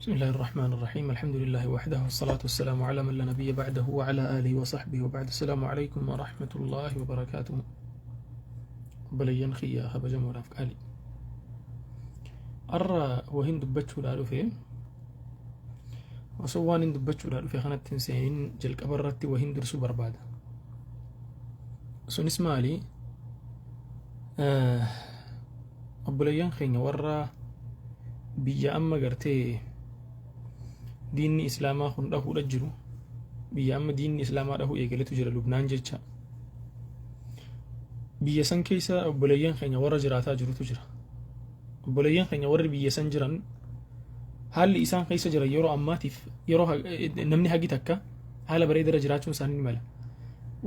بسم الله الرحمن الرحيم، الحمد لله وحده، والصلاة والسلام على من لا نبي بعده وعلى آله وصحبه، وبعد. السلام عليكم ورحمة الله وبركاته. Obboleeyyan kiyya kabajamoodhaaf qaali. Har'a wahin dubbachuudhaa dhufe, osoo waan hin dubbachuudhaa dhufe kanatti hin seenin jalqaba irratti wahin dursuu barbaada. Sunis maali? Obboleeyyan keenya warra biyya amma gartee diinni islaamaa kun dhahuudha jiru, biyya amma diinni islaamaa dhahuu eegaletu jira, Lubnaan jecha. Biyya san keessa obboleeyyan keenya warra jiraataa jirutu jira. Obboleeyyan keenya warri biyya san jiran haalli isaan keessa jiran yeroo ammaatiif yeroo namni hagi takka haala bareedarra jiraachuun isaanii ni mala.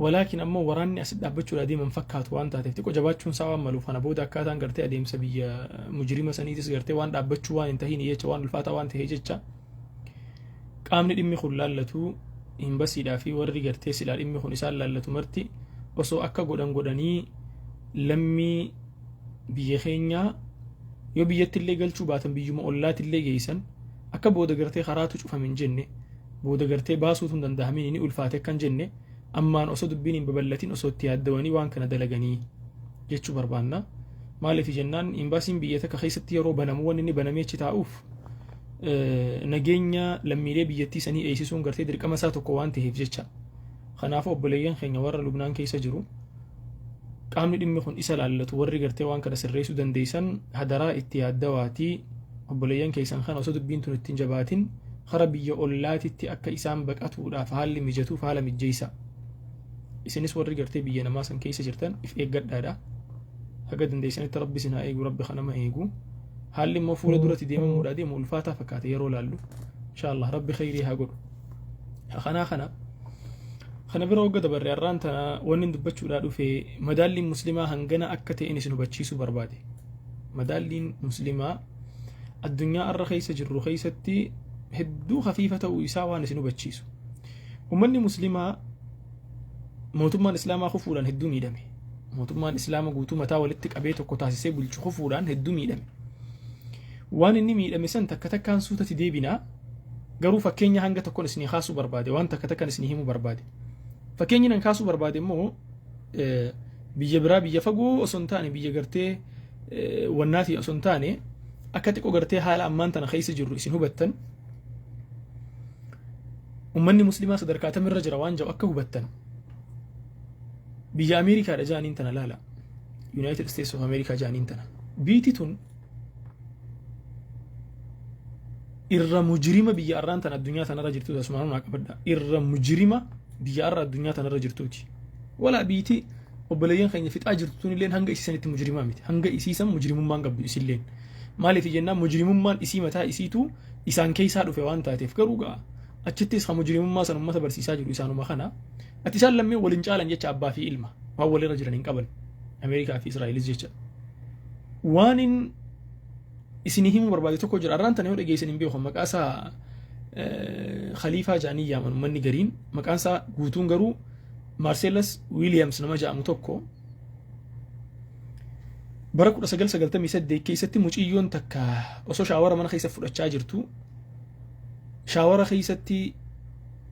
Walaakin ammoo waraanni asi dhaabbachuudha deeman fakkaatu waan taateef xiqqoo jabaachuun isaa waan maluuf, kana booda akkaataan gartee adeemsa biyya mujrima saniitis gartee waan dhaabbachuu waan hin tahin jecha, waan ulfaataa waan ta'e jecha, qaamni dhimmi kun laallatu imbasiidhaa fi warri gartee silaa dhimmi kun isaan laallatu marti osoo akka godhan godhanii, lammii biyya keenyaa yoo biyyatti illee galchuu baatan biyyuma ollaatti illee geessan, akka booda gartee karaatu cufame hin jenne, booda gartee baasuutu hin danda'amin, ni ulfaate akka hin jenne, ammaan osoo dubbiin hin babal'atin osoo itti yaaddawanii waan kana dalaganii jechuu barbaanna. Maaliif jennaan, imbaasiin biyya takka keessatti yeroo banamu wanni inni banamee achi taa'uuf nageenya lammiilee biyyattii sanii eegsisuun gartee dirqama isaa tokko waan ta'eef jecha. Kanaafuu obboleeyyan keenya warra Lubnaan keessa jiru, qaamni dhimmi kun isa laallatu warri gartee waan kana sirreessuu dandeessan, hadaraa itti yaaddawaatii obboleeyyan keessan kana osoo dubbiin tun ittiin jabaatin kara biyya ollaatitti akka isaan baqatuudhaaf haalli mijatuuf haala mijjeessa. Isinis warri gartee biyya namaa san keessa jirtan if eeggadhaadha. Haga dandeessanitti Rabbi isin haa eegu, Rabbi kanama eegu. Haalli immoo fuula duratti deemamuudhaa deemu ulfaataa fakkaata yeroo laallu. Insha Allah Rabbi khayrii haa godhu. Kanaa kana bira wagga dabarre, har'aan tana wanni dubbachuudhaa dhufe madaalliin muslimaa hangana akka ta'een isin hubachiisuu barbaade. Madaalliin muslimaa addunyaa arra keessa jirru keessatti hedduu hafiifa ta'uu isaa waan isin hubachiisu. Uummanni muslimaa mootummaan islaamaa kufuudhaan hedduu miidhame. Mootummaan islaama guutuu mataa walitti qabee tokko taasisee bulchu kufuudhaan hedduu miidhame. Waan inni miidhame san takka takkaan suutatti deebinaa, garuu fakkeenya hanga tokkoon isinii kaasuu barbaade, waan takka takkaan isinii himuu barbaade. Fakkeenyi nan kaasuu barbaade immoo biyya biraa, biyya fagoo osoo hin taane, biyya gartee wannaatii osoo hin taane, akka xiqqoo gartee haala ammaan tana keessa jirru isin hubattan, ummanni muslimaa sadarkaa tamirra jira waan jedhu akka hubattan, biyya Ameerikaadha jaaniin tana laala. United States of America jaaniin tana. Biiti tun irra mujrima biyya arraan tana addunyaa tanarra jirtuuti, asumaan naa qabadha. Irra mujrima biyya arra addunyaa tanarra jirtuuti. Walaa biiti obboleeyyan keenya fixaa jirtu tun illeen hanga isiisanitti mujrimaa miti. Hanga isiisan mujrimummaan qabdu isilleen. Maaliif jennaan, mujrimummaan isii mataa isiitu isaan keessaa dhufe waan taateef, garuu ga'a. Achittis kan mujrimummaa san uummata barsiisaa jiru isaanuma kana. Ati isaan lammeen waliin caalan jecha, abbaa fi ilma waan walirra jiran hin qaban. Ameerikaa fi Israa'elis jecha. Waan in isinii himuu barbaade tokko jira. Arraan tana yoo dhageessan hin beeku, maqaa isaa Khaliifaa jedhanii yaaman uummanni gariin. Maqaan isaa guutuun garuu Marcellus Williams nama jedhamu tokko, bara 1998 keessatti muciyyoon takka osoo shower mana keessa fudhachaa jirtu, shower keessatti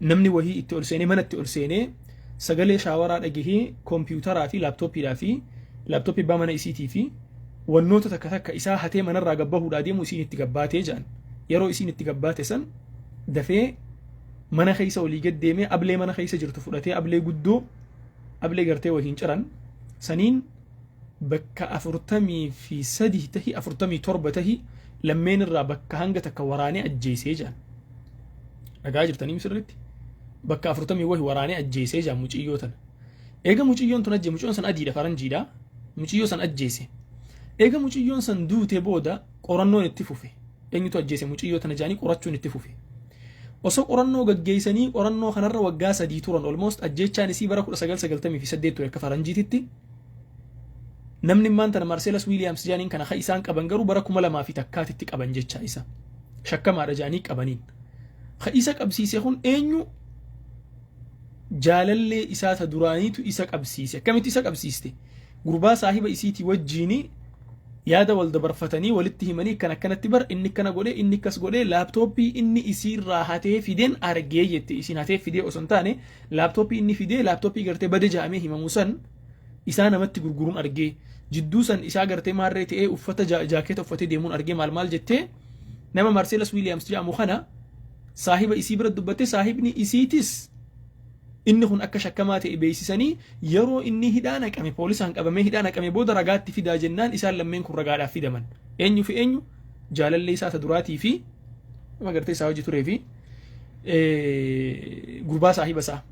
namni wahii itti ol seenee, manatti ol seenee, sagalee shaawaraa dhagahee, koompiyuutaraa fi laaptooppiidhaa fi laaptooppii abbaa mana isiitii fi wannoota takka takka isaa hatee manarraa gabbahuudhaa deemu isiin itti gabbaatee jedhan. Yeroo isiin itti gabbaate san dafee mana keessa olii gad deemee, ablee mana keessa jirtu fudhatee, ablee guddoo, ablee gartee wahiin ciran saniin bakka 43 tahi 47 tahi lammeen irraa bakka hanga takka waraanee ajjeesee jedhan. Dhagaa jirtanii sirriitti? Bakka afurtamii wahi waraanee ajjeesee jedhan muciyyoo tana. Eega muciyyoon tun ajjee, muciyyoon san adiidha, faranjiidha. Muciyyoo san ajjeese. Eega muciyyoon san duute booda qorannoon itti fufe. Eenyutu ajjeese muciyyoo tana jedhanii qorachuun itti fufe. Osoo qorannoo gaggeessanii, qorannoo kanarra waggaa 3 turan almost. Ajjeechaan isii bara 1998 ture akka faranjiititti. Namni immaan tana Marcellus Williams jedhaniin kana kan isaan qaban garuu bara 2001tti qaban jecha isa. Shakkamaadha jedhanii qabaniin. Ka isa qabsiise kun eenyu? Jaalallee isaa ta duraaniitu isa qabsiise. Akkamitti isa qabsiiste? Gurbaa saahiba isiitii wajjiini. Yaada wal dabarfatanii, walitti himanii, kan akkanatti bar inni akkana godhe, inni akkas godhe, laaptooppii inni isiirraa hatee fideen argee jette. Isiin hatee fidee osoo hin taane, laaptooppii inni fidee, laaptooppii gartee bade ja'amee himamu san isaa namatti gurguruun argee, jidduu san isaa gartee maarree ta'ee uffata jaakeeta uffatee deemuun argee, maal maal jettee nama Marcellus Williams jedhamu kana saahiba isii bira dubbatte. Saahibni isiitis inni kun akka shakkamaa ta'e beeksisanii, yeroo inni hidhaa naqame, poolisaan qabamee hidhaa naqame booda ragaatti fidaa jennaan, isaan lammeen kun ragaadhaaf fidaman. Eenyu fi eenyu? Jaalallee isaa ta duraatii fi nama gartee isaa hojii turee fi gurbaa saahiba isaa.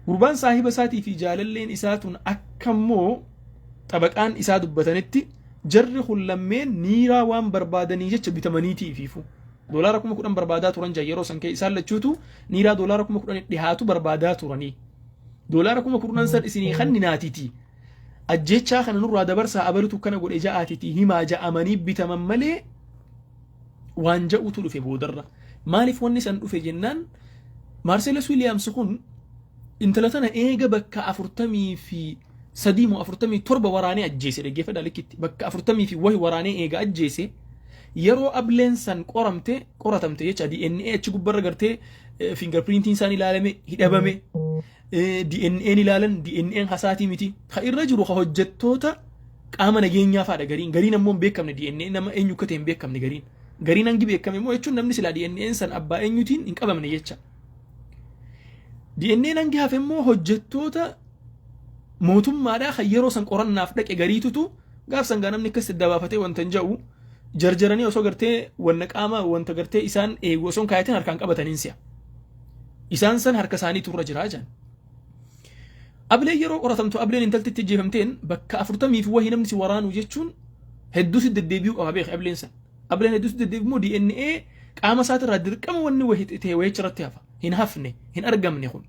Gurbaan saahiba isaatii fi jaalalleen isaa tun akka immoo xabaqaan isaa dubbatanitti, jarri kun lammeen niiraa waan barbaadanii jecha bitamaniitii ifiifu. $10,000 barbaadaa turan jaa. Yeroo san isaan lachuutu niiraa $10,000 dhihaatu barbaadaa turanii. $10,000 san isinii kanninaatiti. Ajjechaa kana nurraa dabarsaa, abalutu kana godhe ja'aatiti himaa ja'amanii bitaman malee waan ja'utu dhufe boodarra. Maaliif wanni san dhufe jennaan, Marcellus Williams kun intala tana eega bakka 43 moo 47 waraanee ajjeese. Dhaggeeffadhaa likkitti, bakka afurtamii fi wahi waraanee eega ajjeese, yeroo ableen san qoramte, qoratamte jecha, DNA achi gubbarra gartee fingerprintiin isaan ilaalame hidhabame, DNA'n ilaalan, DNA'n hasaatii miti. Ka irra jiru ka hojjettoota qaama nageenyaa fa'aadha gariin. Gariin ammoo hin beekamne, DNA nama eenyu akka ta'e hin beekamne gariin. Gariin hangi beekame immoo, jechuun namni silaa DNA'n san abbaa eenyutiin hin qabamne jecha. DNA'n hangi hafe immoo hojjettoota mootummaadhaa kan yeroo san qorannaaf dhaqe gariitutu gaaf sangaa namni akkas dabaafatee wanta hin jedhu jarjaranii osoo gartee wanna qaama wanta gartee isaan eegu osoo hin kaayatin harkaan qabataniin si'a. Isaan san harka isaanii turra jiraa jedhan. Ableen yeroo qoratamtu, ableen intalti itti ajjeefamteen bakka afurtamii fi wahii namni si waraanu jechuun hedduu si deddeebi'uu qaba beek ableen san. Ableen hedduu si deddeebi'u immoo DNA qaama isaatirraa dirqama wanni wahii ta'e wayicha irratti hafa. Hin hafne, hin argamne kun.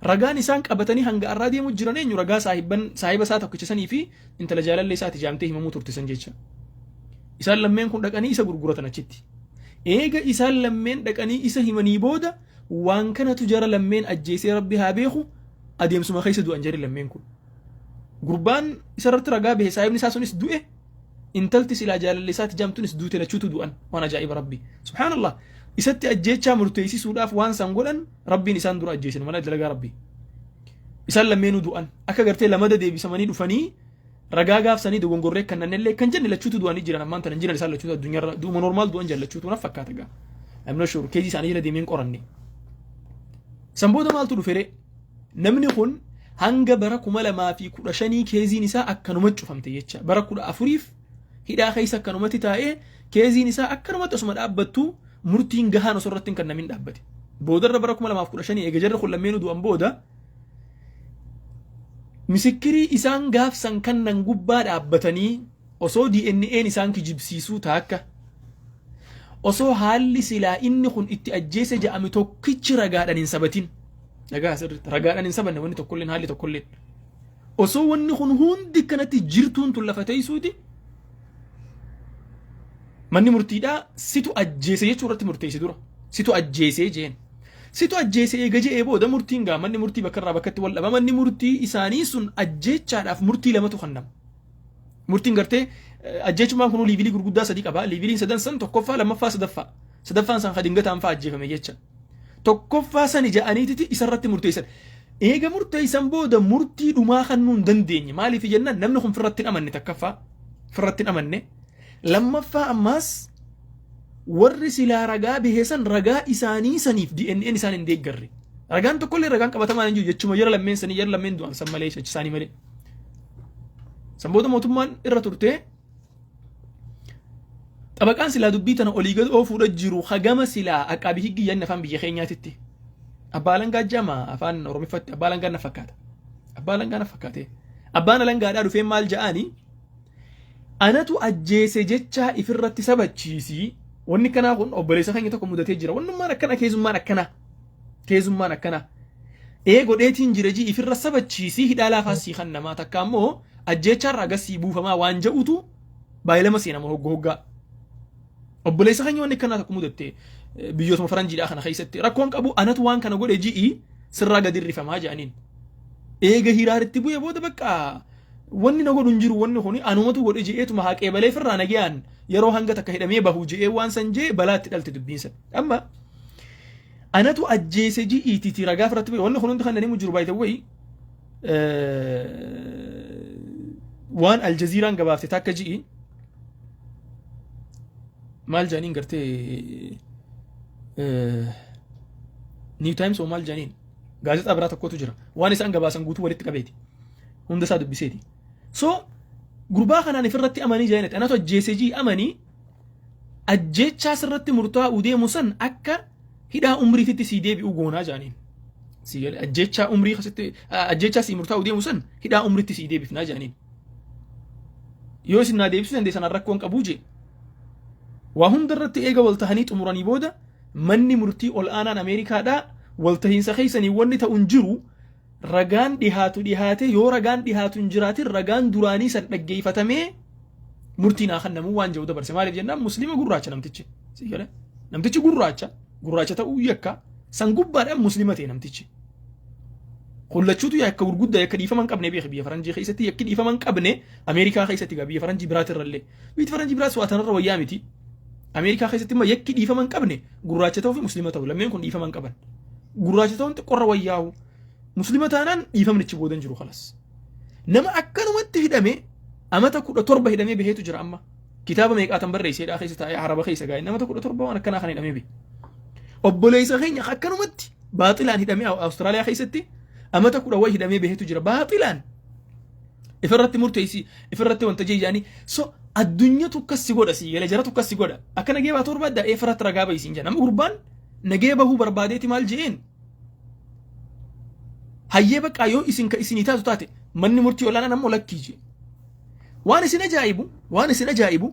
Ragaan isaan qabatanii hanga har'aa deemu jiran eenyu? Ragaa saahibban saahiba isaa tokkicha sanii fi intala jaalallee isaati jaamtee himamuu turte san jecha. Isaan lammeen kun dhaqanii isa gurguratan achitti. Eega isaan lammeen dhaqanii isa himanii booda, waan kanatu jara lammeen ajjeesee rabbi haa beeku, adeemsuma keessa du'an jarri lammeen kun. Gurbaan isarratti ragaa bahe saahibni isaa sunis du'e, intalti silaa jaalallee isaati jaamtunis duute, lachuutu du'an. Waan ajaa'iba rabbi. Subhaanallah. Isatti ajjeechaa murteessisuudhaaf waan san godhan, rabbiin isaan dura ajjeesan mana dalagaa rabbi. Isaan lammeenuu du'an. Akka gartee lamada deebisamanii dhufanii ragaa gaafsanii dogongorree kan nannellee kan jenne, lachuutu du'anii jiran. Ammaan tana jiran isaan lachuutu addunyaarra du'uma normal du'an jallachuutu na fakkaata gaa. I'm not sure, case isaanii jala deemeen qoranne. San booda maaltu dhufe ree? Namni kun hanga bara 2015 caseiin isaa akkanuma cufamte jecha. Bara 14f hidhaa keessa akkanumatti taa'ee, caseiin isaa akkanumatti osuma dhaabbattu, murtiin gahaan osoo irratti hin kennamin dhaabbate. Boodarra bara 2015 eega jarri kun lammeenuu du'an booda, misikkirii isaan gaafsan kannan gubbaa dhaabbatanii, osoo DNA'n isaan kijibsiisuu taakka, osoo haalli silaa inni kun itti ajjeese ja'ame tokkichi ragaadhaan hin sabatin, dhagaa sirriitti, ragaadhaan hin sabanne wanni tokkolleen, haalli tokkolleen, osoo wanni kun hundi kanatti jirtuun tun lafa teessuuti, manni murtiidhaa situ ajjeese jechuu irratti murteesse. Dura situ ajjeesee jeen. Situ ajjeese eega je'ee booda, murtiin gaa manni murtii bakka irraa bakkatti wal dhaba. Manni murtii isaanii sun ajjeechaadhaaf murtii lamatu kennama. Murtiin gartee ajjeechumaan kun levelii gurguddaa sadii qaba. Leveliin sadan san tokkoffaa, lammaffaa, sadaffaa. Sadaffaan san kadingataan fa'aa ajjeefame jecha. Tokkoffaa sani ja'aniititi isarratti murteessan. Eega murteessan booda murtii dhumaa kennuu hin dandeenye. Maaliif jennaan, namni kun firratti hin amanne takkaffaa. Firratti hin amanne. Lammaffaa ammaas warri silaa ragaa biheessan ragaa isaanii saniif DNA'n isaan hin deeggarre. Ragaan tokkollee, ragaan qabatamaan hin jiru jechuma, jara lammeen sanii, jara lammeen du'an san malee, isaanii malee. San booda mootummaan irra turtee, xabaqaan silaa dubbii tana olii gad oofuudha jiru hagama silaa aqaabii higgi yanni afaan biyya keenyaatitti. Abbaa alangaa jama afaan Oromiffatti abbaa alangaa na fakkaata. Abbaa alangaa na fakkaate. Abbaan alangaadhaa dhufee maal ja'aani? Anatu ajjeese jechaa ifirratti sabachiisii. Wanni kanaa kun obboleessa keenya tokko mudatee jira. Wannummaan akkana, keessummaan akkana. Keessummaan akkana. Ee godheetiin jira jii ifirra sabachiisii, hidhaa laafaa sii kan namaa takka ammoo ajjeechaarraa gasii buufamaa waan ja'utu baay'ilama seenama hogga hoggaa. Obboleessa keenya wanni akkanaa tokko mudatte biyyootuma faranjiidhaa kana keessatti. Rakkoon qabu, anatu waan kana godhe ji'i sirraa gadi rifamaa jedhaniin. Eega hiraaritti bu'ee booda bakka Wanni na godhu hin jiru, wanni kuni anumatu godhe je'eetuma haa qeebalee firraa nagayaan yeroo hanga takka hidhamee bahu je'ee waan san je'e balaa itti dhalte dubbiin san. Amma anatu ajjeese ji'iititi ragaa irratti bahe. Wanni kun hundi kan himu jiru, by the way, waan Aljaziiraan gabaafte takka ji'i maal jedhaniin gartee New Times oo maal jedhaniin gaazexaa biraa tokkotu jira, waan isaan gabaasan guutuu walitti qabeeti hunda isaa dubbiseeti. So gurbaa kanaan ifirratti amanii jedhaniiti anatu ajjeese ji'i amanii ajjeechaa sirratti murtaa'uu deemu san akka hidhaa umriititti sii deebi'uu goonaa jedhaniin. Sii galee ajjeechaa umrii keessatti ajjeechaa sii murtaa'uu deemu san hidhaa umriitti sii deebifnaa jedhaniin. Yoo isin naa deebisuu dandeessan rakkoon qabuu jee. Waa hunda irratti eega wal tahanii xumuranii booda manni murtii ol aanaan Ameerikaadhaa waltahiinsa keessanii wanni ta'u hin jiru, ragaan dhihaatu dhihaate, yoo ragaan dhihaatu hin jiraatin ragaan duraanii san dhaggeeffatamee murtiin haa kennamuu waan jedhu dabarse. Maaliif jennaan Musliima gurraacha namtichi. Sii galee? Namtichi gurraacha, gurraacha ta'uu yakka san gubbaadhaan Musliima ta'e namtichi. Kullachuutu yakka gurguddaa, yakka dhiifama hin qabne beeki. Biyya faranjii keessatti yakki dhiifama hin qabne Ameerikaa keessatti gaa biyya faranjii biraatirrallee. Biyyi faranjii biraas waa tanarra wayyaa miti. Ameerikaa keessatti immoo yakki dhiifama hin qabne gurraacha ta'uu fi Musliima ta'uu, lammeen kun dhiifama hin qaban. Gurraacha ta'uun xiqqorra wayyaa'u. Musliima taanaan dhiifamni achi booda hin jiru, kalas. Nama akkanumatti hidhame amata 17 hidhamee baheetu jira amma. Kitaaba meeqaatan barreesseedhaa keessa taa'ee araba keessa gaa'e nama 17 waan akkanaa kan hidhamee bahe. Obboleessa keenya akkanumatti baaxilaan hidhamee Awustiraaliyaa keessatti amata kudha wayi hidhamee baheetu jira baaxilaan. Ifirratti murteessi, ifirratti wanta jeejaanii. So addunyatu akkas si godha, si galee jaratu akkas si godha. Akka nagee baatu barbaadda ifirratti ragaa bayisiin jedha. Nama gurbaan nagee bahuu barbaadeeti maal je'een? Hayyee baqqaa yoo isin ka isinii taatu taate, manni murtii olaanaan ammoo lakkii jee. Waan isin ajaa'ibu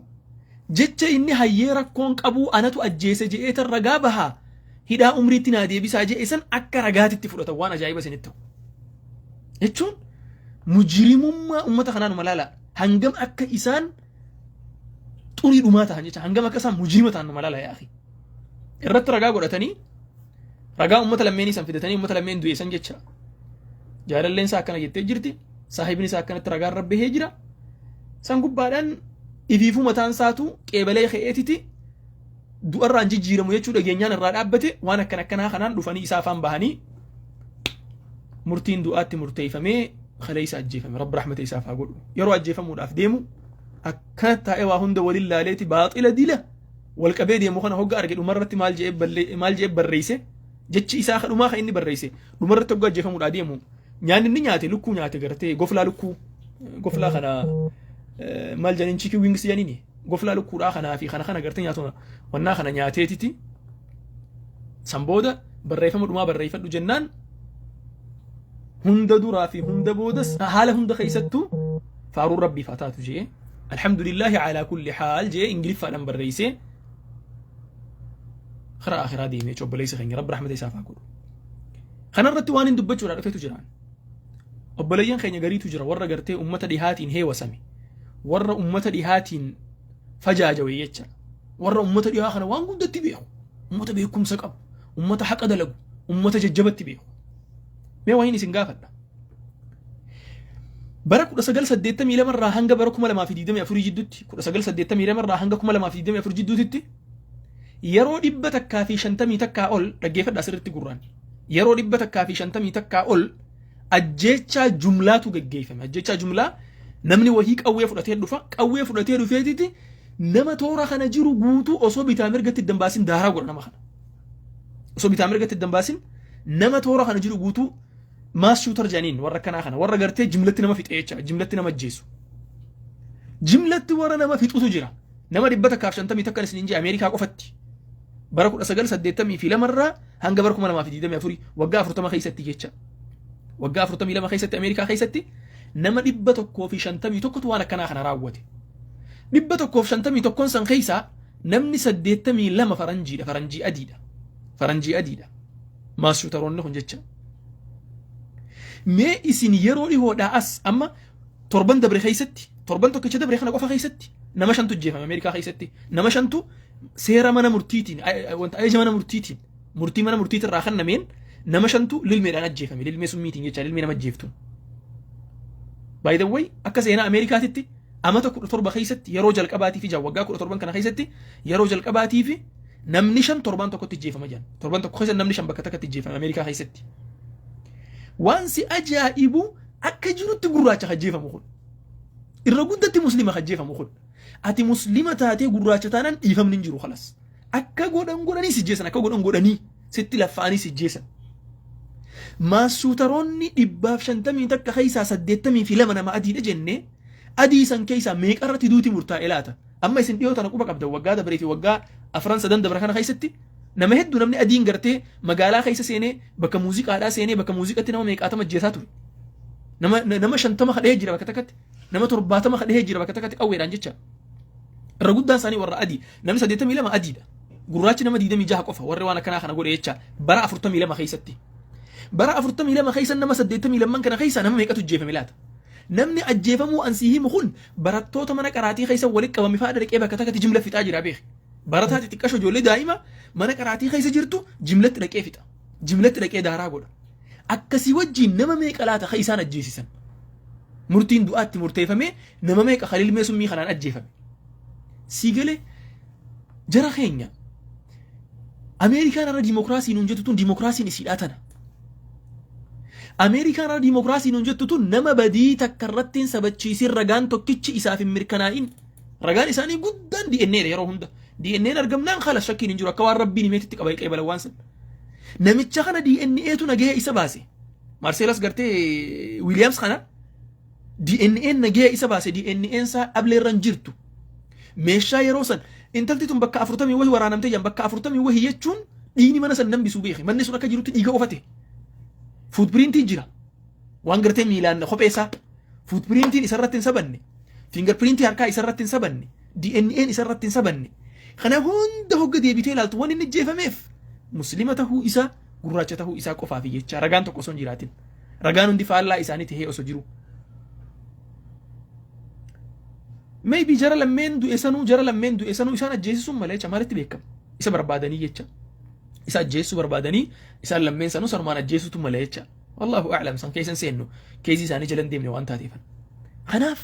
jecha inni hayyee rakkoon qabuu anatu ajjeese je'ee tan ragaa bahaa hidhaa umriitti naa deebisaa je'e san akka ragaatitti fudhatan, waan ajaa'iba isinitti ta'u. Jechuun mujrimummaa uummata kanaa numa laala, hangam akka isaan xurii dhumaa ta'an jecha, hangam akka isaan mujrima ta'an numa laala yaa. Irratti ragaa godhatanii ragaa uummata lammeenii san fidatanii uummata lammeen du'e san jecha jaalalleen isaa akkana jettee jirti, saahibni isaa akkanatti ragaa irra bahee jira. San gubbaadhaan ifiifuu mataan isaatu qeebalee ka'eetiti du'arraan jijjiiramu jechuu dhageenyaan irraa dhaabbate. Waan akkana akkanaa kanaan dhufanii isaa afaan bahanii murtiin du'aatti murteeffamee kaleessa ajjeefame. Rabbi rahmata isaaf haa godhu. Yeroo ajjeefamuudhaaf deemu akkana taa'ee waa hunda waliin laaleeti baaxila dila wal qabee deemu kana hogga arge dhumarratti maal je'ee barreesse? Jechi isaa dhumaa kan inni barreesse dhumarratti hogga ajjeefamuudhaa deemu nyaanni inni nyaate lukkuu nyaate, gartee goflaa lukkuu, goflaa kana maal jedhaniin, chicken wings jedhaniini, goflaa lukkuudhaa kanaa fi kana kana gartee nyaatu wannaa kana nyaateetiti. San booda barreeffama dhumaa barreeffadhu jennaan, hunda duraa fi hunda boodas haala hunda keessattuu faaruun Rabbiif haa taatu jee, alhamdulillaahi alaa kulli haal jee Ingiliffaadhaan barreessee karaa akhiraa deemee. Obboleessa keenya Rabbi rahmata isaaf haa godhu. Kanarratti waan hin dubbachuudhaa dhufetu jiraan. Obboleeyyan keenya gariitu jira, warra gartee ummata dhihaatiin heewasame, warra ummata dhihaatiin fajaajawe jecha, warra ummata dhihaa kana waan guddatti beeku, ummata beekumsa qabu, ummata haqa dalagu, ummata jajjabatti beeku. Mee wayin isin gaafadha. Bara 1982 irraa hanga bara 2024 jidduutti, 1982 irraa hanga 2024 jidduutitti yeroo 151 ol, dhaggeeffadhaa sirriitti gurraan, yeroo 151 ol ajjeechaa jumlaatu geggeeffame. Ajjeechaa jumlaa, namni wahii qawwee fudhatee dhufa, qawwee fudhatee dhufeetiti nama toora kana jiru guutuu osoo bitaa mirgatti dambaasin daaraa godha nama kana. Osoo bitaa mirgatti dambaasin nama toora kana jiru guutuu, mass shooter jedhaniin warra akkanaa kana, warra gartee jimlatti nama fixe jecha, jimlatti nama ajjeesu. Jimlatti warra nama fixutu jira. Nama 151 isin jee Ameerikaa qofatti. Bara 1982 irraa hanga bara 2024, waggaa 40 keessatti jecha. Waggaa 42 keessatti Ameerikaa keessatti nama 151tu waan akkanaa kana raawwate. 151 san keessaa namni 82 faranjiidha, faranjii adiidha. Faranjii adiidha. Mass shooteroonni kun jecha. Mee isin yeroo dhihoodhaa as amma torban dabre keessatti, torban tokkicha dabre kana qofa keessatti nama shantu ajjeefame Ameerikaa keessatti. Nama shantu seera mana murtiitiin, wanta ajaja mana murtiitiin, murtii mana murtiitirraa kennameen nama shantu lilmeedhaan ajjeefame, lilmee summiitiin jecha, lilmee nama ajjeeftuun. By the way, akka seenaa Ameerikaatitti amata 17 keessatti yeroo jalqabaatii fi waggaa 17 kana keessatti yeroo jalqabaatii fi namni 5 torban tokkotti ajjeefama jiran. Torban tokko keessa namni 5 bakka takkatti ajjeefame Ameerikaa keessatti. Waan si ajaa'ibu, akka jirutti gurraacha ajjeefamu kun. Irra guddatti Muslima ajjeefamu kun. Ati Muslima taatee gurraacha taanaan dhiifamni hin jiru, khalas. Akka godhan godhanii si jeessan, akka godhan godhanii sitti laffa'anii si jeessan. Mass shooteroonni 151 keessaa 82 nama adiidha jennee, adii san keessaa meeqarratti duuti murtaa'e laata? Amma isin dhiyoo tana quba qabdan, waggaa dabaree fi waggaa afran sadan dabra kana keessatti nama hedduu namni adiin gartee magaalaa keessa seenee, bakka muuziqaadhaa seenee, bakka muuziqatti nama meeqaatama ajjeesaa ture. Nama 50 kadhee jira bakka takkatti. Nama 70 kadhee jira bakka takkatti qawweedhaan jecha. Irra guddaan isaanii warra adii. Namni 82 adiidha. Gurraachi nama 26 qofa warri waan akkanaa kana godhe jecha bara 42 keessatti. Bara 42 keessa nama 82 kana keessa nama meeqatu ajjeefame laata? Namni ajjeefamuu ansii himu kun barattoota mana qaraatii keessa walitti qabame fa'aa dhaqee bakka takkatti jimla fixaa jira, beeki. Barataa xixiqqasho, ijoollee daa'ima mana qaraatii keessa jirtu jimlatti dhaqee fixa. Jimlatti dhaqee daaraa godha. Akkasii wajjin nama meeqa laata ka isaan ajjeesisan? Murtiin du'aatti murteeffamee nama meeqa kalilmee summii kanaan ajjeefame? Sii galee, jara keenya, Ameerikaan irra dimokiraasii nuun jettu tun dimokiraasiin isiidhaa tana. Ameerikaan irra dimokiraasii nuun jettu tun nama badii takka irratti hin sabachiisin, ragaan tokkichi isaaf hin mirkanaa'in. Ragaan isaanii guddaan DNA dha yeroo hunda. DNA'n argamnaan khalas, shakkiin hin jiru, akka waan Rabbiin himeetitti qaba qeebalan waan san. Namicha kana DNAtu nagahee isa baase. Marcellus gartee Williams kana DNA'n nagahee isa baase. DNA'n isaa dhableerra hin jirtu. Meeshaa yeroo san intalti tun bakka afurtamii wahi waraanamtee jiran, bakka afurtamii wahi jechuun dhiigni mana san nambisu beeke. Manni sun akka jirutti dhiiga ofate. Footprintii jira. Waan gartee miilaan kophee isaa footprintiin isarratti hin sabanne. Fingerprintii harkaa isarratti hin sabanne. DNA'n isarratti hin sabanne. Kana hunda hogga deebitee ilaaltu, waan inni ajjeefameef Muslima tahuu isaa, gurraacha tahuu isaa qofaafi jecha, ragaan tokko osoo hin jiraatin. Ragaan hundi faallaa isaanii tahee osoo jiru. Maybe jara lammeen du'e sanuu isaan ajjeesisuun malee jecha, maalitti beekama? Isa barbaadanii jecha. Isa ajjeesuu barbaadanii isaan lammeen sanuu sanumaan ajjeesutu malee jecha. Wallahu a'lam, san keessa hin seennu, keesii isaanii jala hin deemne waan taateefan. Kanaaf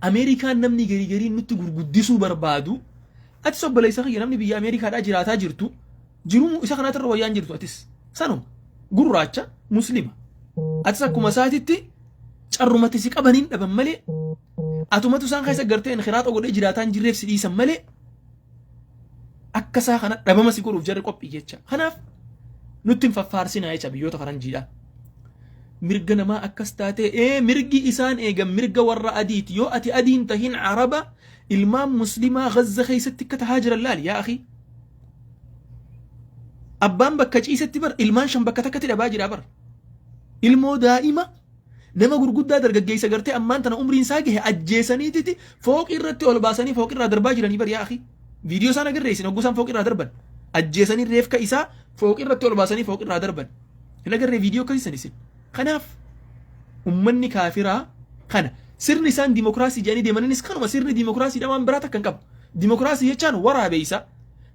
Ameerikaan namni garii gariin nutti gurguddisuu barbaadu, atis obboleessa kiyya, namni biyya Ameerikaadhaa jiraataa jirtu, jiruu isa kanaatirra wayyaan jirtu, atis sanuma gurraacha Muslima, atis akkuma isaatitti carrumatti si qabaniin dhaban malee, atumatu isaan keessa gartee inkhiraaxa godhee jiraataan jirreef si dhiisan malee, akka isaa kana dhabama si godhuuf jarri qophii jecha. Kanaaf nutti hin faffaarsinaa jecha biyyoota faranjiidhaa. Mirga namaa akkas taatee, ee, mirgi isaan eegan mirga warra adiiti. Yoo ati adiin tahin Araba, ilmaan Muslimaa Gazza keessatti akka tahaa jiran laali, yaa akhi. Abbaan bakka ciisetti bar ilmaan 5 bakka takkatti dhabaa jira bar. Ilmoo daa'ima, nama gurguddaa, dargaggeessa gartee ammaan tana umriin isaa gahe ajjeesaniititi fooqii irratti ol baasanii fooqii irraa darbaa jiranii bar, yaa akhi. Viidiyoo isaan agarree isin, hogguu isaan fooqii irraa darban. Ajjeesanii reefka isaa fooqii irratti ol baasanii fooqii irraa darban. Hin agarree viidiyoo akkasii san isin? Kanaaf ummanni kaafiraa kana sirni isaan dimokiraasii jedhanii deemaninis kanuma. Sirni dimokiraasiidha, waan biraa takka hin qabu. Dimokiraasii jechaan waraabeessa,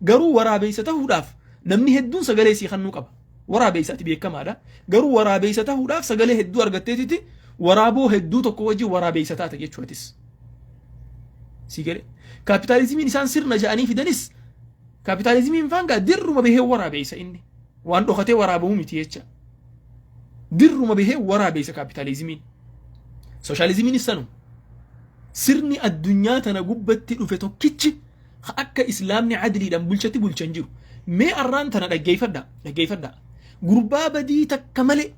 garuu waraabeessa ta'uudhaaf namni hedduun sagalee sii kennuu qaba. Waraabeessa ati beekamaadha. Garuu waraabeessa ta'uudhaaf sagalee hedduu argatteetiti waraaboo hedduu tokko wajjin waraabeessa taata jechuutis. Sii galee, kaapitaalizimiin isaan sirna jedhanii fidanis, kaapitaalizimiin faangaa dirruma bahee waraabeessa, inni waan dhokatee waraabamuu miti jecha. Dirruma bahee waraabeessa kaapitaalizimiin. Sooshaalizimiinis sanuma. Sirni addunyaa tana gubbatti dhufe tokkichi akka Islaamni adliidhaan bulchatti bulchan jiru. Mee arraan tana dhaggeeffadha, dhaggeeffadha. Gurbaa badii takka malee,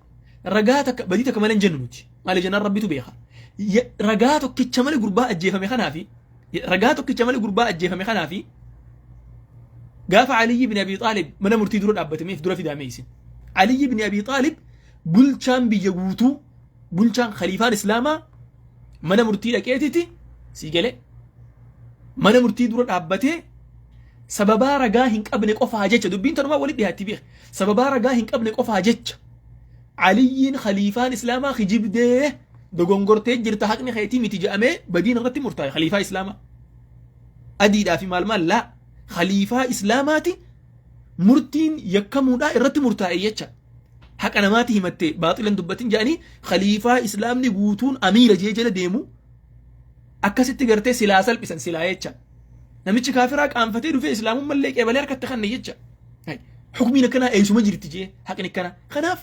ragaa takka, badii takka malee hin jennu nuti. Maali jennaan, Rabbitu beeka. Ragaa tokkicha malee gurbaa ajjeefame kanaafi, ragaa tokkicha malee gurbaa ajjeefame kanaafi, gaafa Aliyyi bin Abi Xaalib mana murtii dura dhaabbatameef dura fidaame isin. Aliyyi bin Abi Xaalib, bulchaan biyya guutuu, bulchaan khaliifaan Islaamaa, mana murtii dhaqeetiti, sii galee, mana murtii dura dhaabbatee sababaa ragaa hin qabne qofaa jecha, dubbiin tanumaa walitti dhiyaatti beek, sababaa ragaa hin qabne qofaa jecha Aliyyiin khaliifaan Islaamaa kijibdee dogongortee jirta, haqni keetii miti jedhamee badiin irratti murtaa'e. Khaliifaa Islaamaa adiidhaa fi maal maal laa, khaliifaa Islaamaati murtiin yakkamuudhaa irratti murtaa'e jecha. Haqa namaati himatte, baaxilan dubbatin jedhanii khaliifaa islaamni guutuun amiira jee jala deemu akkasitti gartee silaa salphisan silaa jecha. Namichi kaafiraa qaanfatee dhufee islaamummallee qeebalee harkatti kanne jecha. Hukmiin akkanaa eessuma jirti jee haqni akkanaa. Kanaaf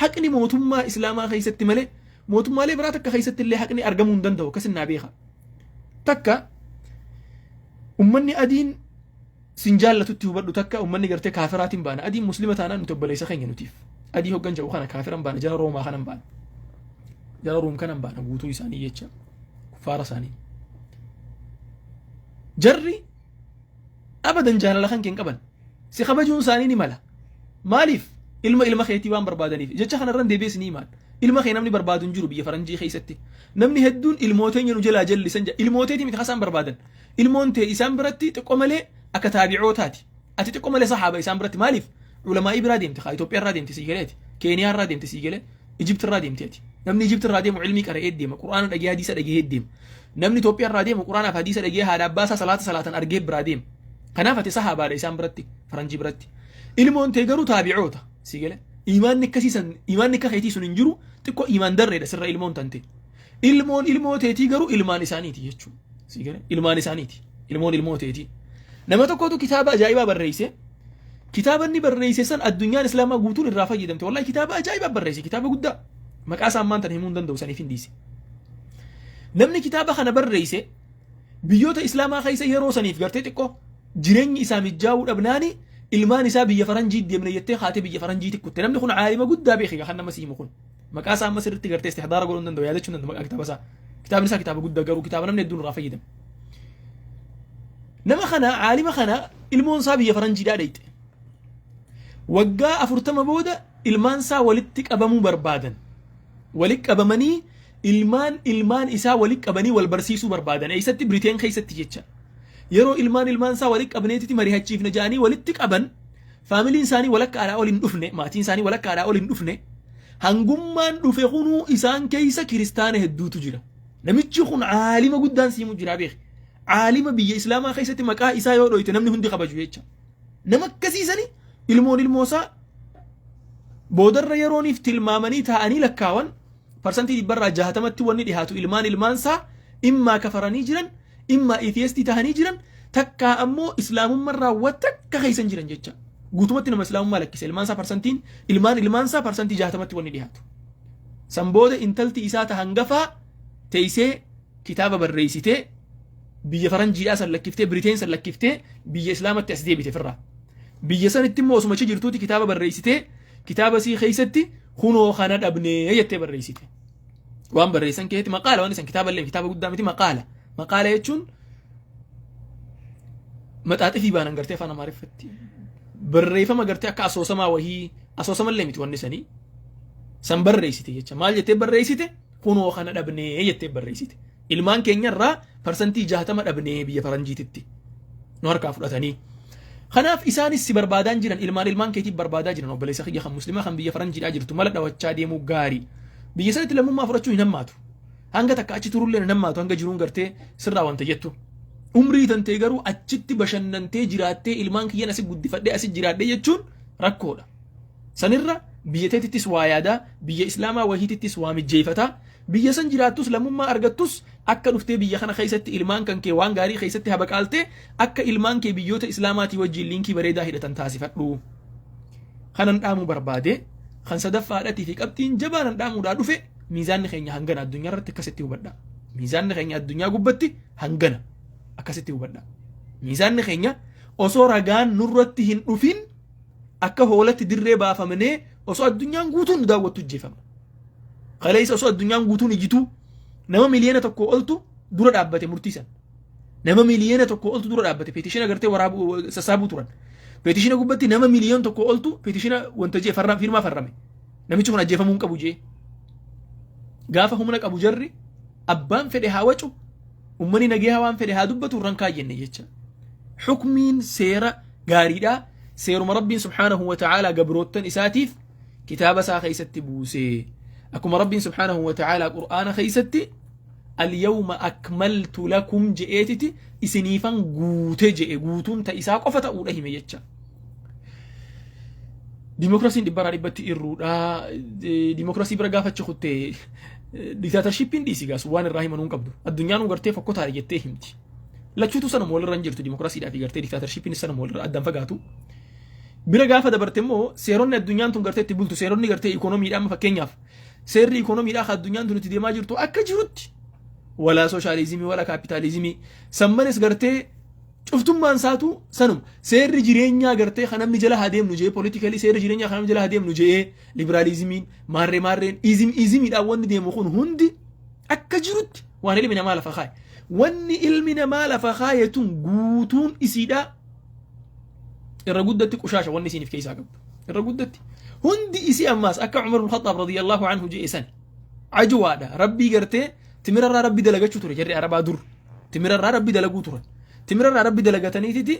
haqni mootummaa islaamaa keessatti malee mootummaalee biraa takka keessatti illee haqni argamuu hin danda'u, akkasin naa beeka. Takka ummanni adiin sin jaallatutti hubadhu, takka ummanni gartee kaafiraatiin baana. Adiin muslima taanaan nuti obboleessa keenya nutiif. Adii hoggan jedhu kana kaafiran baana, jara Roomaa kanan baana. Jara Ruum kanan baana guutuu isaanii jecha, kuffaara isaanii. Jarri abadan jaalala kan keen qaban. Si kabajuun isaanii ni mala. Maaliif? Ilma ilma keetii waan barbaadaniif. Jecha kanarran deebi'ees ni himaan. Ilma kee namni barbaadu hin jiru biyya faranjii keessatti. Namni hedduun ilmooteenya nu jalaa jallisan jedha. Ilmooteetii miti kasaan barbaadan. Ilmoon tee isaan biratti xiqqoo malee akka taabi'ootaati. Ati xiqqoo malee sahaaba isaan biratti. Maaliif? Ulamaa'ii biraa deemte kaa, Itoophiyaa irraa deemte sii galeeti. Keeniyaa irraa deemte sii galee. Ijipt irraa deemte ati. Namni Ijipt irraa deemu ilmii qara'ee deema. Qur'aana dhagee, hadiisa dhagee deema. Namni Itoophiyaa irraa deemu Qur'aanaaf hadiisa dhagee, haadha abbaa isaa salaata salaatan argee biraa deema. Kanaaf ati sahaabaadha isaan biratti, faranjii biratti. Ilmoon tee garuu taabi'oota sii galee. Imaanni akkasii san, imaanni akka keetii sun hin jiru, xiqqoo imaan darreedha sirra ilmoon tante. Ilmoon ilmoo teetii garuu ilmaan isaaniiti jechuudha. Sii galee, ilmaan isaaniiti. Ilmoon ilmoo teetii. Nama tokkotu kitaaba ajaa'ibaa barreesse. Kitaaba inni barreesse san addunyaan islaamaa guutuun irraa fayyadamte. Wallahi kitaaba ajaa'ibaa barreesse, kitaaba guddaa. Maqaa isaa ammaan tana himuu hin danda'u, saniif hin dhiise. Namni kitaaba kana barreesse biyyoota islaamaa keessa yeroo saniif gartee xiqqoo jireenyi isaa mijaa'uu dhabnaani ilmaan isaa biyya faranjii deemne jettee haatee biyya faranjiitti kutte. Namni kun aalima guddaa beeki kan nama siimu kun. Maqaa isaa amma sirriitti gartee istihdaara godhuu hin danda'u, yaadachuu hin danda'u maqaa kitaaba isaa. Kitaabni isaa kitaaba guddaa garuu kitaaba namni hedduun irraa fayyadame. Nama kana, aalima kana, ilmoon isaa biyya faranjiidhaa dhayxe. Waggaa 40 booda ilmaan isaa walitti qabamuu barbaadan. Walitti qabamanii ilmaan ilmaan isaa walitti qabanii wal barsiisuu barbaadan. Eessatti? Biriteen keessatti jecha. Yeroo ilmaan ilmaan isaa walitti qabneetiti mari'achiifna jedhanii walitti qaban, faamiliin isaanii walakkaadhaa ol hin dhufne, maatiin isaanii walakkaadhaa ol hin dhufne. Hangummaan dhufe kunuu isaan keessa kiristaana hedduutu jira. Namichi kun aalima guddaan siimu jira beeki. Aalima biyya islaamaa keessatti maqaa isaa yoo dhoyte namni hundi kabaju jecha. Nama akkasiisanii ilmoon ilmoo isaa boodarra yerooniif tilmaamanii taa'anii lakkaawan, 60%tti wanni dhihaatu ilmaan ilmaan isaa immaa kafaranii jiran, immaa atheistii tahanii jiran, takkaa ammoo islaamummarraa watakka keessan jiran jecha. Guutumatti nama islaamummaa lakkise ilmaan isaa, parsantiin ilmaan ilmaan isaa 60%tti wanni dhihaatu. San booda intalti isaa ta hangafaa teessee kitaaba barreessitee, biyya faranjiidhaa san lakkiftee, Biriteen san lakkiftee biyya islaamatti as deebite firraa. Biyya sanitti immoo osuma achi jirtuuti kitaaba barreessitee, kitaaba sii keessatti kunoo kana dhabnee jettee barreessite. Waan barreessan keessatti maqaala, waan isan kitaaba illee kitaaba guddaa miti, maqaala. Maqaala jechuun maxaaxifii baanan gartee afaan Amaariffatti. Barreeffama gartee akka asoosamaa wahii, asoosamallee miti wanni sanii. San barreessite jecha. Maal jettee barreessite? Kunoo kana dhabnee jettee barreessite. Ilmaan keenyarraa 60% dhabnee biyya faranjiititti. Nu harkaa fudhatanii. Kanaaf isaanis si barbaadaan jiran, ilmaan ilmaan keetiif barbaadaa jiran. Obboleessa kiyya kan muslimaa kan biyya faranjiidhaa jirtu, mala dhawachaa deemuu gaarii. Biyya sanatti lammummaa fudhachuu hin hammaatu. Hanga takka achi turullee hin hammaatu, hanga jiruun gartee sirraa wanta jettu. Umrii tantee garuu achitti bashannantee jiraattee, ilmaan kiyyan asi guddifadhee asi jiraadhee jechuun rakkoodha. Sanirra biyya teetittis waa yaadaa, biyya islaamaa wahiitittis waa mijjeeffataa, biyya san jiraattus lammummaa argattus akka dhuftee biyya kana keessatti ilmaan kan kee waan gaarii keessatti habaqaaltee akka ilmaan kee biyyoota islaamaatii wajjin liinkii bareedaa hidhatan taasifadhu. Kanan dhaamuu barbaade kan sadaffaadhatii fi qabxiin jabaa nan dhaamuudhaa dhufe, miizaanni keenya hangana addunyaa irratti, akkasitti hubadha. Miizaanni keenya addunyaa gubbatti hangana, akkasitti hubadha. Miizaanni keenya osoo ragaan nurratti hin dhufin akka hoolatti dirree baafamnee osoo addunyaan guutuun nu daawwattu ajjeefamna. Kaleessa osoo addunyaan guutuun ijjituu nama 1 miliyoona oltu dura dhaabbate murtii san. Nama 1 miliyoona oltu dura dhaabbate, petition gartee waraabuu sassaabuu turan. Petition gubbatti nama 1 miliyoona oltu petition wanta jee farra firmaa farrame. Namichi kun ajjeefamuu hin qabu jee. Gaafa humna qabu jarri abbaan fedhe haa wacu, ummanni nagee waan fedhe haa dubbatu, irraan kaayyenne jecha. Hukmiin seera gaariidha. Seeruma Rabbiin subhaanahu wa ta'aalaa gabroottan isaatiif kitaaba isaa keessatti buuse. Akkuma Rabbiin subhaanahu wa ta'aalaa Qur'aana keessatti "Alyawma akmaltu lakum" je'eetiti isiniifan guute je'e, guutuun ta isaa qofa ta'uudha hime jecha. Dimokiraasiin dhibbarraa dhibbatti irruudha. Dimokiraasii bira gaafachi kuttee dictatorshippiin dhiisi gaas waan irraa himanuu hin qabdu. Addunyaan gartee fokkotaadha jettee himti. Lachuutu sanuma walirra hin jirtu, dimokiraasiidhaa fi gartee dictatorshippiin sanuma walirra addaan fagaatu. Bira gaafa dabarte immoo seeronni addunyaan tun gartee itti bultu, seeronni gartee ikoonomiidhaa, amma fakkeenyaaf seerri ikoonomiidhaa kan addunyaan tun itti deemaa jirtu akka jirutti walaa sooshaalizimii walaa kaapitaalizimii sammanis gartee cuftummaan isaatu sanuma. Seerri jireenyaa gartee kan namni jala haa deemnu jee, politically seerri jireenyaa kan namni jala haa deemnu jee, liberaalizimiin maarree maarreen ism ismiidhaan wanni deemu kun hundi akka jirutti waan ilmi namaa lafa kaaye. Wanni ilmi namaa lafa kaaye tun guutuun isiidhaa irra guddatti qushaasha. Wanni isiiniif keessaa qabdu irra guddatti hundi isii ammaas akka Umar bin Khattaab radiyallahu anhu jee san ajuwaadha. Rabbii gartee timirarraa rabbi dalagachuu ture. Jarri Arabaa dur timirarraa rabbi dalaguu turan. Timirarraa rabbi dalagataniititi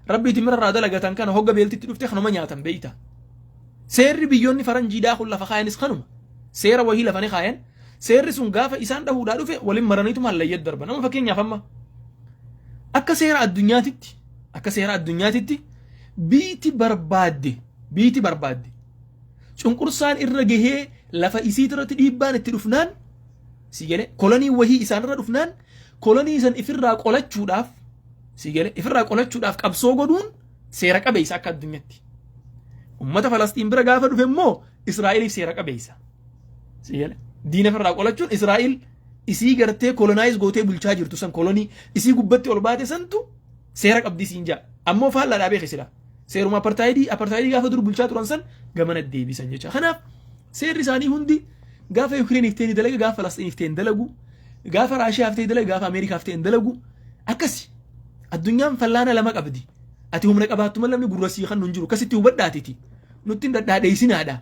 rabbii timirarraa dalagatan kana hogga beeltitti dhufte kanuma nyaatan beeyta. Seerri biyyoonni faranjiidhaa kun lafa kaayanis kanuma. Seera wahii lafa ni kaayan. Seerri sun gaafa isaan dhahuudhaa dhufe waliin maraniitu hallayyat darba. Nama fakkeenyaaf amma akka seera addunyaatitti biiti barbaadde cunqursaan irra gahee lafa isii irratti dhiibbaan itti dhufnaan, si gale, kolonii wahii isaan irra dhufnaan, kolonii san ifirraa qolachuudhaaf, si gale, ifirraa qolachuudhaaf qabsoo godhuun seera qabeessa akka addunyaatti. Ummata Falastiin bira gaafa dhufe immoo Israa'eliif seera qabeessa. Si gale, diina ifirraa qolachuun Israa'el isii gartee colonize gootee bulchaa jirtu san, kolonii isii gubbatti ol baate santu seera qabdi siin jaa. Ammoo faallaa dhaabee keessadha. Seeruma apartaayidii gaafa dur bulchaa turan san gamana deebisan jecha. Kanaaf seerri isaanii hundi gaafa Yukireeniif ta'e ni dalaga, gaafa Falastiiniif ta'e hin dalagu, gaafa Raashiyaaf ta'e dalaga, gaafa Ameerikaaf ta'e hin dalagu. Akkasi. Addunyaan fallaana lama qabdi. Ati humna qabaattu malee namni gurra sii kan hin jiru. Akkasitti hubadhaatiti. Nutti hin dhadhaadheessinaadha.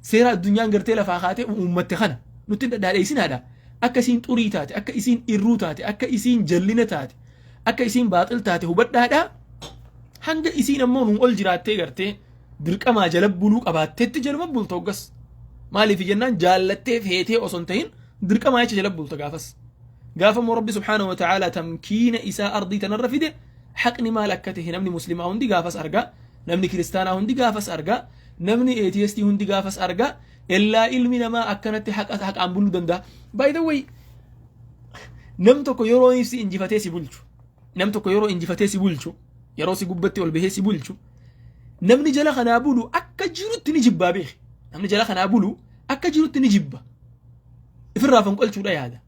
Seera addunyaan gartee lafaa kaatee uummatte kana nutti hin dhadhaadheessinaadha. Akka isiin xurii taate, akka isiin irruu taate, akka isiin jallina taate, akka isiin baaxil taate hubadhaadha. Hanga isiin ammoo nuun ol jiraattee gartee dirqamaa jala buluu qabaattetti jaluma bulta hoggas. Maaliif jennaan jaallattee feetee osoo hin ta'in dirqamaa jecha jala bulta gaafas. Gaafa immoo Rabbi subhaanahu wa ta'ala tamkiina isaa ardii tanarra fide, haqni maal akka ta'e namni muslimaa hundi gaafas argaa, namni kiristaanaa hundi gaafas argaa, namni atheistii hundi gaafas argaa. Illaa ilmi namaa akkanatti haqa haqaan buluu danda'a. By the way, nam tokko yeroo si injifatee si bulchu, nam tokko yeroo injifatee si bulchu, yeroo si gubbatti ol bahee si bulchu, namni jala kanaa bulu akka jirutti ni jibbaa beeki. Namni jala kanaa bulu akka jirutti ni jibba. Ifirraa fonqolchuudha yaada.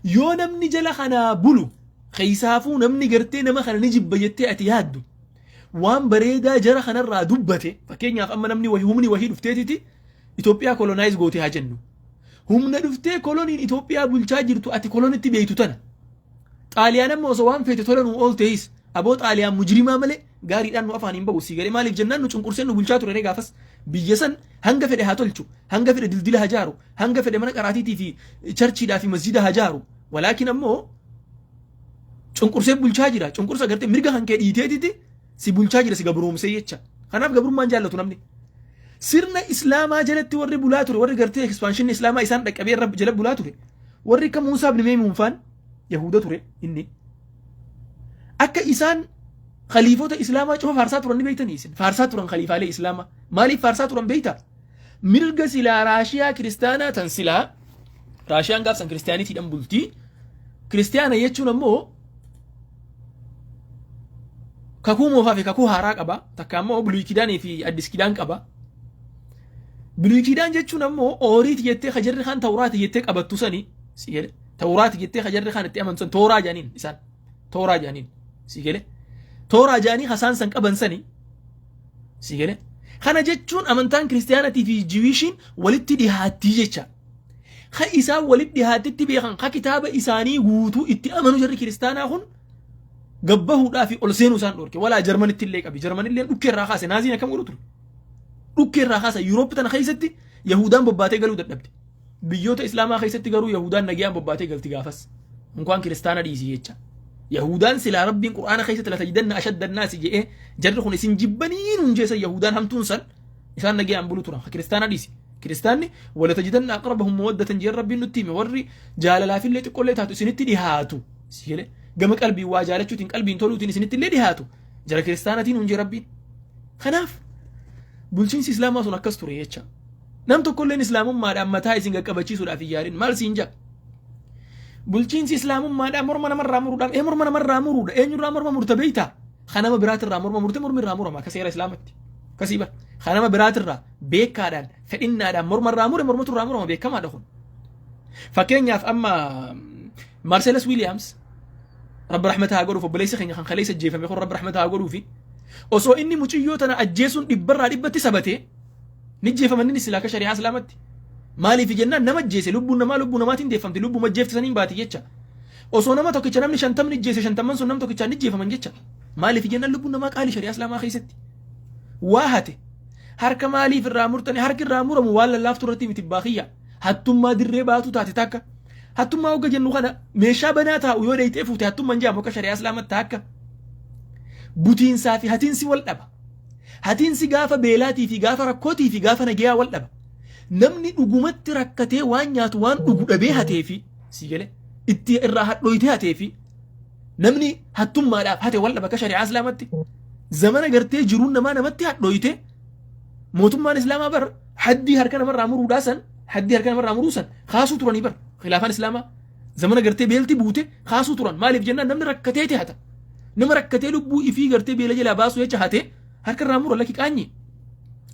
Yoo namni jala kanaa bulu, keessaafuu namni gartee nama kana ni jibba jettee ati yaaddu, waan bareedaa jara kanarraa dubbate, fakkeenyaaf amma namni wahii, humni wahii dhufteetiti Itoophiyaa colonize gootee haa jennu. Humna dhuftee koloniin Itoophiyaa bulchaa jirtu ati kolonitti beektu tana. Xaaliyaan amma osoo waan feete tola nuu ooltees, aboo, Xaaliyaan mujrimaa malee gaariidhaan nu afaan hin bahu, si galee. Maaliif jennaan nu cunqurseen nu bulchaa ture. Gaafas biyya san hanga fedhe haa tolchu, hanga fedhe dildila haa jaaru, hanga fedhe mana qaraatiitii fi churchiidhaa fi masjida haa jaaru, walaakin ammoo cunqursee bulchaa jira. Cunqursa gartee mirga kan kee dhiiteetiti si bulchaa jira, si gabroomsee jecha. Kanaaf gabrummaan jaallatu namni. Sirna Islaamaa jalatti warri bulaa ture, warri gartee expansionni Islaamaa isaan dhaqqabee irra jala bulaa ture, warri akka Muusaa ibn Meemuun faan Yahuda ture. Inni akka isaan khaliifota Islaamaa cufa faarsaa turan ni beektanii. Isin faarsaa turan khaliifaalee Islaamaa. Maaliif faarsaa turan beektaa? Mirga silaa Raashiyaa kiristaanaa tan silaa Raashiyaan gaafsan kiristaanitiidhaan bultii. Kiristaana jechuun ammoo kakuu moofaa fi kakuu haaraa qaba. Takka ammoo Buluy Kidaanii fi Addis Kidaan qaba. Buluy Kidaan jechuun ammoo Ooriiti jettee kajarri kaan Tawraati jettee qabattu sani, si gale, Tawraati jettee kajarri kaan itti amantu san, Tooraa jedhaniin isaan, Tooraa jedhaniin, si gale, Tooraa jedhanii kasaan san qaban sani, si gale. Kana jechuun amantaan kiristaanatii fi Jewishiin walitti dhihaattii jecha. Ka isaan walitti dhihaattitti beekan, ka kitaaba isaanii guutuu itti amanu, jarri kiristaanaa kun gabbahuudhaa fi ol seenuu isaan dhorke. Walaa Jarmanitti illee qabi. Jarmanillee dhukkee irraa kaase. Naaziin akkam godhu ture? Dhukkee irraa kaase. Yuuroop tana keessatti Yahudaan bobbaatee galuu dadhabde. Biyyoota Islaamaa keessatti garuu Yahudaan nagayaan bobbaatee galti gaafas. Unkaan kiristaana dhiisii jecha. Yahudaan silaa Rabbiin Qur'aana keessatti latajidanna ashadda annaasi jedhee jarri kun isin jibbanii nuun jeessa, Yahudaan hamtuun san isaan nagayaan bulu turan. Kiristaana dhiisi. Kiristaanni walatajidanna aqrabahum mawaddatan jedhee Rabbiin nutti hime, warri jaalalaafillee xiqqollee taatu isinitti dhihaatu. Si jedhe, gama qalbii waa jaalachuutiin, qalbiin toluutiin isinitti illee dhihaatu. Jara kiristaanatiin nuun jee Rabbiin. Kanaaf Bulchiinsi Islaamaa sun akkas ture jecha. Nam tokkolleen Islaamummaadhaan mataa isin qaqqabachiisuudhaaf hin yaadin. Maal siin jaa? Bulchiinsi Islaamummaadhaan morma namarraa muruudhaan morma namarraa muruudha. Eenyurraa morma murta beeytaa? Kanama biraatirraa morma murte, mormi irraa murama akka seera Islaamatti. Akkasii bara. Kanama biraatirraa beekaadhaan, fedhinnaadhaan morma irraa mure, mormatu irraa murama, beekamaadha kun. Fakkeenyaaf amma Marcellus Williams, Rabbi rahmata haa godhuuf, obboleessa keenya kan kaleessa ajjeefame kun, Rabbi rahmata haa godhuufi, osoo inni muciyyoo tana ajjeesuun dhibbarraa dhibbatti sabatee ni ajjeefaman inni silaa akka shari'aa Islaamatti. Maaliif jennaan, nama ajjeese, lubbuun namaa lubbuu namaatiin deeffamti, lubbuu ajjeefte saniin baati jecha. Osoo nama tokkicha namni 50ni ajjeese, 50n sun nam tokkichaan ni ajjeefaman jecha. Maaliif jennaan, lubbuun namaa qaali shari'aa Islaamaa keessatti. Waa hate harka maaliif irraa murtani? Harki irraa muramu waan lallaaftu irratti miti baakiyya. Hattummaa dirree baatu taate takka. Hattummaa hogga jennu kana, meeshaa banaa taa'u yoo dheeyxee fuute hattummaan jedhamu akka shari'aa Islaamatti akka. Butiinsaa fi hatiinsi wal dhaba. Hatiinsi gaafa beelaatii fi gaafa rakkootii fi gaafa nagayaa wal dhaba. Namni dhugumatti rakkatee waan nyaatu waan dhugu dhabee hatee fi, si galee, itti irraa hadhooytee hatee fi namni hattummaadhaaf hate wal dhaba akka shari'aa Islaamatti. Zamana gartee jiruun namaa namatti hadhooyte, mootummaan Islaamaa bar haddii harka namarraa muruudhaa san, haddii harka namarraa muruu san kaasuu turanii bar. Khilaafaan Islaamaa zamana gartee beelti buute kaasuu turan. Maaliif jennaan, namni rakkateeti hata. Nama rakkatee lubbuu ifii gartee beela jalaa baasuu jecha hate harka irraa mura, lakki qaanyi.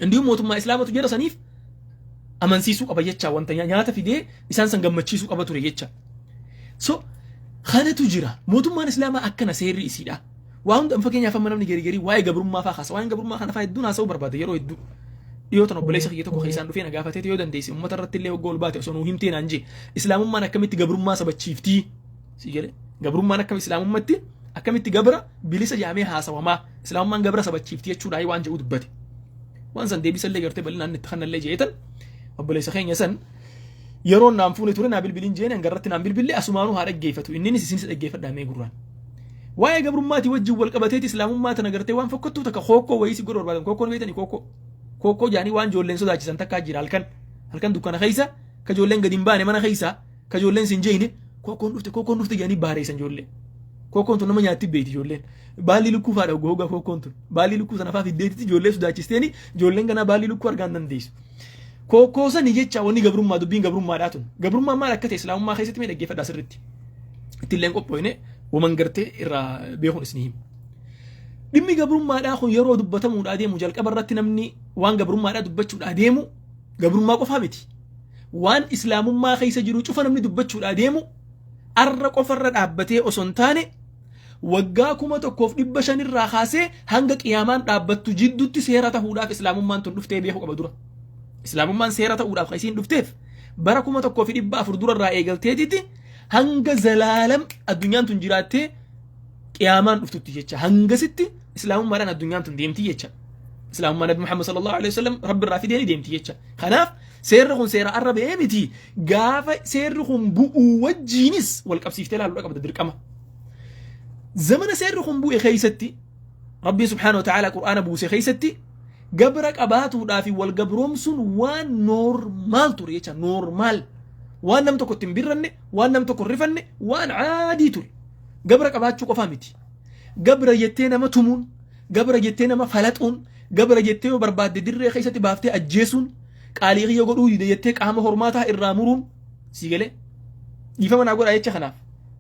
Indiyuu mootummaa Islaamatu jara saniif amansiisuu qaba jecha, wanta nyaata fidee isaan san gammachiisuu qaba ture jecha. So kanatu jira. Mootummaan Islaamaa akkana seerri isiidha. Waa hunda, fakkeenyaaf amma namni garii garii waa'ee gabrummaa fa'aa kaasa. Waa'een gabrummaa kana fa'aa hedduun haasa'uu barbaada yeroo hedduu. Dhiyoo tan obboleessa kiyya tokko keessaan dhufee na gaafatee, yoo dandeesse uummata irratti illee hoggoo ol baate osoo nuu himtee naan jee, Islaamummaan akkamitti gabrummaa sabachiiftii? Si jedhe, gabrummaan akkam Islaamummatti akkamitti gabra bilisa jaamee haasawamaa, Islaamummaan gabra sabachiiftii jechuudha waan jedhu dubbate. Waan san deebisallee gartee bal'inaan itti kannallee jeetan obboleessa keenya san yeroon naan fuune ture naa bilbiliin jeen, hangarratti naan bilbille, asumaanuu haa dhaggeeffatu inninis, isinis dhaggeeffadhaa mee gurraan. Waa'ee gabrummaatii wajjin wal qabateeti Islaamummaa tana gartee waan fokkottuu takka kookkoo wayii si godhu barbaadan. Kookkoon beektanii, kookkoo. Kookkoo jaanii waan ijoolleen sodaachisan takkaa jira. Halkan halkan dukkana keessa ka ijoolleen gadi hin baane, mana keessa ka ijoolleen sin jeeyne, kookkoon dhufte, kookkoon dhufte jaanii baareessan ijoollee. Kookkoon tun nama nyaatti beekti ijoolleen. Baalli lukkuu faadha hoggaa kookkoon tun. Baalli lukkuu sana faa fiddeetitti ijoollee sodaachisteeni, ijoolleen ganaa baalli lukkuu argaan dandeessu. Kookkoo sani jecha wanni gabrummaa, dubbiin gabrummaadhaa tun. Gabrummaan maal akka ta'e Islaamummaa keessatti mee dhaggeeffadhaa sirriitti. Ittilleen qophooyne waman gartee irraa beekuun isin hima. Dhimmi gabrummaadhaa kun yeroo dubbatamuudhaa deemu, jalqaba irratti namni waan gabrummaadhaa dubbachuudhaa deemu gabrummaa qofaa miti. Waan Islaamummaa keessa jiru cufa namni dubbachuudhaa deemu arra qofarra dhaabbatee osoo hin taane, waggaa 1500 irraa kaasee hanga qiyaamaan dhaabbattu jidduutti seera ta'uudhaaf Islaamummaan tun dhuftee beekuu qaba dura. Islaamummaan seera ta'uudhaaf kan isiin dhufteef bara 1400 durarraa eegalteetiti hanga zalaalam addunyaan tun jiraattee qiyaamaan dhuftutti jecha, hangasitti Islaamummaadhaan addunyaan tun deemti jecha. Islaamummaa Nabi Muhammad sallallahu alaihi wasallam Rabbi irraa fidee ni deemti jecha. Kanaaf seerri kun seera arra ba'ee miti. Gaafa seerri kun bu'uu wajjiinis wal qabsiiftee ilaaluudha qabda dirqama. Zamana seerri kun bu'e keessatti, Rabbiin subhaanahu wa ta'ala Qur'aana buuse keessatti, gabra qabaatuudhaa fi wal gabroomsuun waan normal ture jecha, normal. Waan nam tokko ittiin birranne, waan nam tokko hin rifanne, waan caadii ture. Gabra qabaachuu qofaa miti. Gabra jettee nama tumuun, gabra jettee nama falaxuun, gabra jettee yoo barbaadde dirree keessatti baaftee ajjeesuun, qaalii kiyya godhuu dide jettee qaama hormaataa irraa muruun, si galee, dhiifama naa godhaa jecha kanaaf.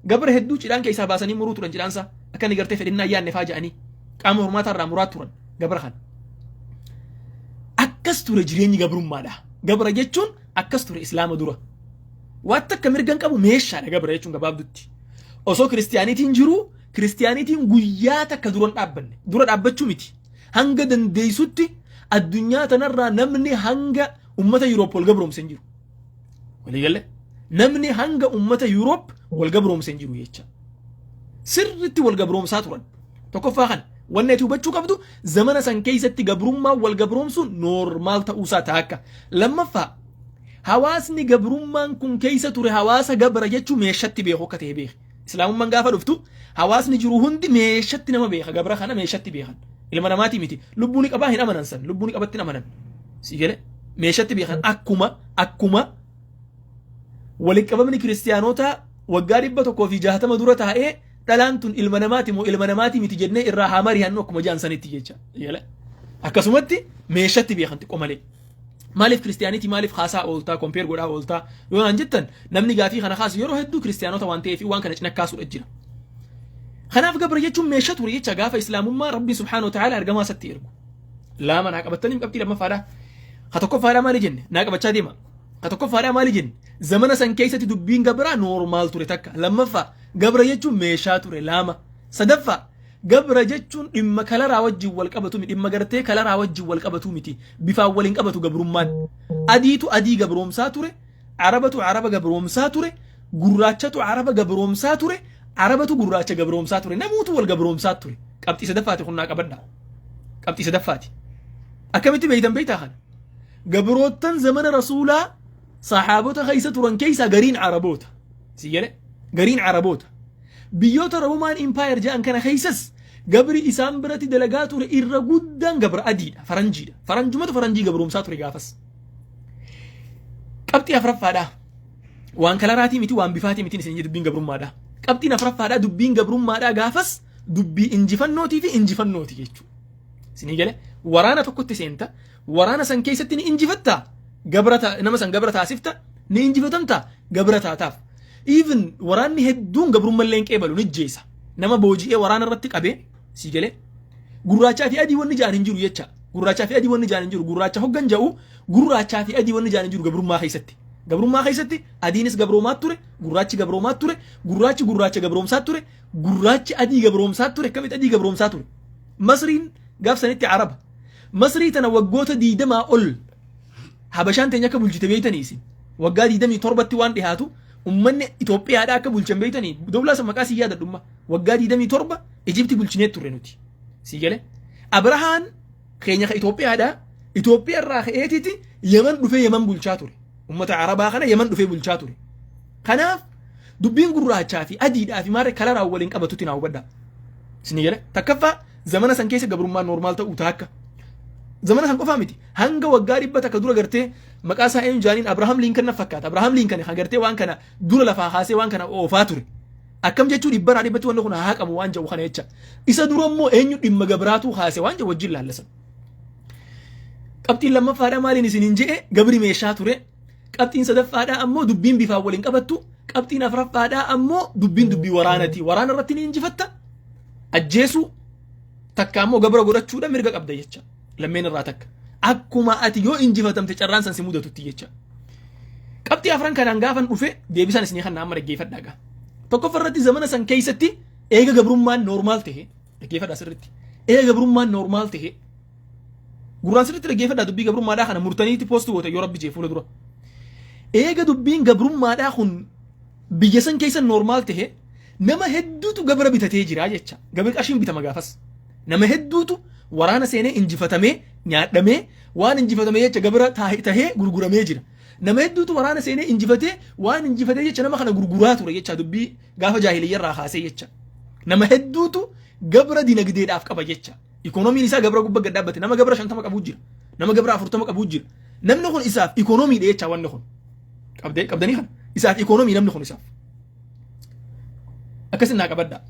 Gabra hedduu cidhaan keessaa baasanii muruu turan cidhaansaa, akka inni gartee fedhinnaa yaadne faa jedhanii qaama hormaataa irraa muraa turan gabra kana. Akkas ture jireenyi gabrummaadha. Gabra jechuun akkas ture Islaama dura. Waan takka mirga hin qabu, meeshaadha gabra jechuun gabaabdutti. Osoo kiristiyaaniitiin jiru, kiristiyaaniitiin guyyaa takka dura hin dhaabbanne. Dura dhaabbachuu miti. Hanga dandeessutti addunyaa tanarraa namni hanga ummata Yuuroop wal gabroomse hin jiru. Waliigalee namni hanga ummata Yuuroop wal gabroomse hin jiru jecha. Sirritti wal gabroomsaa turan. Tokkoffaa kana wanni ati hubachuu qabdu, zamana san keessatti gabrummaa wal gabroomsuun normal ta'uusaa taakka. Lammaffaa, hawaasni gabrummaan kun keessa ture hawaasa gabra jechuun meeshatti beeku akka ta'e beeki. Islaamummaan gaafa dhuftu hawaasni jiru hundi meeshatti nama beeka, gabra kana meeshatti beekan. Ilma namaatii miti. Lubbuu ni qabaa hin amanan san. Lubbuu ni qabatti hin amanan. Si galee, meeshatti beekan. Akkuma walitti qabamni kiristiyaanotaa waggaa 160 dura taa'ee, dhalaan tun ilma namaati moo ilma namaati miti jennee irraa haa mari'annu akkuma jaan sanitti jecha. Yala. Akkasumatti meeshatti beekan xiqqoo malee. Maaliif kiristiyaanitii maaliif haasaa ooltaa, compare godhaa ooltaa yoo naan jettan, namni gaafii kana kaasu yeroo hedduu kiristiyaanota waan ta'eef waan kana cina kaasuudha jira. Kanaaf gabra jechuun meeshaa ture jecha gaafa islaamummaa Rabbiin subhaanahu wa ta'ala ergamaa isatti ergu. Lama naa qabattanii qabxii lammaffaadha. Ka tokkoffaadha maali jenne? Naa qabachaa deema. Ka tokkoffaadha maali jenne? Zamana san keessatti dubbiin gabraa normal ture takka. Lammaffaa, gabra jechuun meeshaa ture lama. Sadaffaa, gabra jechuun dhimma kalaraa wajjin wal qabatu miti, dhimma gartee kalaraa wajjin wal qabatu miti, bifaan waliin qabatu gabrummaan. Adiitu adii gabroomsaa ture, Arabatu Araba gabroomsaa ture, gurraachatu Araba gabroomsaa ture, Arabatu gurraacha gabroomsaa ture, namuutu wal gabroomsaa ture. Qabxii sadaffaati kun, naa qabadha. Qabxii sadaffaati. Akkamitti beeytan beeytaa kana? Gabroottan zamana Rasuulaa sahaabota keessa turan keessaa gariin Araboota. Si jedhe, gariin Araboota. Biyyoota Roman Empire jedhan kana keessas gabri isaan biratti dalagaa ture irra guddaan gabra adiidha, faranjiidha. Faranjumatu faranjii gabroomsaa ture gaafas. Qabxii afuraffaadha. Waan kalaraatii miti, waan bifaatii miti isin dubbiin gabrummaadha. Qabxiin afuraffaadha, dubbiin gabrummaadha gaafas dubbii injifannootii fi injifannooti jechuudha. Isinii gale? Waraana tokkotti seenta, waraana san keessatti ni injifatta, gabra nama san gabra taasifta, ni injifatamta, gabra taataaf. Even waraanni hedduun gabrummallee hin qeebalu, ni jeesa. Nama booji'ee waraana irratti qabee, sii galee, gurraachaa fi adii wanni ja'an hin jiru jecha. Gurraachaa fi adii wanni ja'an hin jiru. Gurraacha hoggan ja'u, gurraachaa fi adii wanni ja'an hin jiru gabrummaa keessatti. Gabrummaa keessatti adiinis gabroomaa ture, gurraachi gabroomaa ture, gurraachi gurraacha gabroomsaa ture, gurraachi adii gabroomsaa ture, akkamitti adii gabroomsaa ture. Masriin gaaf sanitti Araba. Masrii tana waggoota 20 ol Habashaan teenya akka bulchite beeytanii isin. Waggaa 27tti waan dhihaatu ummanni Itoophiyaadhaa akka bulchan beeytanii. Dowlaa san maqaa si yaadadhumma. Waggaa 27 Ijipti bulchinee turre nuti. Si gale? Abrahaan keenya ka Itoophiyaadhaa Itoophiyaa irraa ka'eetiti Yemen dhufee Yemen bulchaa ture. Ummata Arabaa kana Yemen dhufee bulchaa ture. Kanaaf dubbiin gurraachaa fi adiidhaa fi maarree kalaraan waliin qabatutti naa hubadhaa. Isinii gale? Takkaffaa, zamana san keessa gabrummaan normal ta'uu taakka. Zamana san qofaa miti. Hanga waggaa 100 dura gartee maqaa isaa eenyu jaaniin, Abrahaam Lincoln na fakkaata. Abrahaam Lincoln kan gartee waan kana dura lafaa kaasee waan kana oofaa ture. Akkam jechuu, dhibbarraa dhibbatti wanni kun haa qabu waan jedhu kana jecha. Isa dura immoo eenyu dhimma gabraatuu kaase waan jedhu wajjin laallasan. Qabxiin lammaffaadhaa maaliin isiniin je'e? Gabri meeshaa ture. Qabxiin sadaffaadhaa ammoo dubbiin bifaan waliin qabattu. Qabxiin afuraffaadhaa ammoo dubbiin dubbii waraanati. Waraana irratti ni injifatta. Ajjeesuu takka ammoo gabra godhachuudha mirga qabda jecha. Lammeen irraa takka. Akkuma ati yoo injifatamte carraan san si mudatutti jecha. Qabxii afran kanaan gaafan dhufe deebisaan isinii kan amma dhaggeeffadhaa gaa. Tokkoffaa irratti, zamana san keessatti eega gabrummaan normal ta'e, dhaggeeffadhaa sirriitti. Eega gabrummaan normal ta'e, gurraan sirriitti dhaggeeffadhaa, dubbii gabrummaadhaa kana murtaniitti post goote yoo Rabbi jee fuula dura. Eega dubbiin gabrummaadhaa kun biyya san keessa normal ta'e, nama hedduutu gabra bitatee jira jecha. Gabri qarshiin bitama gaafas. Nama hedduutu waraana seenee injifatamee nyaadhamee, waan injifatame jecha gabra tahee gurguramee jira. Nama hedduutu waraana seenee injifatee, waan injifatee jecha nama kana gurguraa ture jecha, dubbii gaafa jaahiliyyarraa kaasee jecha. Nama hedduutu gabra dinagdeedhaaf qaba jecha. Ikoonomiin isaa gabra gubbaa gad dhaabbate. Nama gabra 50 qabuu jira. Nama gabra 40 qabuu jira. Namni kun isaaf ikoonomiidha jecha wanni kun. Qabdee qabdanii kana. Isaaf ikoonomii namni kun isaaf. Akkasin naa qabadhaa.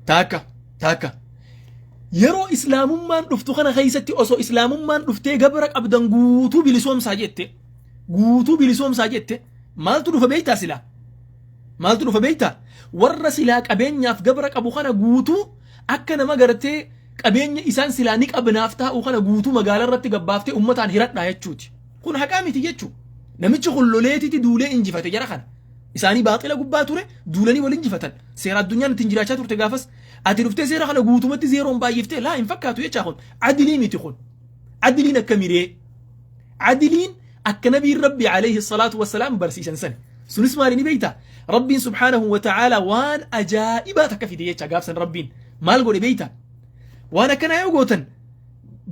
Taakka taakka. Yeroo islaamummaan dhuftu kana keessatti osoo islaamummaan dhuftee gabra qabdan guutuu bilisoomsaa jette, guutuu bilisoomsaa jette, maaltu dhufa beektaa silaa? Maaltu dhufa beektaa? Warra silaa qabeenyaaf gabra qabu kana guutuu akka nama gartee qabeenya isaan silaa ni qabnaaf taa'u kana guutuu magaalaa irratti gabbaaftee ummataan hiradhaa jechuuti. Kun haqaa miti jechuu. Namichi kun loleetiti duulee injifate jara kana. Isaanii baaxila gubbaa ture, duulanii wal injifatan. Seera addunyaan ittiin jiraachaa turte gaafas. Ati dhuftee seera kana guutumatti zeeroon baay'iftee laa hin fakkaatu jechaa kun. Adilii miti kun. Adiliin akka miree. Adiliin akka nabiin Rabbi alayhi salaatu wassalaam barsiisan sani. Sunis maali ni beektaa? Rabbiin subhaanahu wa ta'ala waan ajaa'ibaa takka fide jecha gaafsan Rabbiin. Maal godhe beektaa? Waan akkanaa yoo gootan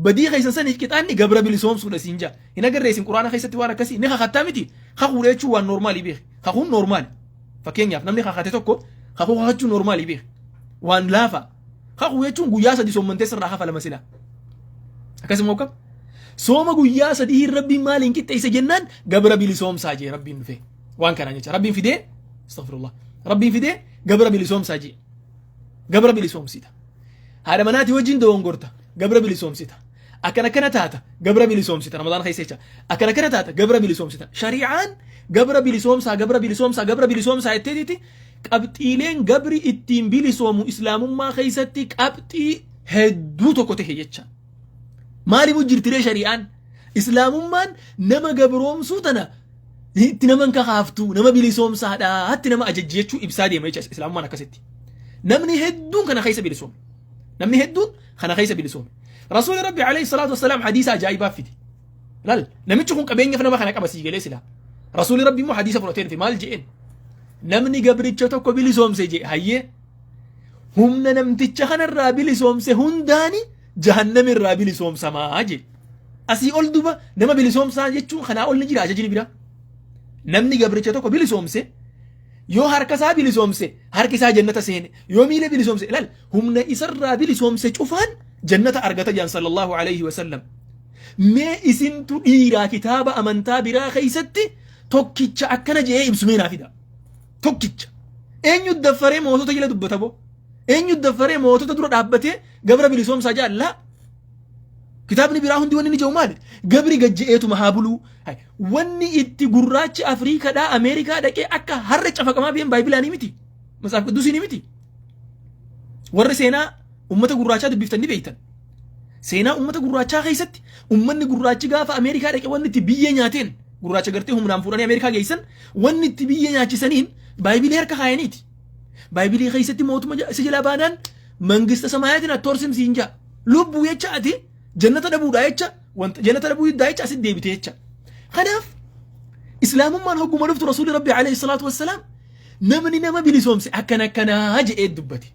badii keessan saniif qixaanni gabra bilisoomsuudha siin jaa. Hin agarree isin Quraana keessatti waan akkasii? Ni kakattaa miti? Kakuudha jechuun waan normalii beeki. Kakuun normal. Fakkeenyaaf namni kakate tokko kakuu kakachuun normalii beeki. Waan laafa. Kakuu jechuun guyyaa 3 soommantee sirraa kafalama silaa. Akkasuma akkam? Sooma guyyaa 3 Rabbiin maaliin qixxeesse jennaan, gabra bilisoomsaa jee Rabbiin dhufee. Waan kanaan jecha Rabbiin fidee, astaghfirullah. Rabbiin fidee gabra bilisoomsaa jee. Gabra bilisoomsita. Haadha manaatii wajjin dogongorta. Gabra bilisoomsita. Akkana akkana taata, gabra bilisoomsita Ramadaana keessa jecha. Akkana akkana taata, gabra bilisoomsita. Shari'aan gabra bilisoomsaa, gabra bilisoomsaa, gabra bilisoomsaa jetteetiiti qabxiileen gabri ittiin bilisoomu islaamummaa keessatti qabxii hedduu tokko ta'e jecha. Maaliif jirtiree shari'aan? Islaamummaan nama gabroomsuu tana itti nama hin kakaaftu, nama bilisoomsaadhaatti nama ajajji jechuu ibsaa deema jecha islaamummaan akkasitti. Namni hedduun kana keessa bilisoome. Namni hedduun kana keessa bilisoome. Rasuulli Rabbi alayhi salaatu wassalaam hadiisa ajaa'ibaa fide. Laal, namichi kun qabeenyaaf nama kana qaba sii galee silaa. Rasuulli Rabbi immoo hadiisa fudhatee dhufe maal je'een? Namni gabricha tokko bilisoomse je'e hayyee humna namticha kanarraa bilisoomse hundaani jahannamirraa bilisoomsamaa je'e. Asii ol duba nama bilisoomsaa jechuun kanaa ol ni jira ajajni biraa. Namni gabricha tokko bilisoomse yoo harka isaa bilisoomse harki isaa jannata seene, yoo miila bilisoomse, ilaal, humna isarraa bilisoomse cufaan jannata argata jedhan sallallahu alayhi wasallam. Mee isintu dhiiraa kitaaba amantaa biraa keessatti tokkicha akkana je'ee ibsu mee naa fida. Tokkicha. Eenyu daffaree mootota jala dubbata boo? Eenyu daffaree mootota dura dhaabbatee gabra bilisoomsaa jaallaa? Kitaabni biraa hundi wanni inni jedhu maali? Gabri gajja'eetuma haa buluu. Wanni itti gurraachi Afriikaadhaa Ameerikaa dhaqee akka har'a cafaqamaa bi'een Baayibilaanii miti. Matsaaf Qiddusiinii miti. Warri seenaa uummata gurraachaa dubbiftan ni beektan. Seenaa uummata gurraachaa keessatti uummanni gurraachi gaafa Ameerikaa dhaqe wanni itti biyyee nyaateen gurraacha gartee humnaan fuudhanii Ameerikaa geessan wanni itti biyyee nyaachisaniin Baaybilii harka kaayaniiti. Baaybilii keessatti mootummaa isa jalaa baanaan mangista samaayatiin attoorsim siin jaa. Lubbuu jecha ati jannata dhabuudha jecha, wanta jannata dhabuu diddaa jecha asitti deebite jecha. Kanaaf islaamummaan hogguma dhuftu Rasuulli Rabbi alayhi salaatu wassalaam namni nama bilisoomse akkana akkanaa jedhee dubbate.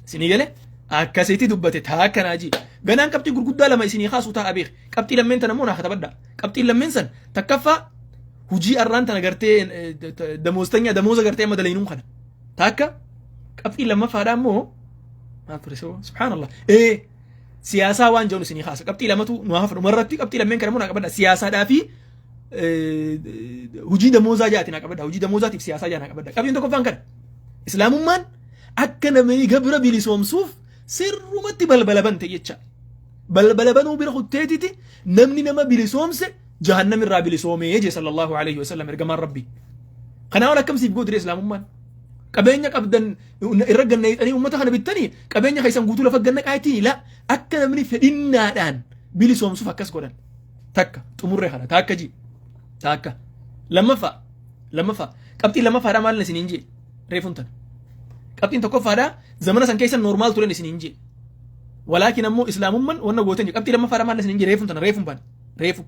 Isinii galee akkasitti dubbate taa akkanaa jee. Ganaan qabxii gurguddaa lama isinii kaasu ta'a beek. Qabxii lammeen tana immoo naa katabadha. Qabxiin lammeen san takkaffaa hujii arraan tana gartee damooztanya damooza gartee amma dalaynuun kana. Takka qabxii lammaffaadhaa immoo maal ture soo subhaanallah. Ee, siyaasaa waan jedhu isinii kaasa. Qabxii lamatu nu hafa dhumarratti, qabxii lammeen kana immoo naa qabadha. Siyaasaadhaa fi hujii damoozaa jaati naa qabadha. Hujii damoozaatiif siyaasaa jaa naa qabadha. Qabxiin tokkoffaan kana. Islaamummaan akka namni gabra bilisoomsuuf sirrumatti balbala bante jecha. Balbala banuu bira kutteetiti namni nama bilisoomse jahannam irraa bilisoomee jee sallallahu alaihi wasallam ergamaan Rabbii. Kanaa ol akkamsiif gootire islaamummaan? Qabeenya qabdan irra ganna uummata kana bittanii qabeenya keessan guutuu lafa ganna qaayitii la akka namni fedhinnaadhaan bilisoomsuuf akkas godhan. Takka xumurree kana takka ji takka lammaffaa qabxii lammaffaadhaa maal isiniin jee reefuun tana. Qabxiin tokkoffaadhaa zamana san keessa normal turen isiniin jee. Walaakin ammoo islaamummaan wanna gootan jee qabxii lammaffaadhaa maal isiniin jee reefuun tana reefuun baan reefu.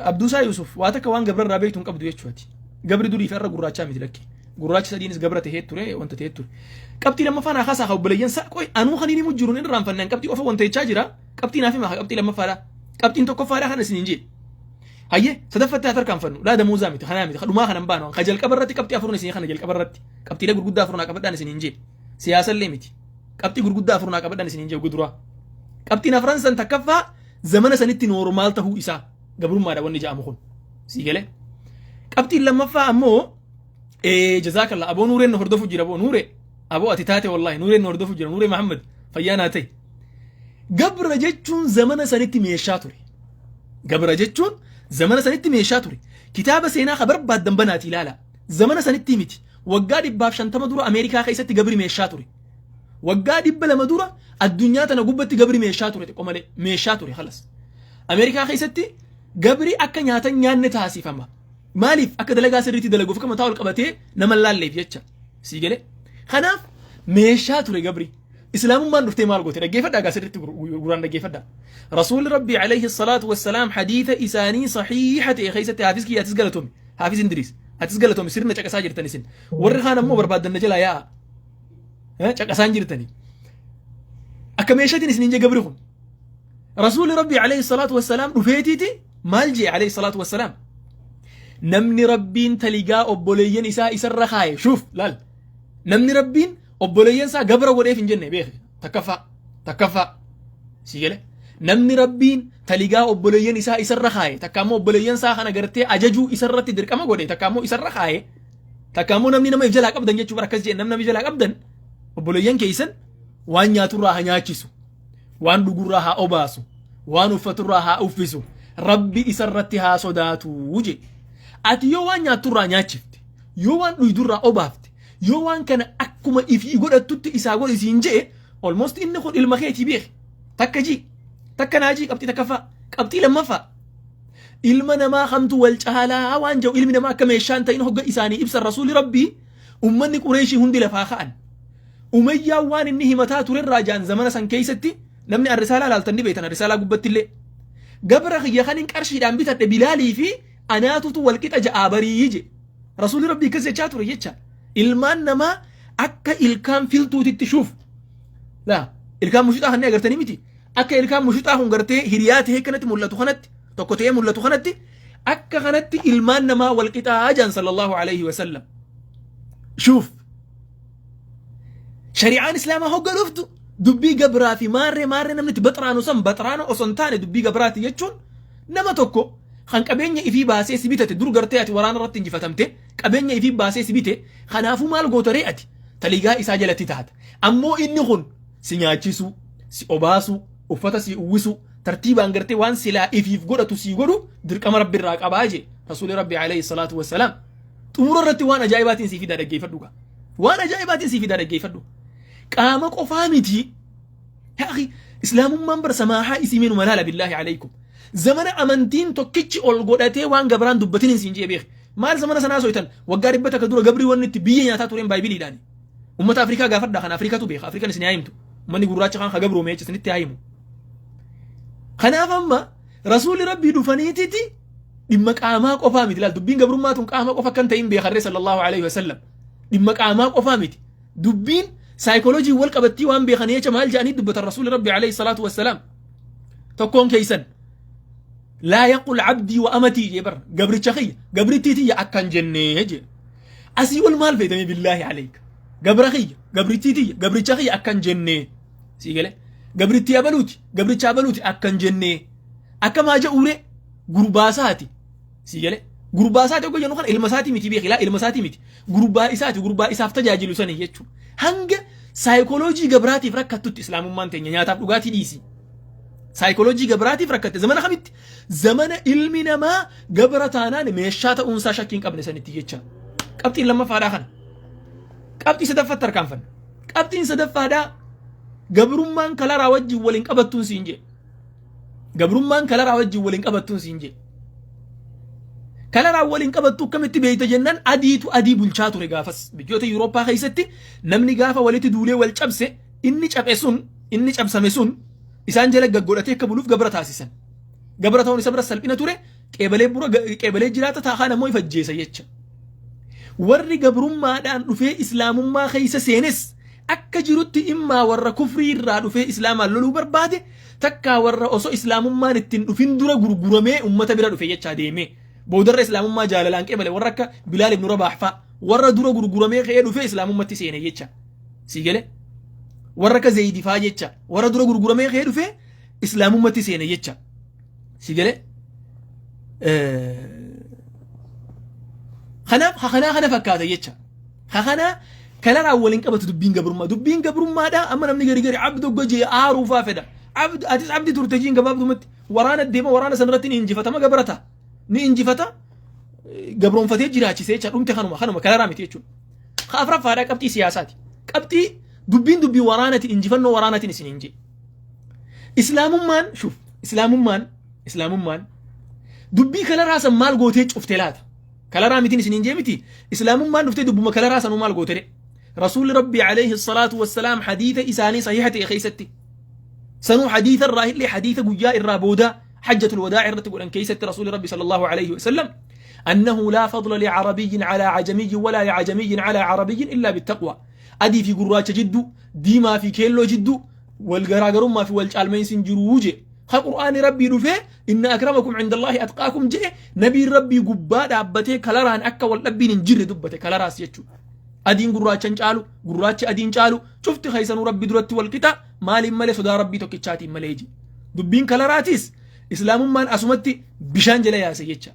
Abduusaa Yusuf waa takka waan gabra irraa beektu hin qabdu jechuuti. Gabri durii fi har'a gurraachaa miti lakki. Gurraachi sadiinis gabra tahee ture wanta tahee ture. Qabxii lammaffaa naa kaasaa obboleeyyan saa qoy anuu kan inni jiru hin irraanfannaan qabxii qofa wanta jechaa jira. Qabxii naaf himaa qabxii lammaffaadha. Qabxiin tokkoffaadha kan isiniin jee. Hayyee, sadaffatti haa tarkaanfannu. Laa, damoozaa miti, kanaa miti, dhumaa kanan baanu. Ka jalqaba irratti qabxii afurun isinii kana jalqaba irratti. Qabxiilee gurguddaa afur naa qabadhaan isiniin jee. Siyaasallee miti. Qabxii gurguddaa afur naa qabadhaan isiniin jee guduraa. Qabxiin afran san takkaffaa zamana sanitti normal tahuu isaa gabrummaadha wanni jedhamu kun. Sii galee. Qabxiin lammaffaa ammoo jazaakallah aboo Nuureen nu hordofu jira, aboo Nuuree, aboo ati taate, wallahi Nuureen nu hordofu jira. Nuuree Mahammad, fayyaa naa ta'e. Gabra jechuun zamana sanitti meeshaa ture. Gabra jechuun zamana sanitti meeshaa ture. Kitaaba seenaa ka barbaaddan banaati ilaala. Zamana sanitti miti. Waggaa 150 dura Ameerikaa keessatti gabri meeshaa ture. Waggaa 200 dura addunyaa tana gubbatti gabri meeshaa ture, xiqqoo malee meeshaa ture halas. Ameerikaa keessatti gabri akka nyaatan nyaanne taasifama. Maaliif? Akka dalagaa sirriitti dalaguuf akka mataa ol qabatee nama hin laalleef jecha. Sii galee. Kanaaf meeshaa ture gabri. Islaamummaan dhuftee maal goote? Dhaggeeffadhaa gaa, sirriitti guraan dhaggeeffadhaa. Rasuulli Rabbii alayhi salaatu wassalaam hadiisa isaanii sahiiha ta'e keessatti, hafiz kiyya atis galatoomi. Hafiz Indiriis atis galatoomi, sirna caqasaa jirtan isin. Warri kaan ammoo barbaaddan na jalaa yaa'a. Caqasaan jirtani. Akka meeshaatiin isiniin jee gabri kun. Rasuulli Rabbii alayhi salaatu wassalaam dhufeetiiti maal jee alayhi salaatu wassalaam? Namni Rabbiin taligaa obboleeyyan isaa isarra kaaye, shuuf laal. Namni Rabbiin obboleeyyan isaa gabra godheef hin jenne beeki. Takkaffaa si gale. Namni Rabbiin taligaa obboleeyyan isaa isarra kaaye, takka ammoo obboleeyyan isaa kana gartee ajajuu isarratti dirqama godhe, takka ammoo isarra kaaye. Takka ammoo namni nama if jalaa qabdan jechuu bara akkas jedhe, namni nama if jalaa qabdan obboleeyyan keessan waan nyaaturraa haa nyaachisu, waan dhugurraa haa obaasu, waan uffaturraa haa uffisu, Rabbi isarratti haa sodaatu je. Ati yoo waan nyaatturraa nyaachifte, yoo waan dhuydurraa obaafte, yoo waan kana akkuma ifii godhattutti isaa godhi siin je'e, almost inni kun ilma keetii beeki. Takka jii, takka naajii. Qabxii takkaffaa. Qabxii lammaffaa, ilma namaa kamtu wal caalaa waan jedhu, ilmi namaa akka meeshaan ta'in hogga isaanii ibsan Rasuuli Rabbii, ummanni Qureeshii hundi lafaa ka'an. Umayyaan waan inni himataa turerraa jaan, zamana san keessatti namni arrisaalaa laaltan ni beektan, arrisaalaa gubbatti illee gabra kiyya kanin qarshiidhaan bitadhe Bilaalii fi anaatutu walqixa ja'aa barii je. Rasuulli Rabbii akkas jechaa ture jecha. Ilmaan namaa akka ilkaan filtuutitti shuuf laa, ilkaan mushuxaa kanneen agartanii miti, akka ilkaan mushuxaa kun gartee hiriyaa ta'ee kanatti mul'atu, kanatti tokko ta'ee mul'atu, kanatti akka kanatti ilmaan namaa walqixaa jaan sallallahu alaihi wasallam. Shuuf, shari'aan Islaamaa hogga dhuftu dubbii gabraa fi maarree maarree namni itti baxraanu san baxraana osoo hin taane, dubbii gabraati jechuun nama tokko kan qabeenya ifii baasee si bitate. Dur gartee ati waraana irratti injifatamte, qabeenya ifii baasee si bite. Kanaafuu maal gootaree? Ati taligaa isaa jalatti taata. Ammoo inni kun si nyaachisu, si obaasu, uffata si uwwisu, tartiibaan gartee waan silaa ifiif godhatu si godhu dirqama Rabbi irraa qabaa je Rasuuli Rabbi alayhi salaatu wassalaam. Xumura irratti waan ajaa'ibaatiin si fidaa dhaggeeffadhu gaa, waan ajaa'ibaatiin si fidaa dhaggeeffadhu. Qaama qofaa miti yaa akhi, Islaamummaan bar samaahaa isii meenuma laala. Billaahi alaykum, zamana amantiin tokkichi ol godhatee waan gabraan dubbatin hin siin jee beek. Maal zamana sanaa soitan? Waggaa 100 dura gabrii wanni itti biyya nyaataa tureen baaybiliidhaani. Ummata Afrikaa gaafadhaa, kan Afrikatu beeka. Afrikan isin haa himtu, ummanni gurraacha kan gabroome jecha isinitti haa himu. Kanaaf amma Rasuulli Rabbii dhufaniititi dhimma qaamaa qofaa miti. Laal, dubbiin gabrummaa tun qaama qofa kan ta'in beekarree sallallahu alaihi wasallam. Dhimma qaamaa qofaa miti dubbiin, saayikooloojii wal qabattii waan beekanii jecha maal jedhanii dubbatan Rasuulli Rabbi alayhi salaatu wassalaam? Tokkoon keeysan laa yaqul abdii wa amatii jee bar, gabricha kiyya, gabrittii tiyya akkan jennee jee. Asii ol maal fayyadamee? Billaahi alayka, gabra kiyya, gabrittii tiyya, gabricha kiyya akkan jennee sii gale, gabrittii abaluuti, gabricha abaluuti akkan jennee akka maa ja'uure? Gurbaasaati sii gale. Gurbaasaati ogga jennu kana ilma isaatii miti beeki, laa, ilma isaatii miti, gurbaa isaati, gurbaa isaaf tajaajilu sanii jechuudha. Hanga saayikooloojii gabraatiif rakkattutti Islaamummaan teenya nyaataaf dhugaatii dhiisi. Saayikooloojii gabraatiif rakkatte. Zamana kamitti? Zamana ilmi namaa gabra taanaan meeshaa ta'uunsaa shakkii hin qabne sanitti jecha. Qabxiin lammaffaadhaa kana. Qabxii sadaffaatti harkaanfanna. Qabxiin sadaffaadhaa gabrummaan kalaraa wajjin waliin qabattuun siin jedhe. Gabrummaan kalaraa wajjin waliin qabattuun siin jedhe. Kalaraan waliin qabattu akkamitti beekta jennaan, adiitu adii bulchaa ture gaafas. Biyyoota Yuurooppaa keessatti namni gaafa walitti duulee wal cabse, inni cabe sun, inni cabsame sun isaan jala gaggodhatee akka buluuf gabra taasisan. Gabra ta'uun isa bira salphina ture, qeebalee bura qeebalee jiraata taakaan ammoo ifa ajjeesa jecha. Warri gabrummaadhaan dhufee Islaamummaa keessa seenes akka jirutti immaa warra kufrii irraa dhufee Islaamaan loluu barbaade, takkaa warra osoo Islaamummaan ittiin dhufin dura gurguramee ummata bira dhufe jechaa deemee boodarra Islaamummaa jaalalaan qeebale, warra akka Bilaal ibn Rabaah fa'a, warra dura gurguramee ka'ee dhufee Islaamummatti seene jecha sii gale, warra akka Zayidi faa jecha, warra dura gurguramee ka'ee dhufee Islaamummatti seene jecha sii gale. Kanaaf kanaa kana fakkaata jecha kanaa kalaraan waliin qabatu dubbiin gabrummaa. Dubbiin gabrummaadha. Amma namni gari gari abdu gojee aaruufaa fedha. Abdu, atis abdi turte jiin. Gabaabdumatti waraana deema, waraana sanarratti ni injifatama, gabrata ni injifata, gabroonfatee jiraachisee jecha. Dhumte kanuma kanuma, kalaraa miti jechuudha. Ka afuraffaadha qabxii siyaasaati. Qabxii dubbiin dubbii waraanati, injifannoo waraanatiin isin hin jee. Islaamummaan shuf, Islaamummaan dubbii kalaraa san maal gootee cufte laata? Kalaraa mitiin isin hin jee miti. Islaamummaan dhuftee dubbuma kalaraa sanuu maal goote? Rasuulli Rabbii alayhi salaatu wassalaam hadiisa isaanii sahiha ta'e keessatti, sanuu hadiisa irraa illee hadiisa guyyaa irraa boodaa hajjatul wadaa irratti godhan keessatti, Rasuulli Rabbi sallallahu alayhi wasallam أنه لا فضل لعربي على عجمي ولا لعجمي على عربي إلا بالتقوى. Adii fi gurraacha jidduu, diimaa fi keelloo jidduu wal garaagarummaa fi wal caalmeensi hin jiruu je. Ka Qur'aani Rabbii dhufee inna akramakum indallahi atqaakum jedhe, nabiin Rabbii gubbaa dhaabbatee kalaraan akka wal dhabbiin hin jirre dubbate. Kalaraas jechuudha. Adiin gurraacha hin caalu, gurraachi adiin caalu, cufti keessanuu Rabbi duratti wal qixa, maaliin malee? Sodaa Rabbii tokkichaatiin malee je. Dubbiin kalaraatis Islaamummaan asumatti bishaan jala yaase jecha.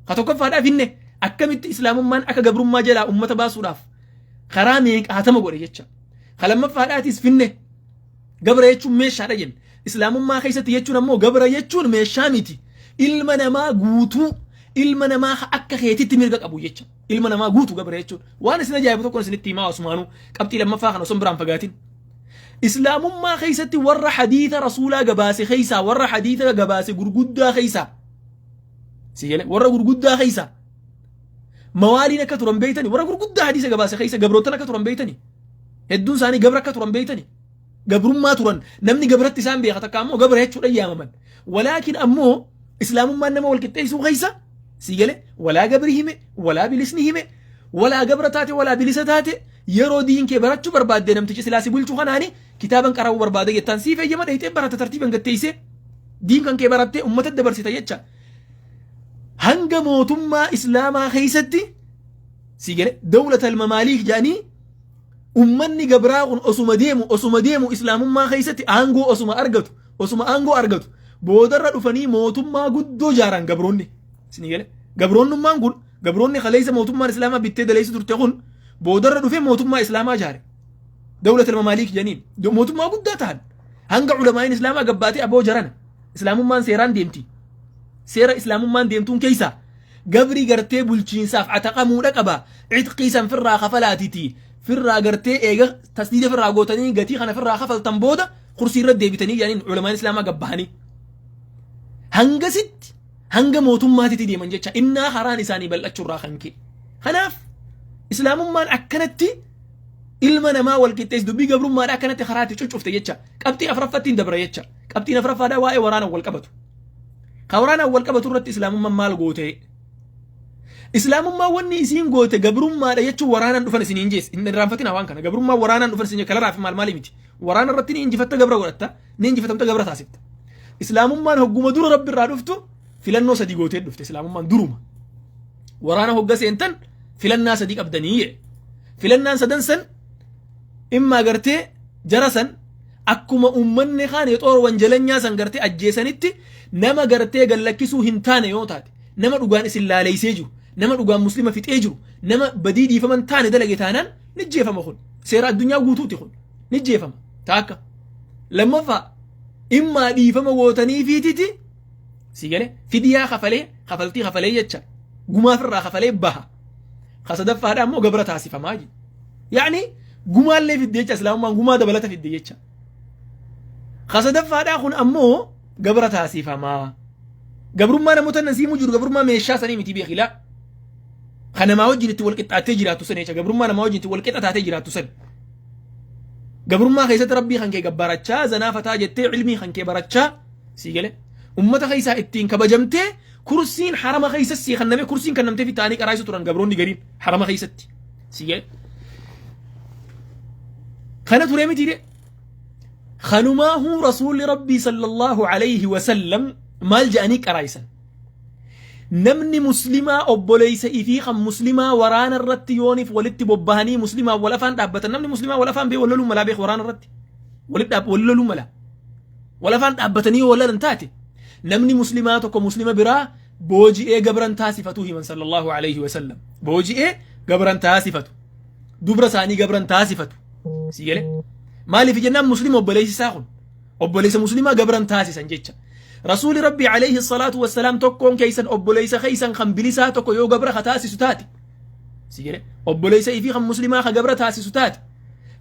Ka tokkoffaadhaaf hinne Akkamitti islaamummaan akka gabrummaa jalaa ummata baasuudhaaf karaa meeqaatama godhe jecha. Kalammaffaadhaatis finne gabra jechuun meeshaadha jenne. Islaamummaa keessatti jechuun ammoo gabra jechuun meeshaa miti. Ilma namaa guutuu, ilma namaa akka keetitti mirga qabu jecha. Ilma namaa guutuu gabra jechuun. Waan isin ajaa'ibu tokkoon isinitti himaa osumaanuu qabxii lammaffaa kana osoo biraan fagaatin. Islaamummaa keessatti warra hadiisa rasuulaa gabaase keessaa, warra hadiisa gabaase gurguddaa keessaa, si galee, warra gurguddaa keessaa mawaaliin akka turan beeytani. Warra gurguddaa hadiisa gabaase keessa gabrootan akka turan beeytani. Hedduun isaanii gabra akka turan beeytani. Gabrummaa turan, namni gabratti isaan beeka, takka ammoo gabra jechuudha yaamaman. Walaakin ammoo islaamummaan nama wal qixxeessuu keessa, si gale, walaa gabri hime, walaa bilisni hime, walaa gabra taate, walaa bilisa taate, yeroo diin kee barachuu barbaadde namtichi silaa si bulchuu kanaani kitaaban qara'uu barbaade jettaan siif eeyyama, dhayxee barata, tartiiban gatteessee diin kan kee barattee ummata dabarsita jecha. Hanga mootummaa islaamaa keessatti, si gale, dawlata almamaaliik jedhanii ummanni gabraa kun osuma deemu osuma deemu islaamummaa keessatti aangoo osuma argatu osuma aangoo argatu boodarra dhufanii mootummaa guddoo jaaran gabroonni. Isinii gale, gabroonnummaan kun, gabroonni kaleessa mootummaan islaamaa bittee daleessu turte kun boodarra dhufee mootummaa islaamaa jaare. Dawlata almamaaliik jedhaniin mootummaa guddaa ta'an. Hanga ulamaa'iin islaamaa gabbaatee aboo jarana islaamummaan seeraan deemti. Seera islaamummaan deemtuun keessa gabri gartee bulchiinsaaf ataqamuudha qaba, citqii san firraa kafalaatiti, firraa gartee eega tasdiida firraa gootanii gatii kana firraa kafaltan booda kursii irra deebitanii jedhaniin ulamaan islaamaa gabbahanii. Hangasitti hanga mootummaatitti deeman jecha innaa karaan isaanii bal'achuurraa kan ka'e. Kanaaf islaamummaan akkanatti ilma namaa wal qixxeessu, dubbii gabrummaadha akkanatti karaa itti cuccufte jecha. Qabxii afuraffattiin dabra jecha. Qabxiin afuraffaadhaa waa'ee waraana wal qabatu. Ka waraanaan wal qabatu irratti islaamummaan maal goote? Islaamummaan wanni isiin goote, gabrummaadha jechuun waraanaan dhufan isiniin jees hin irraanfatina waan kana. Gabrummaan waraanaan dhufan isin kalaraa fi maal maalii miti. Waraana irratti ni injifatta, gabra godhatta, ni injifatamta, gabra taasifta. Islaamummaan hogguma dura rabbi irraa dhuftu filannoo sadii gootee dhufte. Islaamummaan duruma waraana hogga seentan filannaa sadii qabdanii jedhe. Filannaan sadan san imma gartee jara san akkuma uummanni kaan xoor wanjalanyaa san gartee ajjeesanitti nama gartee gallakkisuu hin taane yoo taate, nama dhugaan isin laaleessee jiru, nama dhugaan muslima fixee jiru, nama badii dhiifaman taane dalage taanaan ni jeefama. Kun seera addunyaa guutuuti, kun ni jeefama. Taakka lammaffaa immaa dhiifama gootanii fiititi, si gale, fidiyaa kafalee, kafaltii kafalee jecha, gumaafirraa kafalee baha. Kasadaffaadha ammoo gabra taasifamaa ji, yaani gumaallee fidde jecha. Islaamummaan gumaa dabalata fidde jecha. Kasadaffaadhaa kun ammoo gabra taasifamaa. Gabrummaa namoota nasiimu jiru gabrummaa meeshaa sanii miti beekilaa, kan namaa wajjin itti wal qixxaattee jiraattu san jecha. Gabrummaa namaa wajjin itti wal qixa taatee jiraattu san, gabrummaa keessatti rabbii kan kee gabbarachaa, zanaa fataa jettee, ilmii kan kee barachaa, sii gale, ummata keessaa ittiin kabajamtee, kursiin harama keessa sii kanname, kursiin kannamtee fi ta'anii qaraa'isu turan gabroonni gariin harama keessatti, sii gale. Kana ture miti de. Kanumaahuu rasuulli rabbii sallallahu alayhi wasallam maal jedhanii qaraa'isan? Namni muslimaa obboleeysa ifii kan muslimaa waraana irratti yooniif walitti bobbahanii muslimaa wal afaan dhaabbatan, namni muslimaa wal afaan bee wal loluu malaa beek, waraana irratti walitti wal loluu mala, wal afaan dhaabbatanii yoo wal lolan taate, namni muslimaa tokko muslima biraa booji'ee gabran taasifatu himan sallallahu alayhi wasallam. Booji'ee gabran taasifatu, dubra isaanii gabran taasifatu, si gale. Maaliif jennaan muslima obboleessi isaa kun obboleessa muslimaa gabran taasisan jecha. Rasuuli rabbii alayhi salaatu wassalaam tokkoon keeysan obboleessa keeysan kan bilisaa tokko yoo gabra ka taasisu taate, si gale, obboleessa ifii kan muslimaa ka gabra taasisu taate,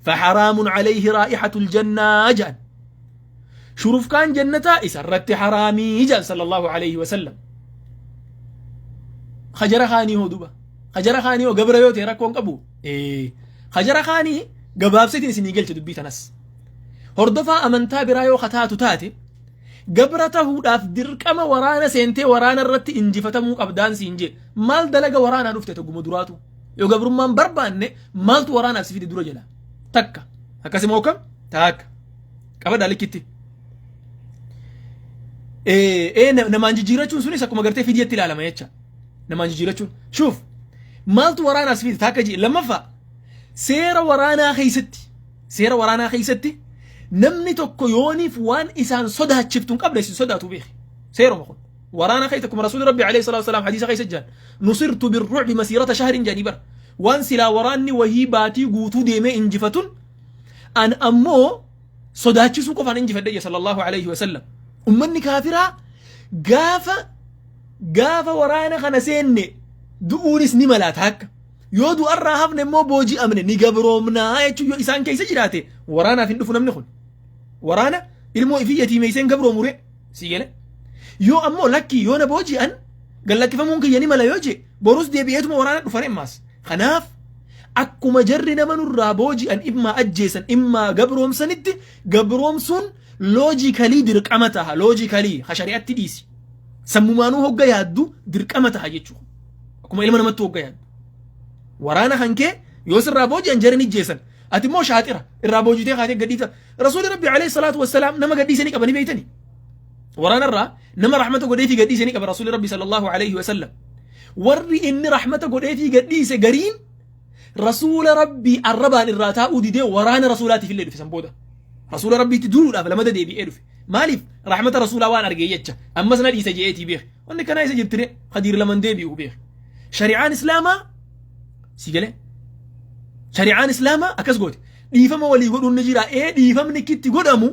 فحرام عليه رائحة الجنة جان، shurufkaan jannataa isa irratti haraamii jaan sallallahu alayhi wasallam. Kajara kaanii hoo duba? Kajara kaanii hoo gabra yoo ta'e rakkoon qabu? Kajara kaanii gabaabseetiin isinii galche dubbii tanas. Hordofaa amantaa biraa yoo kataatu taate gabra tahuudhaaf dirqama waraana seentee waraana irratti injifatamuu qabdaan siin jee, maal dalaga waraanaa dhufte? Togguma duraatu yoo gabrummaan barbaanne maaltu waraanaaf si fide dura jala? Takka akkasimoo kam takka qabadhaa likkitti. Namaan jijjiirachuun sunis akkuma gartee fidiyetti ilaalama jecha. Namaan jijjiirachuun shuuf maaltu waraanaaf si fide? Takka ji. Lammaffaa, seera waraanaa keessatti namni tokko yooniif waan isaan sodaachiftu hin qabne isin sodaatu beeki. Seeruma kun. Waraana keessa akkuma Rasuulli Rabbi alayhi salaatu wasalaam hadiisa keessa jiran, nusirtu birrucbi masiirata shahrin jedhanii bara. Waan silaa waraanni wahii baatii guutuu deemee injifatun an ammoo sodaachisuu qofaan injifadhe jedhe sallallahu alayhi wasallam. Ummanni kaafiraa gaafa waraana kana seenne du'uunis ni malaata, akka yoo du'arraa hafne immoo booji'amne ni gabroomnaa jechuun yoo isaan keessa jiraate, waraanaaf hin dhufu namni kun. Waraana ilmoo ifii yatiimeyseen gabroomure si gale. Yoo ammoo lakkii, yoo na booji'an gallakkifamuun kiyya ni mala yoo je, borus deebi'eetuma waraana dhufan immaas. Kanaaf akkuma jarri nama nurraa booji'an immaa ajjeesan immaa gabroomsanitti gabroomsuun logically dirqama taha. Logically ha shari'atti dhiisi, sammumaanuu hogga yaaddu dirqama taha jechuudha. Akkuma ilma namatti hogga yaaddu, waraana kan kee yoo sirraa booji'an jarri ni ajjeesan, ati immoo shaaxira irraa boojitee kaatee gadhiisa. Rasuulli Rabbi alayhi salaatu wassalaam nama gadhiisanii qabanii beeytanii, waraana irraa nama rahmata godheetii gadhiisanii qaba Rasuulli Rabbi sallallahu alayhi wasallam. Warri inni rahmata godheetii gadhiise gariin Rasuula Rabbii arrabaan irraa taa'uu didee waraana Rasuulaatiif illee dhufe. San booda Rasuula Rabbiitti duuluudhaaf lamada deebi'ee dhufe. Maaliif? Rahmata Rasuulaa waan argee jecha. Ammas na dhiisa je'eetii beeke. Wanni kanaa isa jirtire Khadiir laman deebi'u beeke. Shari'aan Islaamaa si galee, shari'aan Islaamaa akkas goote. Dhiifama walii godhuun ni jira. Ee, dhiifamni kitti godhamu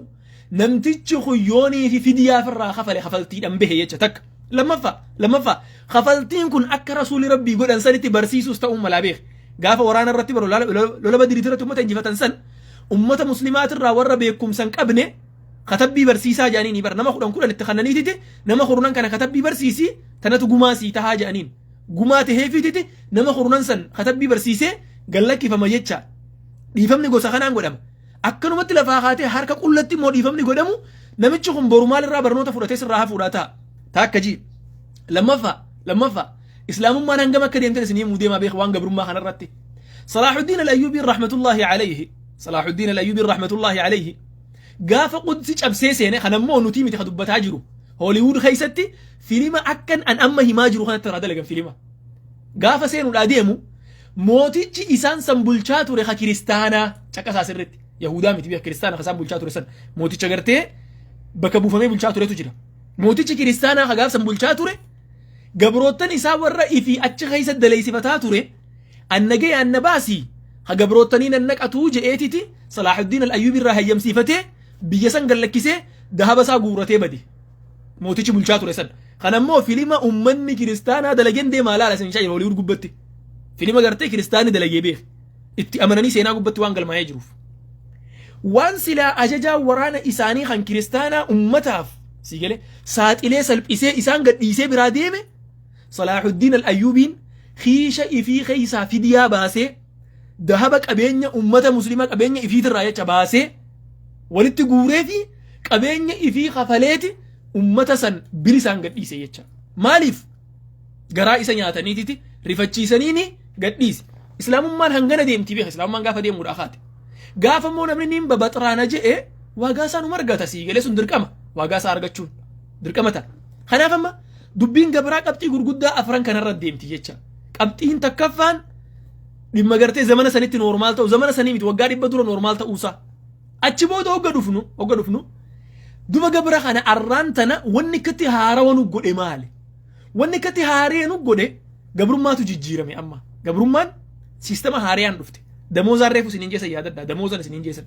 namtichi kuyyoonii fi fidiyaa irraa kafale, kafaltiidhaan bahe jecha takka. Lammaffaa, kafaltiin kun akka Rasuulli Rabbii godhan sanitti barsiisuus ta'uu malaa beeke. Gaafa waraana irratti baru, lola Badiriitti irratti ummata injifatan san, ummata muslimaatirraa warra beekumsa hin qabne katabbii barsiisaa jedhaniin bara. Nama 10 10 itti kannaniititi, nama kurnan kana katabbii barsiisi, tanatu gumaa sii tahaa jedhaniin. Gumaa taheefiititi nama kurnan san katabbii barsiisee gallakkifama jecha. Dhiifamni gosa kanaan godhama. Akkanumatti lafaa kaatee harka qullatti immoo dhiifamni godhamu, namichi kun boru maalirraa barnoota fudhatee sirraa hafuudhaa ta'a. Taakka jii. Lammaffaa, Islaamummaan hangam akka deemtan isin himuu deemaa beeku waan gabrummaa kanarratti. Salaahuddin Al-Ayyuubiin rahmatullahi alayhi, Salaahuddin Al-Ayyuubiin rahmatullahi alayhi, gaafa Qudsi cabsee seene, kanammoo nuti miti ka dubbataa jiru. Hollywood keessatti filima akkan an amma himaa jiru kanatti irraa dalagan filima. Gaafa seenuudhaa deemu mootichi isaan san bulchaa ture ka kiristaanaa, caqasaa sirritti, Yahudaa miti beeka, kiristaana ka isaan bulchaa ture san, mooticha gartee bakka buufamee bulchaa turetu jira. Mootichi kiristaanaa ka gaaf san bulchaa ture gabroottan isaa warra ifii achi keessa daleessifataa ture, annagee anna baasii ha gabroottanii nan naqatuu je'eetiti Salaahuddin Al-Ayyubi irraa hayyamsiifatee biyya san gallakkisee dahaba isaa guuratee bade. Mootichi bulchaa ture san. Kanammoo filima ummanni kiristaanaa dalageen deemaa laala isin shaayir Hollywood gubbatti. Filima gartee kiristaanni dalagee beek. Itti amananii seenaa gubbatti waan galmaa'ee jiruuf. Waan silaa ajajaa waraana isaanii kan kiristaanaa ummataaf si galee saaxilee salphisee isaan gadhiisee biraa deeme, Salaahuddin Al-Ayyubiin kiisha ifii keessaa fidiyaa baasee, dahaba qabeenya ummata muslimaa qabeenya ifiitirraa jecha baasee walitti guuree fi qabeenya ifii kafaleeti ummata san bilisaan gadhiise jecha. Maaliif? Garaa isa nyaataniititi rifachiisaniini gadhiise. Islaamummaan hangana deemti beeka. Islaamummaan gaafa deemuudha kaate. Gaafa immoo namni niin babaxiraana je'e waagaa isaa numa argata, sii galee, sun dirqama. Waagaa isaa argachuun dirqama ta'a. Kanaaf amma dubbiin gabraa qabxii gurguddaa afran kanarra deemti jecha. Qabxiin takkaffaan dhimma gartee zamana sanitti normal ta'u, zamana sanii miti, waggaa 100 dura normal ta'uusaa. Achi booda hogga dhufnu duba gabra kana arraan tana wanni akkatti haarawa nu godhe maali? Wanni akkatti haaree nu godhe gabrummaatu jijjiirame amma. Gabrummaan siistama haariyaan dhufte. Damoozaan reefu isiniin jeessan yaadadha. Damoozaan isiniin jeessan.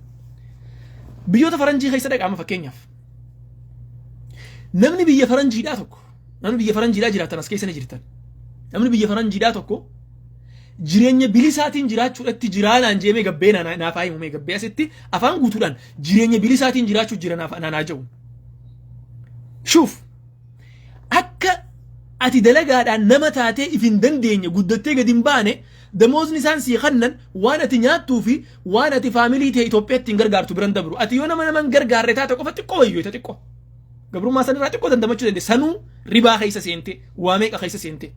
Biyyoota faranjii keessa dhaqa amma fakkeenyaaf. Namni biyya faranjiidhaa tokko, namni biyya faranjiidhaa jiraatan as keessa ni jirtan. Namni biyya faranjiidhaa tokko jireenya bilisaatiin jiraachuudhatti jiraanaan jeemee gabbee naaf haa himumee, gabbee asitti afaan guutuudhaan jireenya bilisaatiin jiraachuu jira naaf naanaa jedhu. Shuuf, akka ati dalagaadhaan nama taatee if hin dandeenye, guddattee gadi hin baane, damoosni isaan sii kannan waan ati nyaattuu fi waan ati family ta'e Itoophiyaatti hin gargaartu biran dabru. Ati yoo nama hin gargaarre taate qofa xiqqoo wayyoo xiqqoo. Gabrummaa sanirraa xiqqoo dandamachuu dandeesse. Sanuu ribaa keessa seente, waa meeqa keessa seente.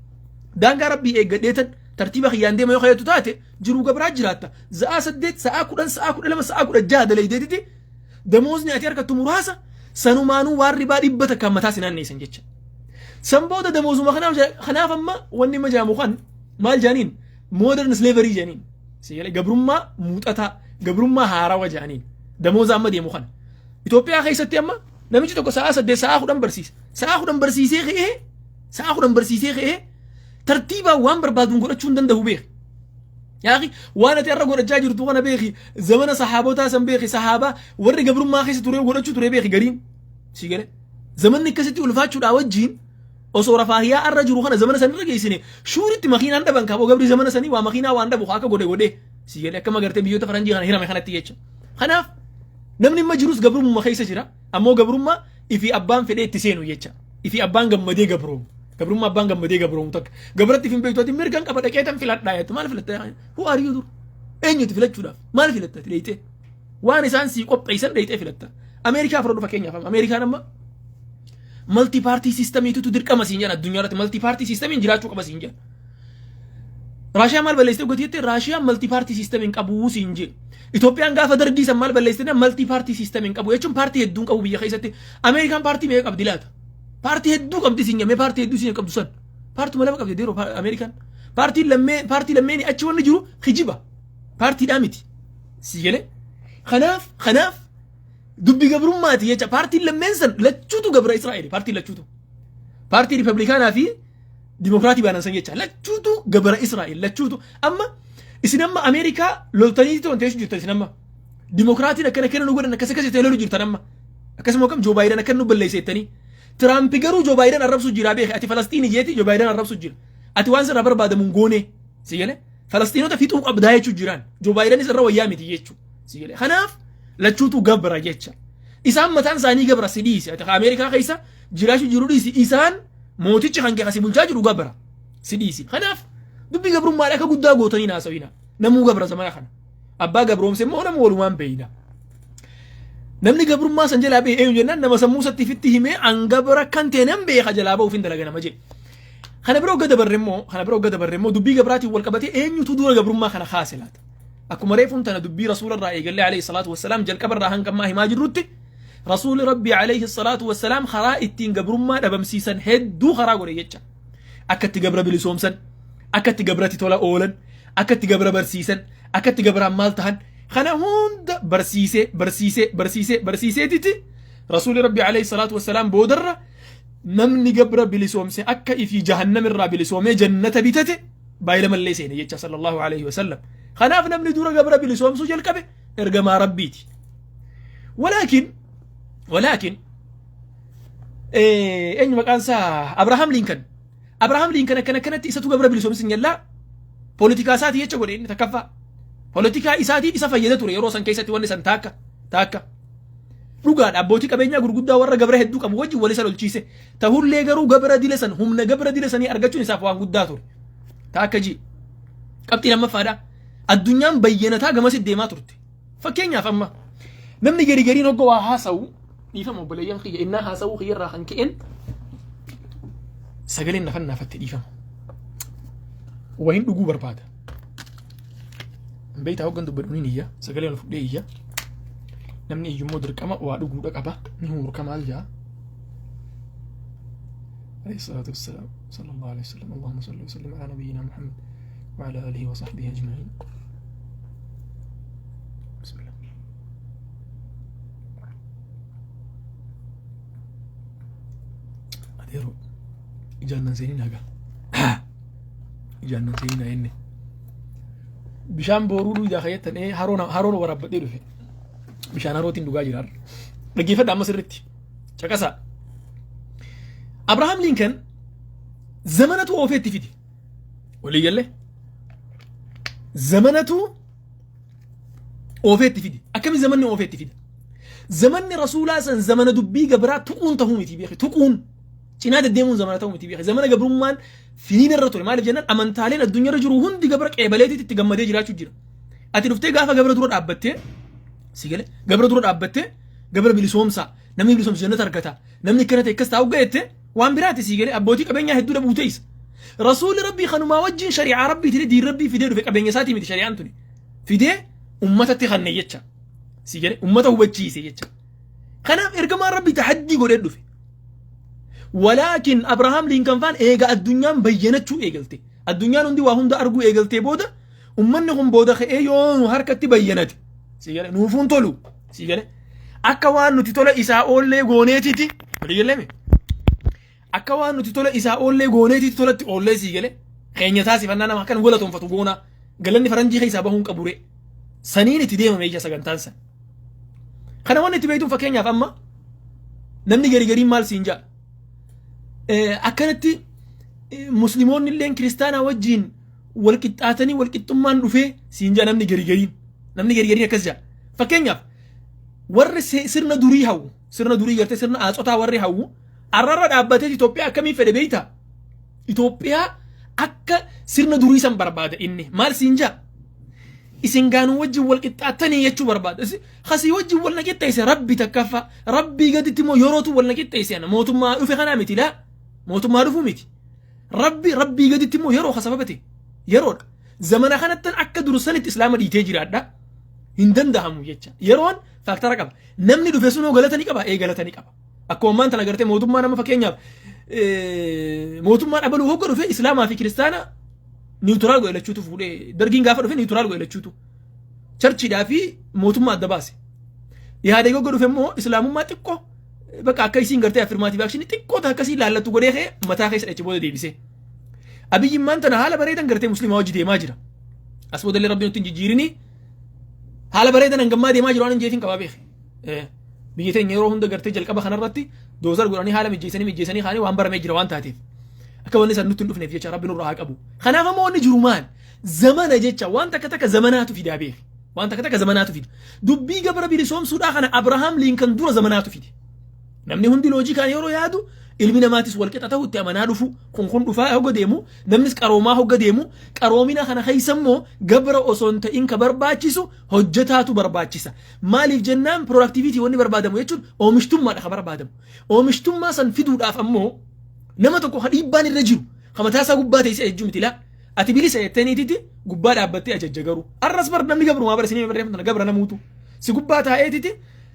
Daangaa Rabbii eeggadheetan tartiiba kiyyaan deema yoo kayyatu taate jiruu gabraa jiraatta. Za'aa 8, sa'aa 10, sa'aa 12, sa'aa 16 dalaydeetiti damoosni ati argattu muraasa, sanumaanuu waan ribaa 100 mataa si naanneessan jecha. San booda damoosuma kanaaf amma wanni amma jaamu kan maal jaaniin, modern slavery jaaniin. Gabrummaa muuxataa, gabrummaa haarawa jaaniin. Damooza amma deemu kana. Itoophiyaa keessatti amma Namichi tokko sa'a 8, sa'a 10 barsiisa. Sa'a 10 barsiisee ka'ee, sa'a 10 barsiisee ka'ee tartiibaan waan barbaaduun godhachuu hin danda'u beeki. Yaaqi waan ati har'a godhachaa jirtu kana beeki, zamana sahaabotaa san beeki, sahaabaa warri gabrummaa keessa ture godhachuu ture beeki gariin. Si gale zamanni akkasitti ulfaachuudhaa wajjiin osoo rafaahiyaa har'a jiru kana zamana sanirra geessine shuuritti makiinaan dhaban kaaboo gabri zamana sanii waa makiinaa waan dhabu akka godhe godhee si gale akka magartee biyyoota faranjii kana hirame kanatti jecha. Kanaaf namni imma jirus gabrummaa keessa jira, ammoo gabrummaa ifi abbaan fedhee itti seenu jecha, ifi abbaan gammadee gabroomu. Gabrummaa abbaan gammadee gabroomu takka gabratti hin beektu, ati mirgan qaba dhaqee tan filadhaa jettu. Maal filatta? Who are you? Dur eenyuti filachuudhaaf? Maal filatta ati? Dheeyxee waan isaan sii qopheessan dheeyxee filatta. Ameerikaa fudhadhu fakkeenyaaf. Ameerikaan amma multi party systemiitu dirqama siin jedhan, addunyaa irratti multi party systemiin jiraachuu qaba siin jedhan. Raashiyaa maal balleessite gotiitti? Raashiyaan multi party systemiin qabu siin jedhu. Itoophiyaan gaafa Dargii san maal balleessite? Multi party systemiin qabu jechuun paartii hedduun qabu biyya keessatti. Ameerikaan paartii meeqa qabdi laata? Paartii hedduu qabdi siin jedhamee, paartii hedduu siin qabdu san. Paartuma lama qabdi yeroo Ameerikaan. Paartiin lammee, paartii lammeeni achi wanni jiru kijiba. Paartiidhaa miti. Si galee? Kanaaf dubbi gabrummaati jecha. Paartiin lammeen san lachuutu gabra Israa'eel, paartiin lachuutu. Paartii Ripablikaanaa fi Dimokiraatii baanan san jecha lachuutu gabra Israa'eel lachuutu. Amma isin amma Ameerikaa loltanii to'anteessu jirtan, isin amma. Dimokiraatiin akkana akkana nu godhan, akkas akkas jettanii lolu jirtan amma. Akkasuma kam Joo Baayiden akkana nu balleesse jettanii. Tiraampi garuu Joo Baayiden arrabsu jira beeke, ati Falastiini jeeti Joo Baayiden arrabsu jira. Ati waan sirraa barbaadamu hin goone. Si galee? Falastiinota fixuu qabdaa jechuu jiraan. Joo Baayidenis irra wayyaa miti jechuu. Si galee? Kanaaf lachuutu gabra jecha. Isaan mataan isaanii gabra si dhiisi. Ati Ameerikaa keessa jiraachuu jiru dhiisi. Isaan mootichi kan kee kasi bulchaa jiru gabra si dhiisi. Kanaaf dubbii gabrummaadha akka guddaa gootanii naasawina. Namuu gabra zamana kana. Abbaa gabroomse immoo nama walumaan beeyna. Namni gabrummaa san jalaa ba'e eenyu jennaan, nama sammuu isatti fitti himee an gabra kan ta'e nan beeka, jalaa ba'uuf hin dalaga nama jedhe. Kana bira hogga dabarre immoo dubbii gabraatiin wal qabatee eenyutu dura gabrummaa kana kaase laata? Akkuma reefuun tana dubbii rasuula irraa eegallee alayhi salaatu wassalaam jalqaba irraa hanga ammaa himaa jirrutti, rasuulli rabbii alayhi salaatu wassalaam karaa ittiin gabrummaa dhabamsiisan hedduu karaa godhe jecha. Akka itti gabra bilisoomsan, akka itti gabratti tola oolan, akka itti gabra barsiisan, akka itti gabraan maal tahan kana hunda barsiisee barsiisee barsiisee barsiiseetiti rasuulli rabbii alayhi salaatu wassalaam boodarra namni gabra bilisoomse akka ifii jahannam irraa bilisoomee jannata bitate baay'ee mallee seene jecha sallallahu alayhi wasallam. Kanaaf namni dura gabra bilisoomsuu jalqabe ergamaa rabbiiti. Walaakin eenyu maqaan isaa, Abrahaam Linkan. Abrahaam Linkan akkana akkanatti isatu gabra bilisoomsin jallaa poolitikaa isaatii jecha godhe inni takkaffaa. Poolitikaa isaatiif isa fayyada ture yeroo san keessatti wanni san taakka taakka. Dhugaadha, abbootii qabeenyaa gurguddaa warra gabra hedduu qabu wajjin wal isa lolchiise. Tahullee garuu gabra dila san, humna gabra dila sanii argachuun isaaf waan guddaa ture. Taakka ji. Qabxii lammaffaadha. Addunyaan bayyanataa gamasitti deemaa turte. Fakkeenyaaf amma namni gari gariin hogga waa haasa'u, dhiifama obboleeyyan kiyya, innaa haasa'uu kiyyarraa kan ka'een sagaleen nafan naafatte, dhiifama. Wayin dhuguu barbaada. Beektaa, hoggan dubbadhu ni iyya, sagaleen ol fudhee iyya. Namni iyyummoo dirqama waa dhuguudha qaba, ni huurka maal jaa. عليه الصلاة والسلام، صلى الله عليه وسلم، اللهم صل وسلم على نبينا محمد وعلى آله وصحبه أجمعين. بسم الله. Adeero, ijaan nan seenin, haga ijaan nan seenin inni bishaan booruu dhugaa kayyattan haroon haroon waraabbadhee dhufe, bishaan harootiin dhugaa jira. Dhaggeeffadha amma sirritti caqasaa. Abrahaam Lincoln zamanatu oofeetti fide, walii galle, zamanatu oofeetti fide. Akkami zamanni oofeetti fide? Zamanni rasuulaa san zamana dubbii gabraa tuquun tahuu miti beeki, tuquun cinaa deddeemuun zamana ta'uu miti beeki. Zamana gabrummaan finiina irra ture. Maaliif jennaan, amantaaleen addunyaa irra jiru hundi gabra qeebaleetitti itti gammadee jiraachuu jira. Ati dhuftee gaafa gabra dura dhaabbattee, si gale, gabra dura dhaabbattee gabra bilisoomsaa, namni bilisoomsa jannata argata, namni akkana ta'e akkas taa'u ga'ette waan biraati, si gale, abbootii qabeenyaa hedduu dhabuu ta'is. Rasuulli rabbii kanumaa wajjin shari'aa rabbii fidee, diin rabbii fidee dhufe, qabeenya isaatii miti shari'aan tuni, fidee ummatatti kanne jecha, si gale, ummata hubachiise jecha. Kanaaf ergamaan rabbii tahaddii godhee dhufe. Walaakin Abrahaam Linkan faan eega addunyaan bayyanachuu eegalte, addunyaan hundi waa hunda arguu eegaltee booda, ummanni kun booda ka'ee yoo nu harkatti bayyanate, si gale, nuufuun tolu, si gale. Akka waan nuti tola isaa oollee gooneetiti walii galleeme. Akka waan nuti tola isaa oollee gooneetiti tolatti oollee sii gale keenya taasifannaa nama akkan galatoonfatu goonaa galanni faranjii keessaa bahuun qaburee saniin itti deemame jecha sagantaan san. Kana wanni itti beektuun, fakkeenyaaf, amma namni gari gariin maal siin ja'a? Akkanatti musliimoonni illeen kiristaanaa wajjiin wal qixxaatanii wal qixxummaan dhufee siin ja'a namni gari gariin. Namni gari gariin akkas ja'a. Fakkeenyaaf, warri sirna durii hawwu, sirna durii gartee sirna aatsotaa warri hawwu, arrarra dhaabbatee Itoophiyaa akkamii fedhe beeyta? Itoophiyaa akka sirna durii san barbaada. Inni maal siin ja'a? Isin gaanuu wajjin wal qixxaattanii jechuu barbaada. Kasii wajjin wal na qixxeesse Rabbi takkaffaa, Rabbii gaditti immoo yerootu wal na qixxeesse. Ana mootummaa dhufe kanaa miti, laa, mootummaa dhufuu miti. Rabbi, Rabbii gaditti immoo yeroo kasababate yeroodha. Zamana kanattan akka dursanitti islaama dhiitee jiraadha. Hin danda'amu jecha. Yeroon factor qaba. Namni dhufe sunoo galata ni qaba, ee, galata ni qaba. Akkuma ammaan tana gartee mootummaa nama, fakkeenyaaf, mootummaan abaluu hogga dhufe islaamaa fi kiristaana neutral godhe lachuutu fuudhee. Dargiin gaafa dhufe neutral godhe lachuutu. Churchiidhaa fi mootummaa adda baase. Yaada hogga dhufe immoo islaamummaa xiqqoo bakka akka isiin gartee affirmative action xiqqoo akkasii laallattu godhee kee mataa keessa dhachi booda deebisee. Abiyyimmaan tana haala bareedan gartee musliimaa hojii deemaa jira. As boodallee Rabbiin nutti hin jijjiirini, haala bareedan hangammaa deemaa jiru waan hin jeefin qabaa beeke. Biyya teenya yeroo hunda gartee jalqaba kanarratti doozar godhanii haala mijjeessanii mijjeessanii kaanii waan baramee jira waan taateef. Akka wanni san nutti hin dhufneef jecha Rabbi nurraa haa qabu. Kanaaf ammoo wanni jiru maal? Zamana jecha, waan takka takka zamanaatu fidaa beeki. Waan takka takka zamanaatu fida. Dubbii gabra bilisoomsuudhaa kana Abrahaam Liinkan dura zamanaatu fide. Namni hundi logicaan yeroo yaadu, ilmi namaatis wal qixa ta'u itti amanaa dhufu, kun dhufaa hogga deemu, namnis qaroomaa hogga deemu, qaroomina kana keessa immoo gabra osoo hin ta'in ka barbaachisu hojjetaatu barbaachisa. Maaliif jennaan, productivity wanni barbaadamu jechuun oomishtummaadha ka barbaadamu. Oomishtummaa san fiduudhaaf ammoo nama tokko ka dhiibbaan irra jiru, ka mataa isaa gubbaa teessee jechuu miti, laa. Ati bilisa jettaniititi gubbaa dhaabbattee ajajja garuu. Arras bar namni gabrumaa bara isinii barreeffamtan gabra namuutu. Si gubbaa taa'eetiti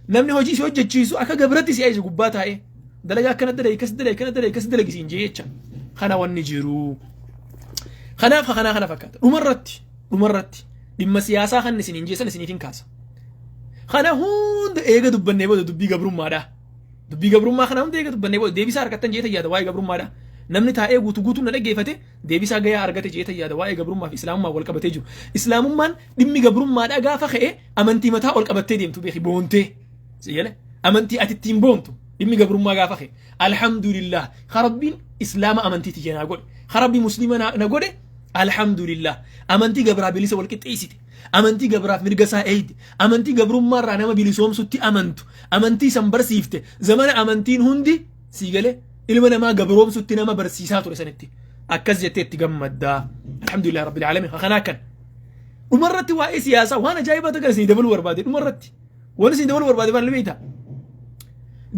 namni hojii si hojjechiisu akka gabratti si ajaja gubbaa taa'ee. Dalagaa akkana dalagi, akkas dalagi, akkana dalagi, akkas dalagi siin jee jecha. Kana wanni jiru. Kanaaf kanaa kana fakkaata. Dhumarratti dhimma siyaasaa kan isiniin jeessan isiniif hin kaasa. Kana hunda eega dubbannee booda dubbii gabrummaadha. Dubbii gabrummaa kana hunda eega dubbannee booda deebisaa argattan jeeta yaada waa'ee gabrummaadha. Namni taa'ee guutuu guutuun na dhaggeeffate deebisaa gayaa argate jeeta yaada waa'ee gabrummaa fi islaamummaa wal qabatee jiru. Islaamummaan dhimmi gabrummaadha gaafa ka'e amantii mataa ol qabattee deemtu beeki boontee. Siyyale amantii ati ittiin boontu dhimmi gabrummaa gaafa ka'e. Alhamdulillah, Rabbiin islaama amantiiti jenaa godhe. Rabbi muslima na godhe, alhamdulillah, amantii gabraa bilisa wal qixxeessite. Amantii gabraaf mirga isaa eeyde. Amantii gabrummaarraa nama bilisoomsutti amantu. Amantii san barsiifte. Zamana amantiin hundi sii galee ilma namaa gabroomsutti nama barsiisaa ture sanitti. Akkas jettee itti gammaddaa. Alhamdulillah rabbil alamin. Kanaa kan. Dhumarratti waa'ee siyaasaa waan ajaa'ibaa tokko isinii dabaluu barbaade dhumarratti. Waan isinii dabaluu barbaade maal beektaa?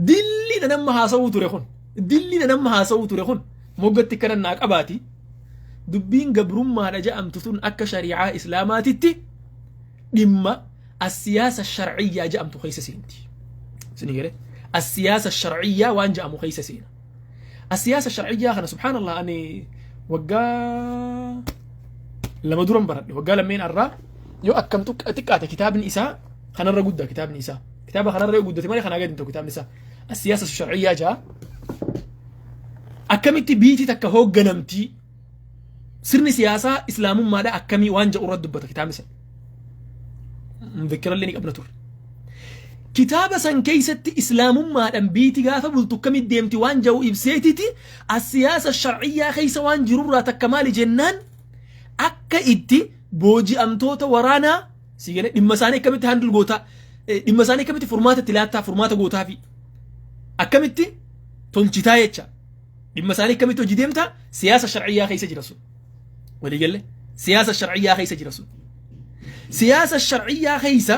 Dilli nama haasa'uu ture kun. Dilli nama haasa'uu ture kun. Moggatti kana naa qabaati. Dubbiin gabrummaadha jedhamtu tun akka shari'aa islaamaatitti dhimma السياسة الشرعية jedhamtu keessa seenti. Isinii galee? السياسة الشرعية waan jedhamu keessa seena. السياسة الشرعية kana, subhaanallah, ani waggaa 2 duran baradhe, waggaa lammeen arraa yoo akkam xiqqaate kitaabni isaa kanarra guddaa, kitaabni isaa kitaaba kanarra yoo guddate malee kanaa gadi hin ta'u kitaabni isaa. السياسة الشرعية jaa akkamitti biitii takka hoogganamtii, sirni siyaasaa islaamummaadha akkamii waan jedhu irratti dubbata kitaabni san. Mudakkirallee ni qabna ture. Kitaaba san keessatti islaamummaadhaan biiti gaafa bultu akkamitti deemti waan jedhu ibseetiti, السياسة الشرعية keessa waan jirurraa takka maali jennaan, akka itti booji'amtoota waraanaa si galee dhimma isaanii akkamitti handle gootaa, dhimma isaanii akkamitti furmaata itti laattaa, furmaata gootaa fi akkamitti tolchitaa jecha, dhimma isaanii akkamitti hojii deemtaa, siyaasa sharciyyaa keessa jira sun. Waliigalle, siyaasa sharciyyaa keessa jira sun. Siyaasa sharciyyaa keessa,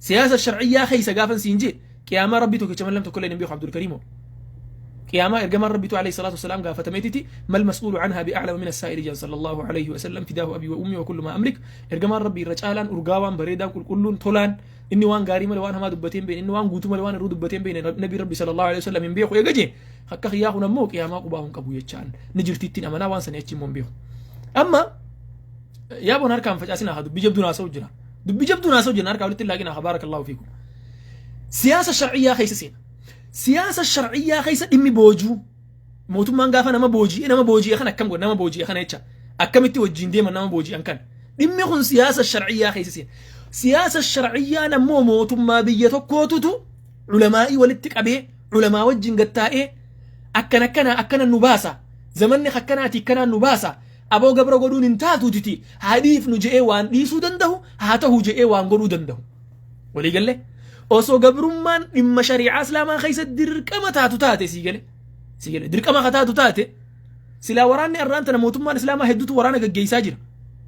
siyaasa sharciyyaa keessa gaafan siin jee, qiyaamaa Rabbii tokkicha mallam tokko illee hin beeku Abdul Kariimo. Qiyaamaa ergamaan Rabbitu عليه الصلاة والسلام gaafatameetiti, ما المسؤول عنها بأعلم من السائل jaan صلى الله عليه وسلم، فداه أبي وأمي وكل ما أملك. Ergamaan Rabbii irra caalaan, urgaawaan, bareedaan, qulqulluun, tolaan, inni waan gaarii malee waan hamaa dubbateen beene, inni waan guutuu malee waan irruu dubbateen beene, nabi Rabbi صلى الله عليه وسلم hin beeku eega jee, akka kiyyaa kun ammoo qiyaamaa qubaa hin qabu jechaan ni jirtiittiin amanaa, waan sanii achi immoo hin beeku. Amma yaaboon harkaan facaasinaa haa, dubbii jabduu naasa'u jira, dubbii jabduu naasa'u jira, harkaa walitti laaqinaa haa. بارك الله فيكم. Siyaasa sharciyyaa keessa seena. Siyaasa sharciyyaa keessa dhimmi boojuu, mootummaan gaafa nama booji'e, nama booji'e kana akkam godha? Nama booji'e kana jecha akkamitti wajjin deeman nama booji'an kana? Dhimmi kun siyaasa sharciyyaa keessa seena. Siyaasa sharciyyaan ammoo mootummaa biyya tokkootutu ulamaa'ii walitti qabee, ulamaa wajjin gattaa'ee, akkana akkana akkana nu baasa, zamanni akkanaati akkanaan nu baasa, aboo gabra godhuun hin taatuutiti haa dhiifnu je'ee waan dhiisuu danda'u, haa ta'u je'ee waan godhuu danda'u. Waliigalee osoo gabrummaan dhimma shari'aa Islaamaa keessa dirqama taatu taate, sii gale, dirqama ka taatu taate, silaa waraanni arraan tana mootummaan Islaamaa hedduutu waraana gaggeessaa jira.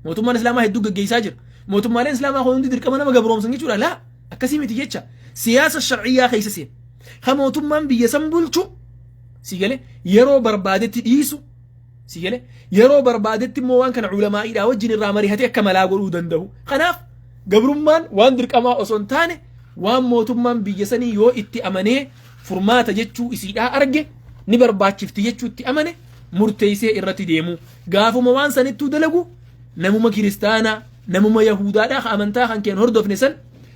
Mootummaan Islaamaa hedduu gaggeessaa jira. Mootummaaleen Islaamaa kun hundi dirqama nama gabroomsan jechuudha? Laa, akkasii miti jecha. Siyaasa sharciyyaa keessa seena. Ka mootummaan biyya san bulchu, sii gale, yeroo barbaadetti dhiisu, sii gale, yeroo barbaadetti immoo waan kana ulamaa'iidhaa wajjin irraa mari'atee akka malaa godhuu danda'u. Kanaaf gabrummaan waan dirqamaa osoo hin taane, waan mootummaan biyya sanii yoo itti amanee furmaata jechuu isiidhaa arge, ni barbaachifti jechuu itti amane, murteessee irratti deemu. Gaafuma waan sanittuu dalagu, namuma Kiristaanaa, namuma Yahudaadhaa ka amantaa kan keen hordofne san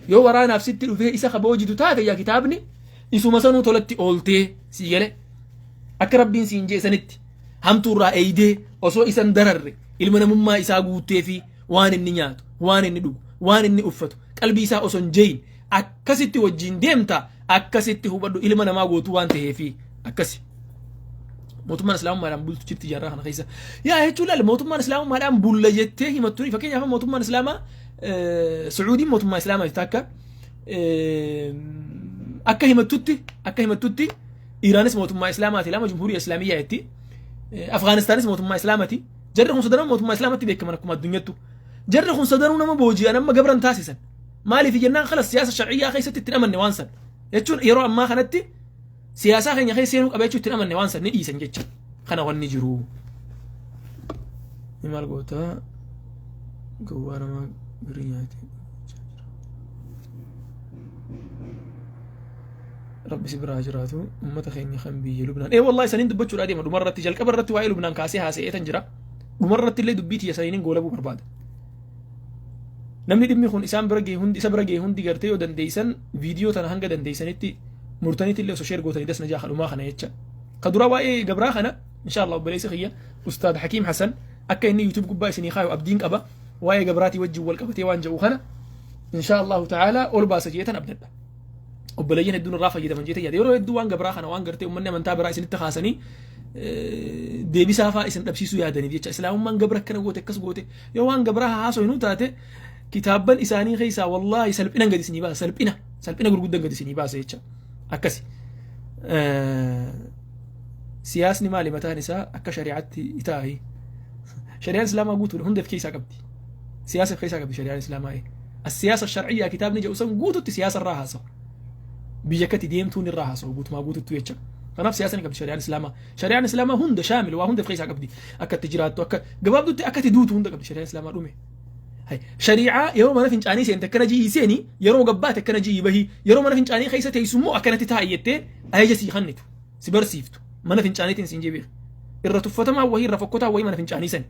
yoo waraanaaf sitti dhufee isa ka boojitu taate, yaa kitaabni isuma sanuu tolatti ooltee, sii gale, akka Rabbiin siin jee sanitti hamtuurraa eeydee, osoo isan dararre, ilma namummaa isaa guuttee fi waan inni nyaatu, waan inni dhugu, waan inni uffatu, qalbii isaa osoo hin jeeyin akkasitti wajjin deemta. Akkasitti hubadhu, ilma namaa gootuu waan ta'eefi akkasi. Mootummaan Islaamummaadhaan bultu jirti jaarraa kana keessa. Yaa jechuun laal, mootummaan Islaamummaadhaan bulla jettee himattu, fakkeenyaaf mootummaan Islaamaa Sucuudiin mootummaa Islaamaa takka akka himattutti, Iraanis mootummaa Islaamaati, lama Jumhuuriya Islaamiyyaa jetti. Afgaanistaanis mootummaa Islaamaati. Jarri kun sadanuu mootummaa Islaamatti beekaman akkuma addunyattu. Jarri kun sadanuu nama booji'an amma gabran taasisan. Maaliif jennaan, khalas, siyaasa sharciyyaa keessatti itti amanne waan san. Jechuun yeroo ammaa kanatti siyaasaa keenya keessa seenuu qaba jechuun itti amanne, waan san ni dhiisan jecha. Kana wanni jiru. Maal goota gowwaa namaa birrii nyaate. Rabbi si biraa jiraatu, uummata keenya kan biyya Lubnaan. Ee wallahi, saniin dubbachuudha deema dhumarratti. Jalqaba irratti waa'ee Lubnaan kaasee haasa'ee tan jira. Dhumarratti illee dubbii tiyya saniin goolabuu barbaada. Namni dhimmi kun isaan bira ga'e hundi, isa bira ga'e hundi, gartee yoo dandeessan viidiyoo tana hanga dandeessanitti murtaniitti illee osoo share gootanii das najaa kadhumaa kana jecha. Ka dura waa'ee gabraa kana, insha Allah, obboleessi kiyya Ustaad Hakiim Hasan akka inni YouTube gubbaa isinii kaayu abdiin qaba. Waa'ee gabraatii wajjin wal qabatee waan jedhu kana insha Allahu ta'ala ol baasa jeetan abdadha. Obboleeyyan hedduun irraa fayyadaman jeetee yaada. Yeroo hedduu waan gabraa kana waan gartee uummanni amantaa biraa isinitti kaasanii deebisaa fa'aa isin dhabsiisuu yaadaniif jecha, Islaamummaan gabra akkana goote, akkas goote, yoo waan gabraa haasoo hinuu taate, kitaabban isaanii keessaa wallaahi salphina gadi isinii baasa, salphina gurguddan gadi isinii baasa jecha akkasi. Siyaasni maali mataan isaa akka shari'aatti itaa'i? Shari'aan Islaamaa guutuudha, hunda of keessaa qabdi. Siyaasa of keessaa qabdi shari'aan Islaamaa. Siyaasa shar'iyyaa kitaabni jedhu san guututti siyaasa irraa haasawa. Biyya akkatti deemtuun irraa haasawa guutumaa guututti jecha. Kanaaf siyaasa ni qabdi shari'aan Islaamaa. Shari'aan Islaamaa hunda shaamil, waa hunda of keessaa qabdi. Akka itti jiraattu, akka gabaabdutti akka itti duutu hunda qabdi shari'aan Islaamaa, dhume. Shari'aa yeroo mana fincaanii seente akkana ji'ii seeni, yeroo gabbaate akkana ji'ii bahii, yeroo mana fincaanii keessa teessu immoo akkanatti taa'i jettee ajaja sii kennitu, si barsiiftu mana fincaaniitiin siin jee beeku. Irra tuffatamaa wahii, irra fokkotaa wahii mana fincaanii sani.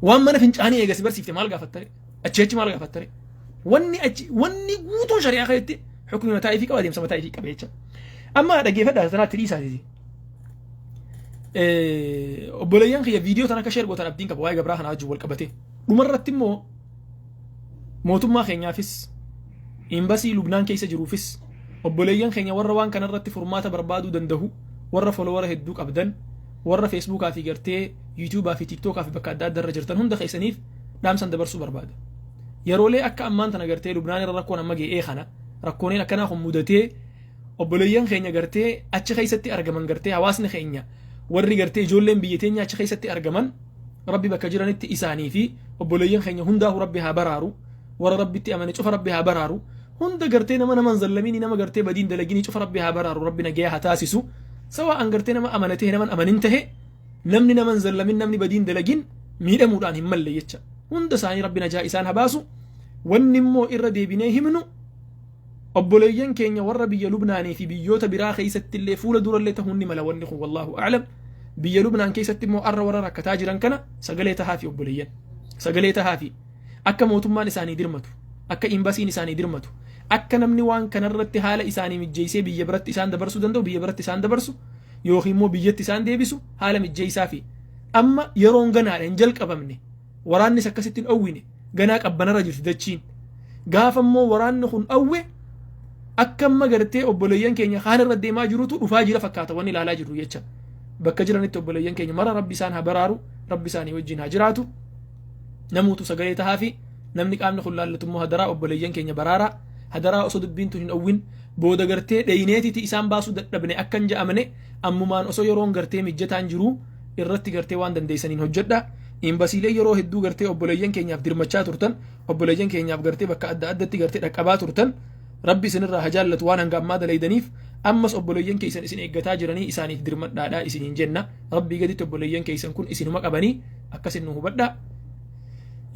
Waan mana fincaanii eega si barsiifte maal gaafattare? Achi achi maal gaafattare? Wanni achi wanni guutuun shari'aa keessatti hukmi mataa ifii qaba, adeemsa mataa ifii qaba jecha. Amma dhaggeeffadhaa, tanaatti dhiisaati. Obboleeyyan kiyya, viidiyoo tana akka share gootan abdiin qaba, waa'ee gabraa kanaa wajjin wal qabate. Dhumarratti immoo mootummaa keenyaafis, imbasii Lubnaan keessa jiruufis, obboleeyyan keenya warra waan kanarratti furmaata barbaaduu danda'u, warra follower hedduu qabdan, warra Facebookaa fi gartee YouTubeaa fi TikTokaa fi bakka adda addaa irra jirtan hunda keessaniif dhaamsan dabarsuu barbaada. Yeroolee akka ammaan tana gartee Lubnaan irra rakkoon amma ga'ee kana, rakkooneen akkanaa kun mudatee, obboleeyyan keenya gartee achi keessatti argaman, gartee hawaasni keenya warri gartee ijoolleen biyya teenya achi keessatti argaman, Rabbi bakka jiranitti isaanii fi obboleeyyan keenya hundaahu Rabbi haa baraaru. Warra Rabbitti amane cufa Rabbi haa baraaru. Hunda gartee nama naman zallamiini, nama gartee badiin dalaginii cufa Rabbi haa baraaru, Rabbi nagaya haa taasisu. Sawaa an gartee nama amanatee naman amanin tahe, namni naman zallamin, namni badiin dalagin miidhamuudhaan hin malle jecha. Hunda isaanii Rabbi najaa isaan haa baasu. Wanni immoo irra deebinee himnu, obboleeyyan keenya warra biyya Lubnaanii fi biyyoota biraa keessatti illee fuula durallee ta'uun ni mala wanni kun, wallaahu a'lam. Biyya Lubnaan keessatti immoo arra warra rakkataa jiran kana sagalee tahaa fi obboleeyyan sagalee tahaa fi akka mootummaan isaanii dirmatu, akka imbasiin isaanii dirmatu, Akka namni waan kanarratti haala isaanii mijjeessee biyya biratti isaan dabarsuu danda'u, biyya biratti isaan dabarsu yookiin immoo biyyatti isaan deebisu haala mijjeessaa fi amma yeroon ganaadha, hin jalqabamne, waraannis akkasitti hin dhowwine, ganaa qabbanarra jirti dachiin. Gaafa immoo waraanni kun dhowwe, akka amma gartee obboleeyyan keenya kaan irra deemaa jirutu dhufaa jira fakkaata wanni ilaalaa jirru jecha. Bakka jiranitti obboleeyyan keenya mara Rabbi isaan haa baraaru, Rabbi isaanii wajjin haa jiraatu. Namuutu sagalee tahaa fi namni qaamni kun laallatu immoo hadaraa obboleeyyan keenya baraaraa, hadaraa osoo dubbiin tun hin dhowwin. Booda gartee dheeyneetiti isaan baasuu dadhabne akka hin ja'amne, ammumaan osoo yeroon gartee mijjataan jiruu irratti gartee waan dandeessaniin hojjedha. Imbasiilee yeroo hedduu gartee obboleeyyan keenyaaf dirmachaa turtan, obboleeyyan keenyaaf gartee bakka adda addatti gartee dhaqqabaa turtan, Rabbi isinirraa haa jaallatu waan hanga ammaa dalaydaniif. Ammas obboleeyyan keessan isin eeggataa jiranii, isaaniif dirmadhaadhaa isiniin jenna. Rabbii gaditti obboleeyyan keessan kun isinuma qabanii akkasin nu hubadhaa.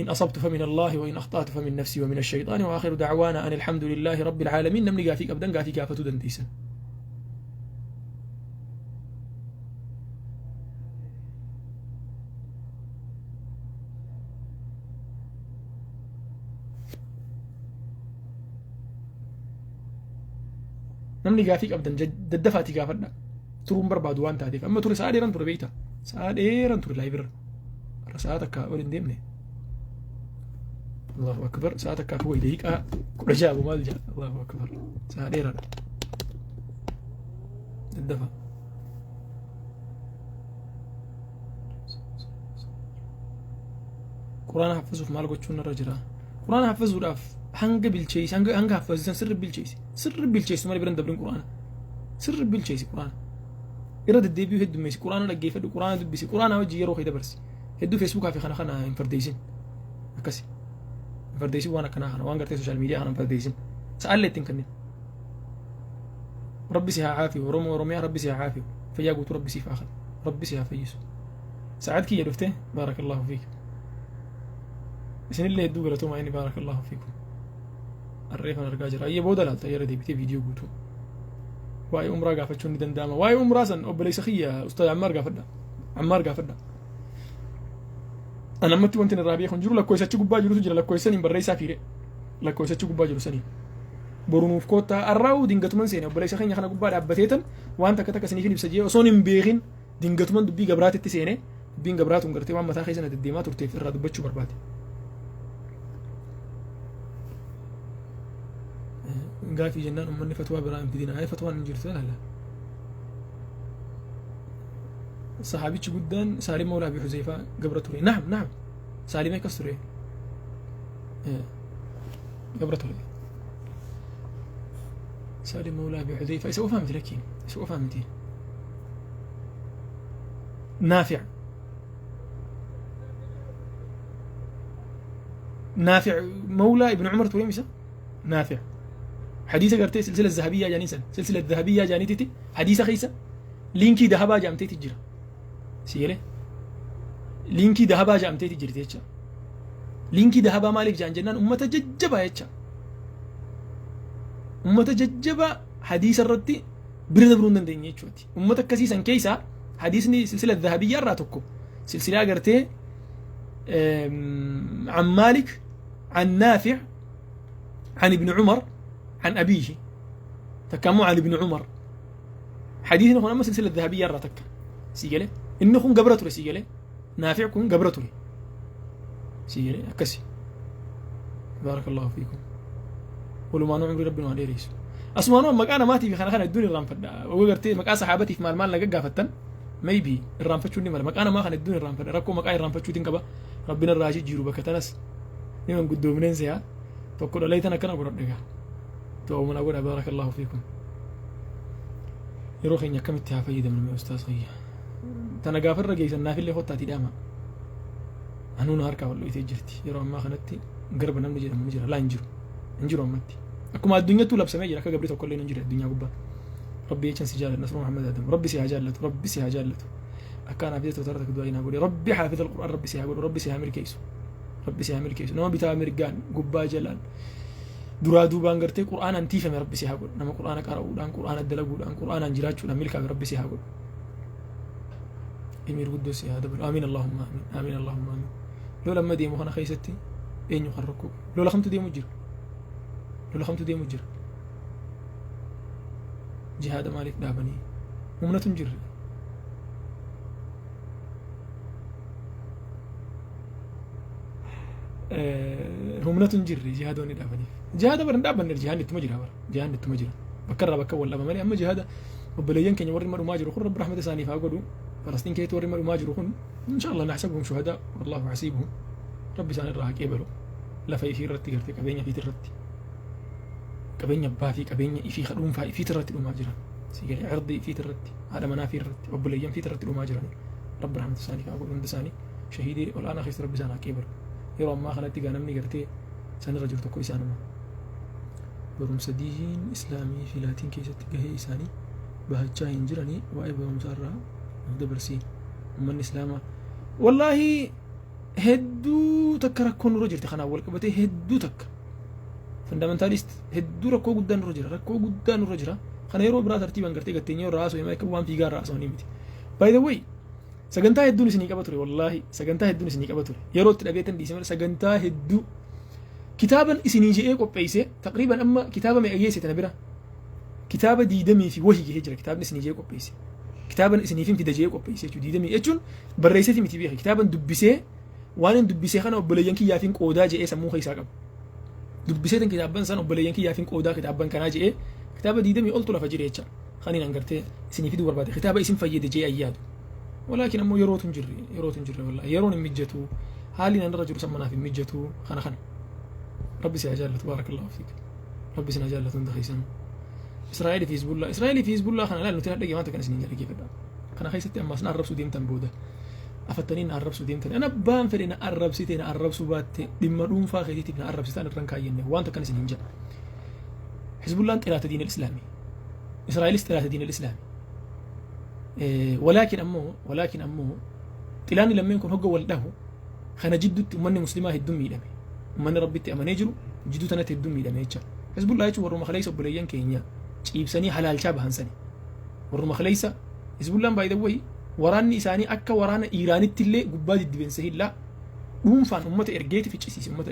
إن أصبت فمن الله وإن أخطأت فمن نفسي ومن الشيطان، وآخر دعوانا أن الحمد لله رب العالمين. نمني قافيك أبدا قافي قافتو دنديسا. Namni gaafii qabdan daddafaatii gaafadha. Turuun barbaadu waan taateef. Amma ture, sa'a dheeran ture beekta. Sa'a dheeran ture live irra. Har'a sa'a takka ol hin deemne. Allahu akbar, sa'a takkaa fi wayi daqiiqaa 16 maal jedha. Allahu akbar, sa'a dheeraadha. Daddafa. Quraana haffazuuf maal gochuun irra jira? Quraana haffazuudhaaf hanga bilcheessi, hanga haffazisan sirri bilcheessi. Sirri bilcheessi malee biran dabrin quraana. Sirri bilcheessi quraana. Irra deddeebi'uu heddummeessi, quraana dhaggeeffadhu, quraana dubbisi, quraana hojii yeroo kee dabarsi. Hedduu Facebookaa fi kana kana hin fardeessin. Akkasi. Hin fardeessin waan akkanaa kana, waan gartee social media kana hin fardeessin. Sa'aallee ittiin kennin. Rabbi si haa caafiyu, Oromoo Oromiyaa Rabbi si haa caafiyu. Fayyaa guutuu Rabbi siif haa kennu. Rabbi si haa fayyisu. Sa'aad kiyya dhufte, baarakallahu fiik. Isinillee hedduu galatoomaa inni, baarakallahu fiikum. Harreefan argaa jira. Ayyee, booda laalta yeroo deebitee viidiyoo guutuu. Waa'ee umraa gaafachuun ni danda'ama. Waa'ee umraa san obboleessa kiyya Ustaaz Ammaar gaafadha. Ammaar gaafadha. An ammatti wanti irraa beeku hin jiru, lakkoofsachi gubbaa jirutu jira, lakkoofsaniin barreessaa fiire. Lakkoofsachi gubbaa jiru saniin. Boru nuuf koottaa. Arraa'uu dingatuman seene, obboleessa keenya kana gubbaa dhaabbateetan waan takka takka isiniif hin ibsa jee osoon hin beekin dingatuman dubbii gabraatitti seene. Dubbiin gabraatuun gartee waan mataa keessa na deddeemaa turteef irraa dubbachuu barbaade. Gaafii jennaan uummanni fatwaa biraa hin fidina. Ay, fatwaan hin jirtu ilaala. Sahaabichi guddaan Saalim Mawlaa Abi Huzeyfaa gabra ture. Naam, naam. Saalim akkas ture. Gabra ture. Saalim Mawlaa Abi Huzeyfaa isa qofaa miti, lakkiin isa qofaa miti. Naafic. Naafic Mawlaa Ibn Umar ture misa? Naafic. Hadiisa gartee silsila zahabiyyaa jedhanii san, silsila zahabiyyaa jedhaniititi hadiisa keessa liinkii dahabaa jedhamteeti jira. Si galee? Liinkii dahabaa jedhamteeti jirti jecha. Liinkii dahabaa maaliif jedhan jennaan, ummata jajjabaa jecha. Ummata jajjabaa hadiisa irratti bira dabruu hin dandeenye jechuuti. Ummata akkasii san keessaa hadiisni silsila zahabiyyaa irraa tokko silsilaa gartee عن مالك عن نافع عن ابن عمر عن أبيه تكامو عن ابن عمر. حديثنا kun amma silsila dhahabiyyaa irraa takka, si galee? Inni kun gabra ture, si galee? Naafic kun gabra ture, si galee? Akkasi. Baarakallahu fiikum. Walumaanuu umrii Rabbi nu haa dheeressu. Asumaanuu maqaa namaatiif kana kana hedduun irraanfadha. Oguu gartee maqaa saxaabatiif maal maal na gaggaafattan, maybe irraanfachuun ni mala. Maqaa namaa kana hedduun irraanfadha. Rakkoo maqaa irraanfachuutiin qaba. Rabbi narraa jijjiiru bakka tanas ni manguddoomneen se'a. Tokko dhalee tan akkana godhadhe gaa. Du'aa'uma na godha, baarakallahu fiikum. Yeroo keenya akkamitti haa fayyadamnu mee ustaaz kiyya? Tana gaafa irra geessan naafillee kottaatii dhaama. Anuun harkaa wal dhoyitee jirti. Yeroo ammaa kanatti garba namni jedhamu ni jira. Laa, hin jiru. Hin jiru ammatti. Akkuma addunyattuu labsamee jira, akka gabri tokko illee hin jire addunyaa gubbaa. Rabbi jechan si jaalladha, Nasruu Muhammad Adam. Rabbi si haa jaallatu. Rabbi si haa jaallatu. Akka anaaf jecha toota irratti du'aa naa godhe. Rabbi haafiza al-Qur'aan Rabbi si haa godhu. Rabbi si haa milkeessu. Rabbi si haa milkeessu. Nama bitaa mirgaan, gubbaa jalaan, duraa duubaan gartee Qur'aanaan tiifame Rabbi si haa godhu. Nama Qur'aana qara'uudhaan, Qur'aana dalaguudhaan, Qur'aanaan jiraachuudhaan milkaa'e Rabbi si haa godhu. Ilmi guddoo si haa dabalu. Amiin, Allahumma amiin. Amiin, Allahumma amiin. Lola amma deemu kana keessatti eenyu kan rakkoo? Lola kamtu deemu jira? Lola kamtu deemu jira? Jihaada maaliif dhaabanii? Humnatu hin jirre. Humnatu hin jirre jihaadoonni dhaabaniif. Jihaada bara hin dhaabbanne, jihaadni ittuma jira bara. Jihaadni ittuma jira. Bakka irraa bakka wal dhaba malee amma jihaada obboleeyyan keenya warri madhumaa jiru kun Rabbi rahmata isaaniif haa godhu. Falastiin keessatti warri madhumaa jiru kun inshallah naxsabuhum shuhadaa wallahu hasiibuhum. Rabbi isaan irraa haa qeebalu. Lafa ifii irratti gartee qabeenya ifiit irratti qabeenya abbaa fi qabeenya ifii ka dhuunfaa ifiit irratti dhumaa jiran. Si galee irdii ifiit irratti, haadha manaa fi irratti, obboleeyyan fiit irratti dhumaa jiran. Rabbi rahmata isaaniif haa godhu, hunda isaanii shahiidii ol'aanaa keessatti Rabbi isaan haa qeebalu. Yeroo ammaa kanatti gaa namni gartee sanirra jiru tokko isaanuma. Barumsa diin islaamii fi laatiin keessatti gahee isaanii bahachaa hin jiranii, waa'ee barumsaa irraa nuuf dabarsii. Uummanni islaamaa wallaahi hedduu takka rakkoon nurra jirti. Kanaan wal qabatee hedduu takka fundamentalist hedduu rakkoo guddaan nurra jira, rakkoo guddaan nurra jira. Kana yeroo biraa tartiibaan gartee gatteenyee irraa haasoo akka waan fiigaa irraa haasoo miti. By the way, sagantaa hedduun isinii qaba ture, wallaahi sagantaa hedduun isinii qaba ture. Yeroo itti dhabeetan dhiise malee sagantaa hedduu kitaaban isinii je'ee qopheesse. Taqriiban amma kitaaba meeqa geesse tana bira? Kitaaba diidamii fi wahii gahee jira kitaabni isinii je'ee qopheesse. Kitaaban isiniifin fida je'ee qopheesse jechuudha. Diidamii jechuun barreesseeti miti beeka. Kitaaban dubbisee, waan hin dubbisee kana obboleeyyan kiyyaafin qoodaa je'ee sammuu keessaa qabu. Dubbisee tan kitaabban san obboleeyyan kiyyaafin qoodaa kitaabban kanaa je'ee kitaaba 20 oltu lafa jira jecha. Kaniin angartee isinii fiduu barbaade kitaaba isin fayyade je'ee ayyaadu. Walaakin ammoo yerootu hin jirre, yerootu hin jirre, wallaahi yeroon hin mijjatu, haalli nan irra jiru san manaaf hin mijjatu. Kana Rabbi si haa jaallatu, baarakallahu fiik. Rabbi si haa jaallatu hunda keessanuu. Israa'eel fi Hizbullaa, Israa'eel fi Hizbullaa kana laal. Nuti dhagee waan takkan isiniin dhaggeeffadha. Kana keessatti ammaas na arrabsuu deemtan, booda afattanii na arrabsuu deemtan. Ana abbaan fedhe na arrabsite na arrabsuu baatte, dhimma dhuunfaa keetiitiif na arrabsitaan irran kaayyenne, waan takkan isiniin jedha. Hizbullaan xilaata diinal islaamii, Israa'eelis xilaata diinal islaamii. Walaakin ammoo xilaanni lammeen kun hogga wal dhahu kana jidduutti ummanni muslimaa hedduun miidhame. Ummanni Rabbitti amanee jiru jidduu tanatti hedduun miidhame jecha. Hizbullaa jechuun warruma kaleessa obboleeyyan keenya ciibsanii halaalchaa bahan sani. Warruma kaleessa Hizbullaan, by the way, waraanni isaanii akka waraana Iiraanitti illee gubbaa diddibeensa hillaa dhuunfaan ummata ergeeti ficcisiise, ummata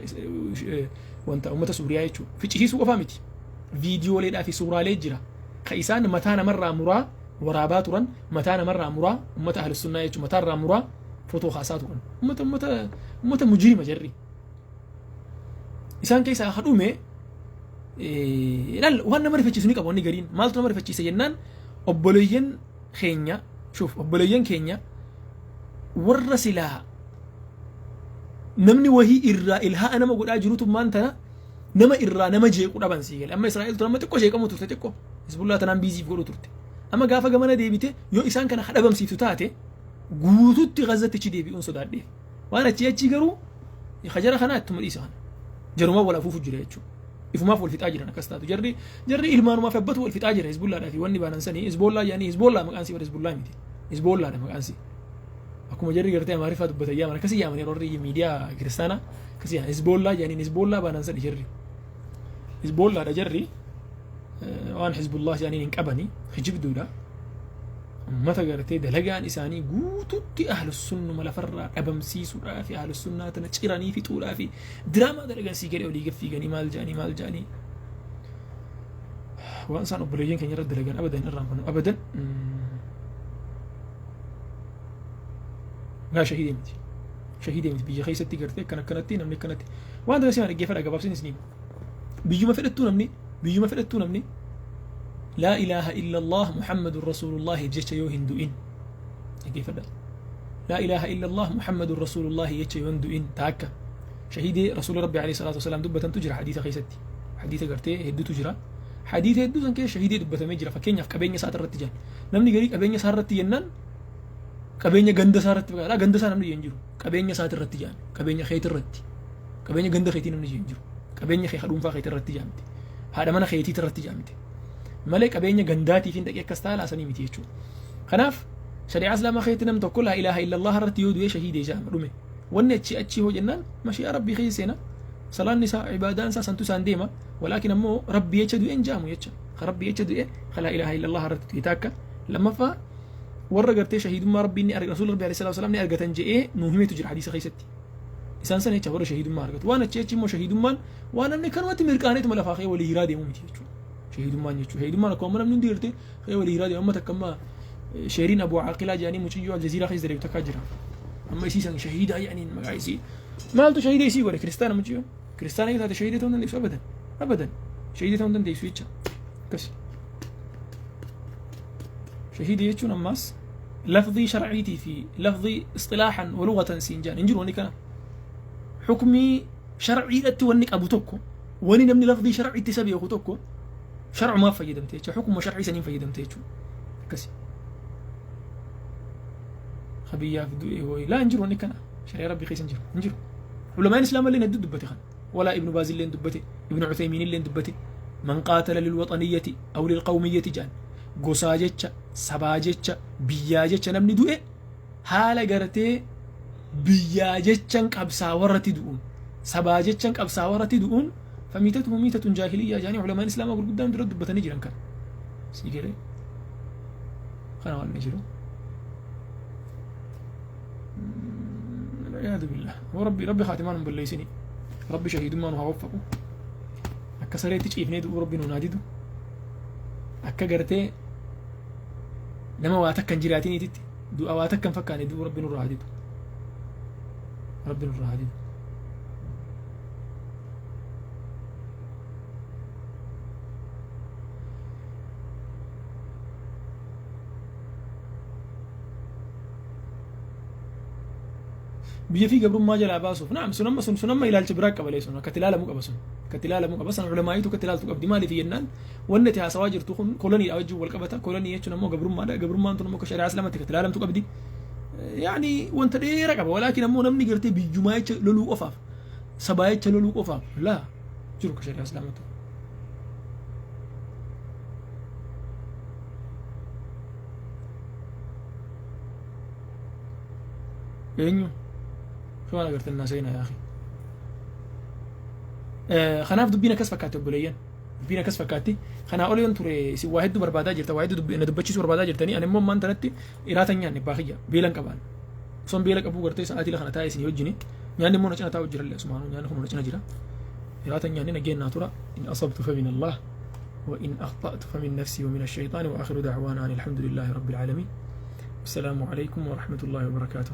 wanta ummata Suuriyaa jechuudha. Ficcisiisuu qofaa miti, viidiyooleedhaa fi suuraalee jira ka isaan mataa namarraa muraa waraabaa turan, mataa namarraa muraa, ummata ahlus sunnaa jechuudha, mataarraa muraa footoo kaasaa turan. Ummata mujrima jarri. Isaan keessaa ka dhume ilaal, waan nama rifachiisu ni qaba. Wanni gariin maaltu nama rifachiisa jennaan, obboleeyyan keenya, shuuf, obboleeyyan keenya warra silaa namni wahii irraa ilhaa nama godhaa jirutu maan tana nama irraa nama jeequ dhaban. Sii gale? Amma Israa'el tun amma xiqqoo jeeqamu turte, xiqqoo Hizbullaa tanaan biiziif godhu turte. Amma gaafa gamana deebite yoo isaan kana dhabamsiiftu taate guututti Gazatti achi deebi'uun sodaadheef. Waan achi achi garuu hajara kanaa ittuma dhiisa. Kana jarumaa wal afuufu jira jechuudha. Ifumaaf wal fixaa jiran akkas taatu. Jarri ilmaanumaaf abbatu wal fixaa jira. Hizbullaadhaa fi wanni baanan sanii Hizbollaa jedhanii. Hizbollaa maqaan sii bara, Hizbullaa miti, Hizbollaadha maqaan sii. Akkuma jarri gartee Amaariffaa dubbatan yaaman, akkasii yaaman yeroo warri miidiyaa kiristaanaa akkasii yaaman. Hizbollaa jedhaniin, Hizbollaa baanan sani jarri Hizbollaadha. Jarri waan Hizbullah jedhaniin hin qabani, kijibduudha. Ummata gartee dalagaan isaanii guututti ahlus sunnuma lafarraa dhabamsiisuudhaa fi ahlus sunnaa tana ciranii fixuudhaa fi diraamaa dalagan. Sii gadhe olii gaffiiganii maal jedhanii maal jedhanii waan isaan obboleeyyan keenya irra dalagan abadan irraanfannu abadan. Gaa shahiidee miti, shahiidee miti. Biyya keessatti gartee akkana akkanatti namni akkanatti waan ta'eef simaan dhaggeeffadha. Gabaabsin isinii biyyuma fedhattuu namni, biyyuma fedhattuu namni laa ilaaha illa Allah Muhammadun Rasuulullahi jecha yoo hin du'in, dhaggeeffadha, laa ilaaha illa Allah Muhammadun Rasuulullahi jecha yoo hin du'in taakka shahiidee Rasuula Rabbi alayhi salaatu wasalaam dubbatantu jira hadiisa keessatti. Hadiisa gartee hedduutu jira. Hadiisa hedduu san keessa shahiidee dubbatamee jira. Fakkeenyaaf qabeenya isaa irratti jiran namni garii qabeenya isaa irratti jennaan qabeenya ganda isaa irratti fakkaata. Ganda isaa namni hin jiru. Qabeenya isaa irratti jedhan, qabeenya keeti irratti, qabeenya ganda keetii namni hin jiru. Qabeenya kee dhuunfaa keeti irratti jedhamte, haadha mana keetii irratti jedhamte malee qabeenya gandaatiif hin dhaqee akkas ta'a laasanii miti jechuudha. Kanaaf shari'aa islaamaa keessatti nam tokko laa ilaaha illallah irratti yoo du'e shahiidee jedhama, dhume. Wanni achi achi hoo jennaan mashii'a Rabbii keessa seena. Salaanni isaa, ibaadaan isaa santu isaan deema. Walaakin ammoo Rabbii jecha du'e hin jedhamu jecha. Ka Rabbii jecha du'e ka laa ilaaha illallah irratti du'e takka. Lammaffaa warra gartee shahiidummaa Rabbiin ni arga, Rasuulli Rabbii alayhi salaatu wasalaam ni argatan je'ee nuu himetu jira hadiisa keessatti. Isaan sana jecha warra shahiidummaa argatu. Waan achi achi immoo shahiidummaan waan namni kanumatti mirqaaneetuma lafaa ka'ee walii hiraa deemu miti jechuudha. Shahiidummaan jechuudha. Shahiidummaan akkuma namni hundi gartee ka'ee walii hiraa deemu. Amma takka amma sheeriin Abu Aqilaa jedhanii muciyyoo Aljaziiraa keessa dalagu takkaa jira. Amma isii san shahiidaa jedhaniin maqaa isii. Maaltu shahiida isii godhe kiristaana muciyyoo? Kiristaana yoo taate shahiida ta'uu hin dandeessu abadan. Abadan. Shahiida ta'uu hin dandeessu jecha. Akkasi. Shahiida jechuun ammaas lafdii sharciitii fi lafdii isxilaahan walugatan siin jaan hin jiru wanni kana. Xukmii sharciidhatti wanni qabu tokko wani namni lafdii sharciitti isa beeku tokko sharcumaaf fayyadamte jecha xukuma sharcii saniin fayyadamte jechuudha. Akkasi. Ka biyyaaf du'e hooyi laa hin jiru wanni kana shari'a rabbii keessa hin jiru hin jiru. Ulamaan islaamaa illee hedduu dubbate kana. Walaa Ibnu Baaz illee dubbate, Ibnu Uthaymiin illee dubbate. Man qaatala lilwaxaniyyati aw lilqawmiyyati jedhan gosaa jecha, sabaa jecha, biyyaa jecha namni du'e haala gartee biyyaa jechan qabsaawarratti du'uun, sabaa jechan qabsaawarratti du'uun famiitatuhu miitatun jaahiliyyaa jedhanii ulamaan islaamaa gurguddaan dura dubbatanii jiran kana. Sii galee kana waan inni jiru. والعياذ بالله وربي ربي خاتمان balleessini rabbi shahiidummaa nu haa waffaqu. Akka sareetti ciifnee du'uu rabbi nu naa didu. Akka gartee nama waa takka hin jiraatiniititti du'a waa takka hin fakkaane du'uu rabbi nurraa haa didu, rabbi nurraa haa didu. Biyya fi gabrummaa jalaa baasuuf naam sun amma sun amma ilaalcha biraa qabalee sun akkatti ilaalamuu qaba, sun akkatti ilaalamuu qaba. San ulamaa'iitu akkatti ilaaltu qabdi. Maaliif jennaan, wanni ati haasawaa jirtu kun koloniidha wajjin wal qabata. Kolonii jechuun ammoo gabrummaadha. Gabrummaan tun ammoo akka shari'aa islaamatti akkatti ilaalamtu qabdi. Yaani wanta dheeraa qaba. Walaakin ammoo namni gartee biyyumaa jecha loluu qofaaf, sabaa jecha loluu qofaaf, laa jiru akka shari'aa islaamatti. Eenyu waan agartan naa seenaa yaa akhi. Kanaaf dubbiin akkas fakkaatti obboleeyyan, dubbiin akkas fakkaatti. Kanaa ol yoon ture isin waa hedduu barbaadaa jirta, waa hedduu na dubbachiisuu barbaadaa jirtanii. Ani immoo ammaan tanatti iraata hin nyaanne baakiyya beelan qabaan. Osoon beela qabuu gartee sa'aatii kana taa'ee isin wajjini nyaanni immoo na cina taa'u jirallee asumaanuu nyaanni kun na cina jira. Iraata hin nyaanne. Nageen naa tura. In asabtu famin Allah wa in akhta'tu famin nafsi wa min ash-shaytaan wa akhiru da'waana ani alhamdulillahi rabbil aalamiin. السلام عليكم ورحمة الله وبركاته.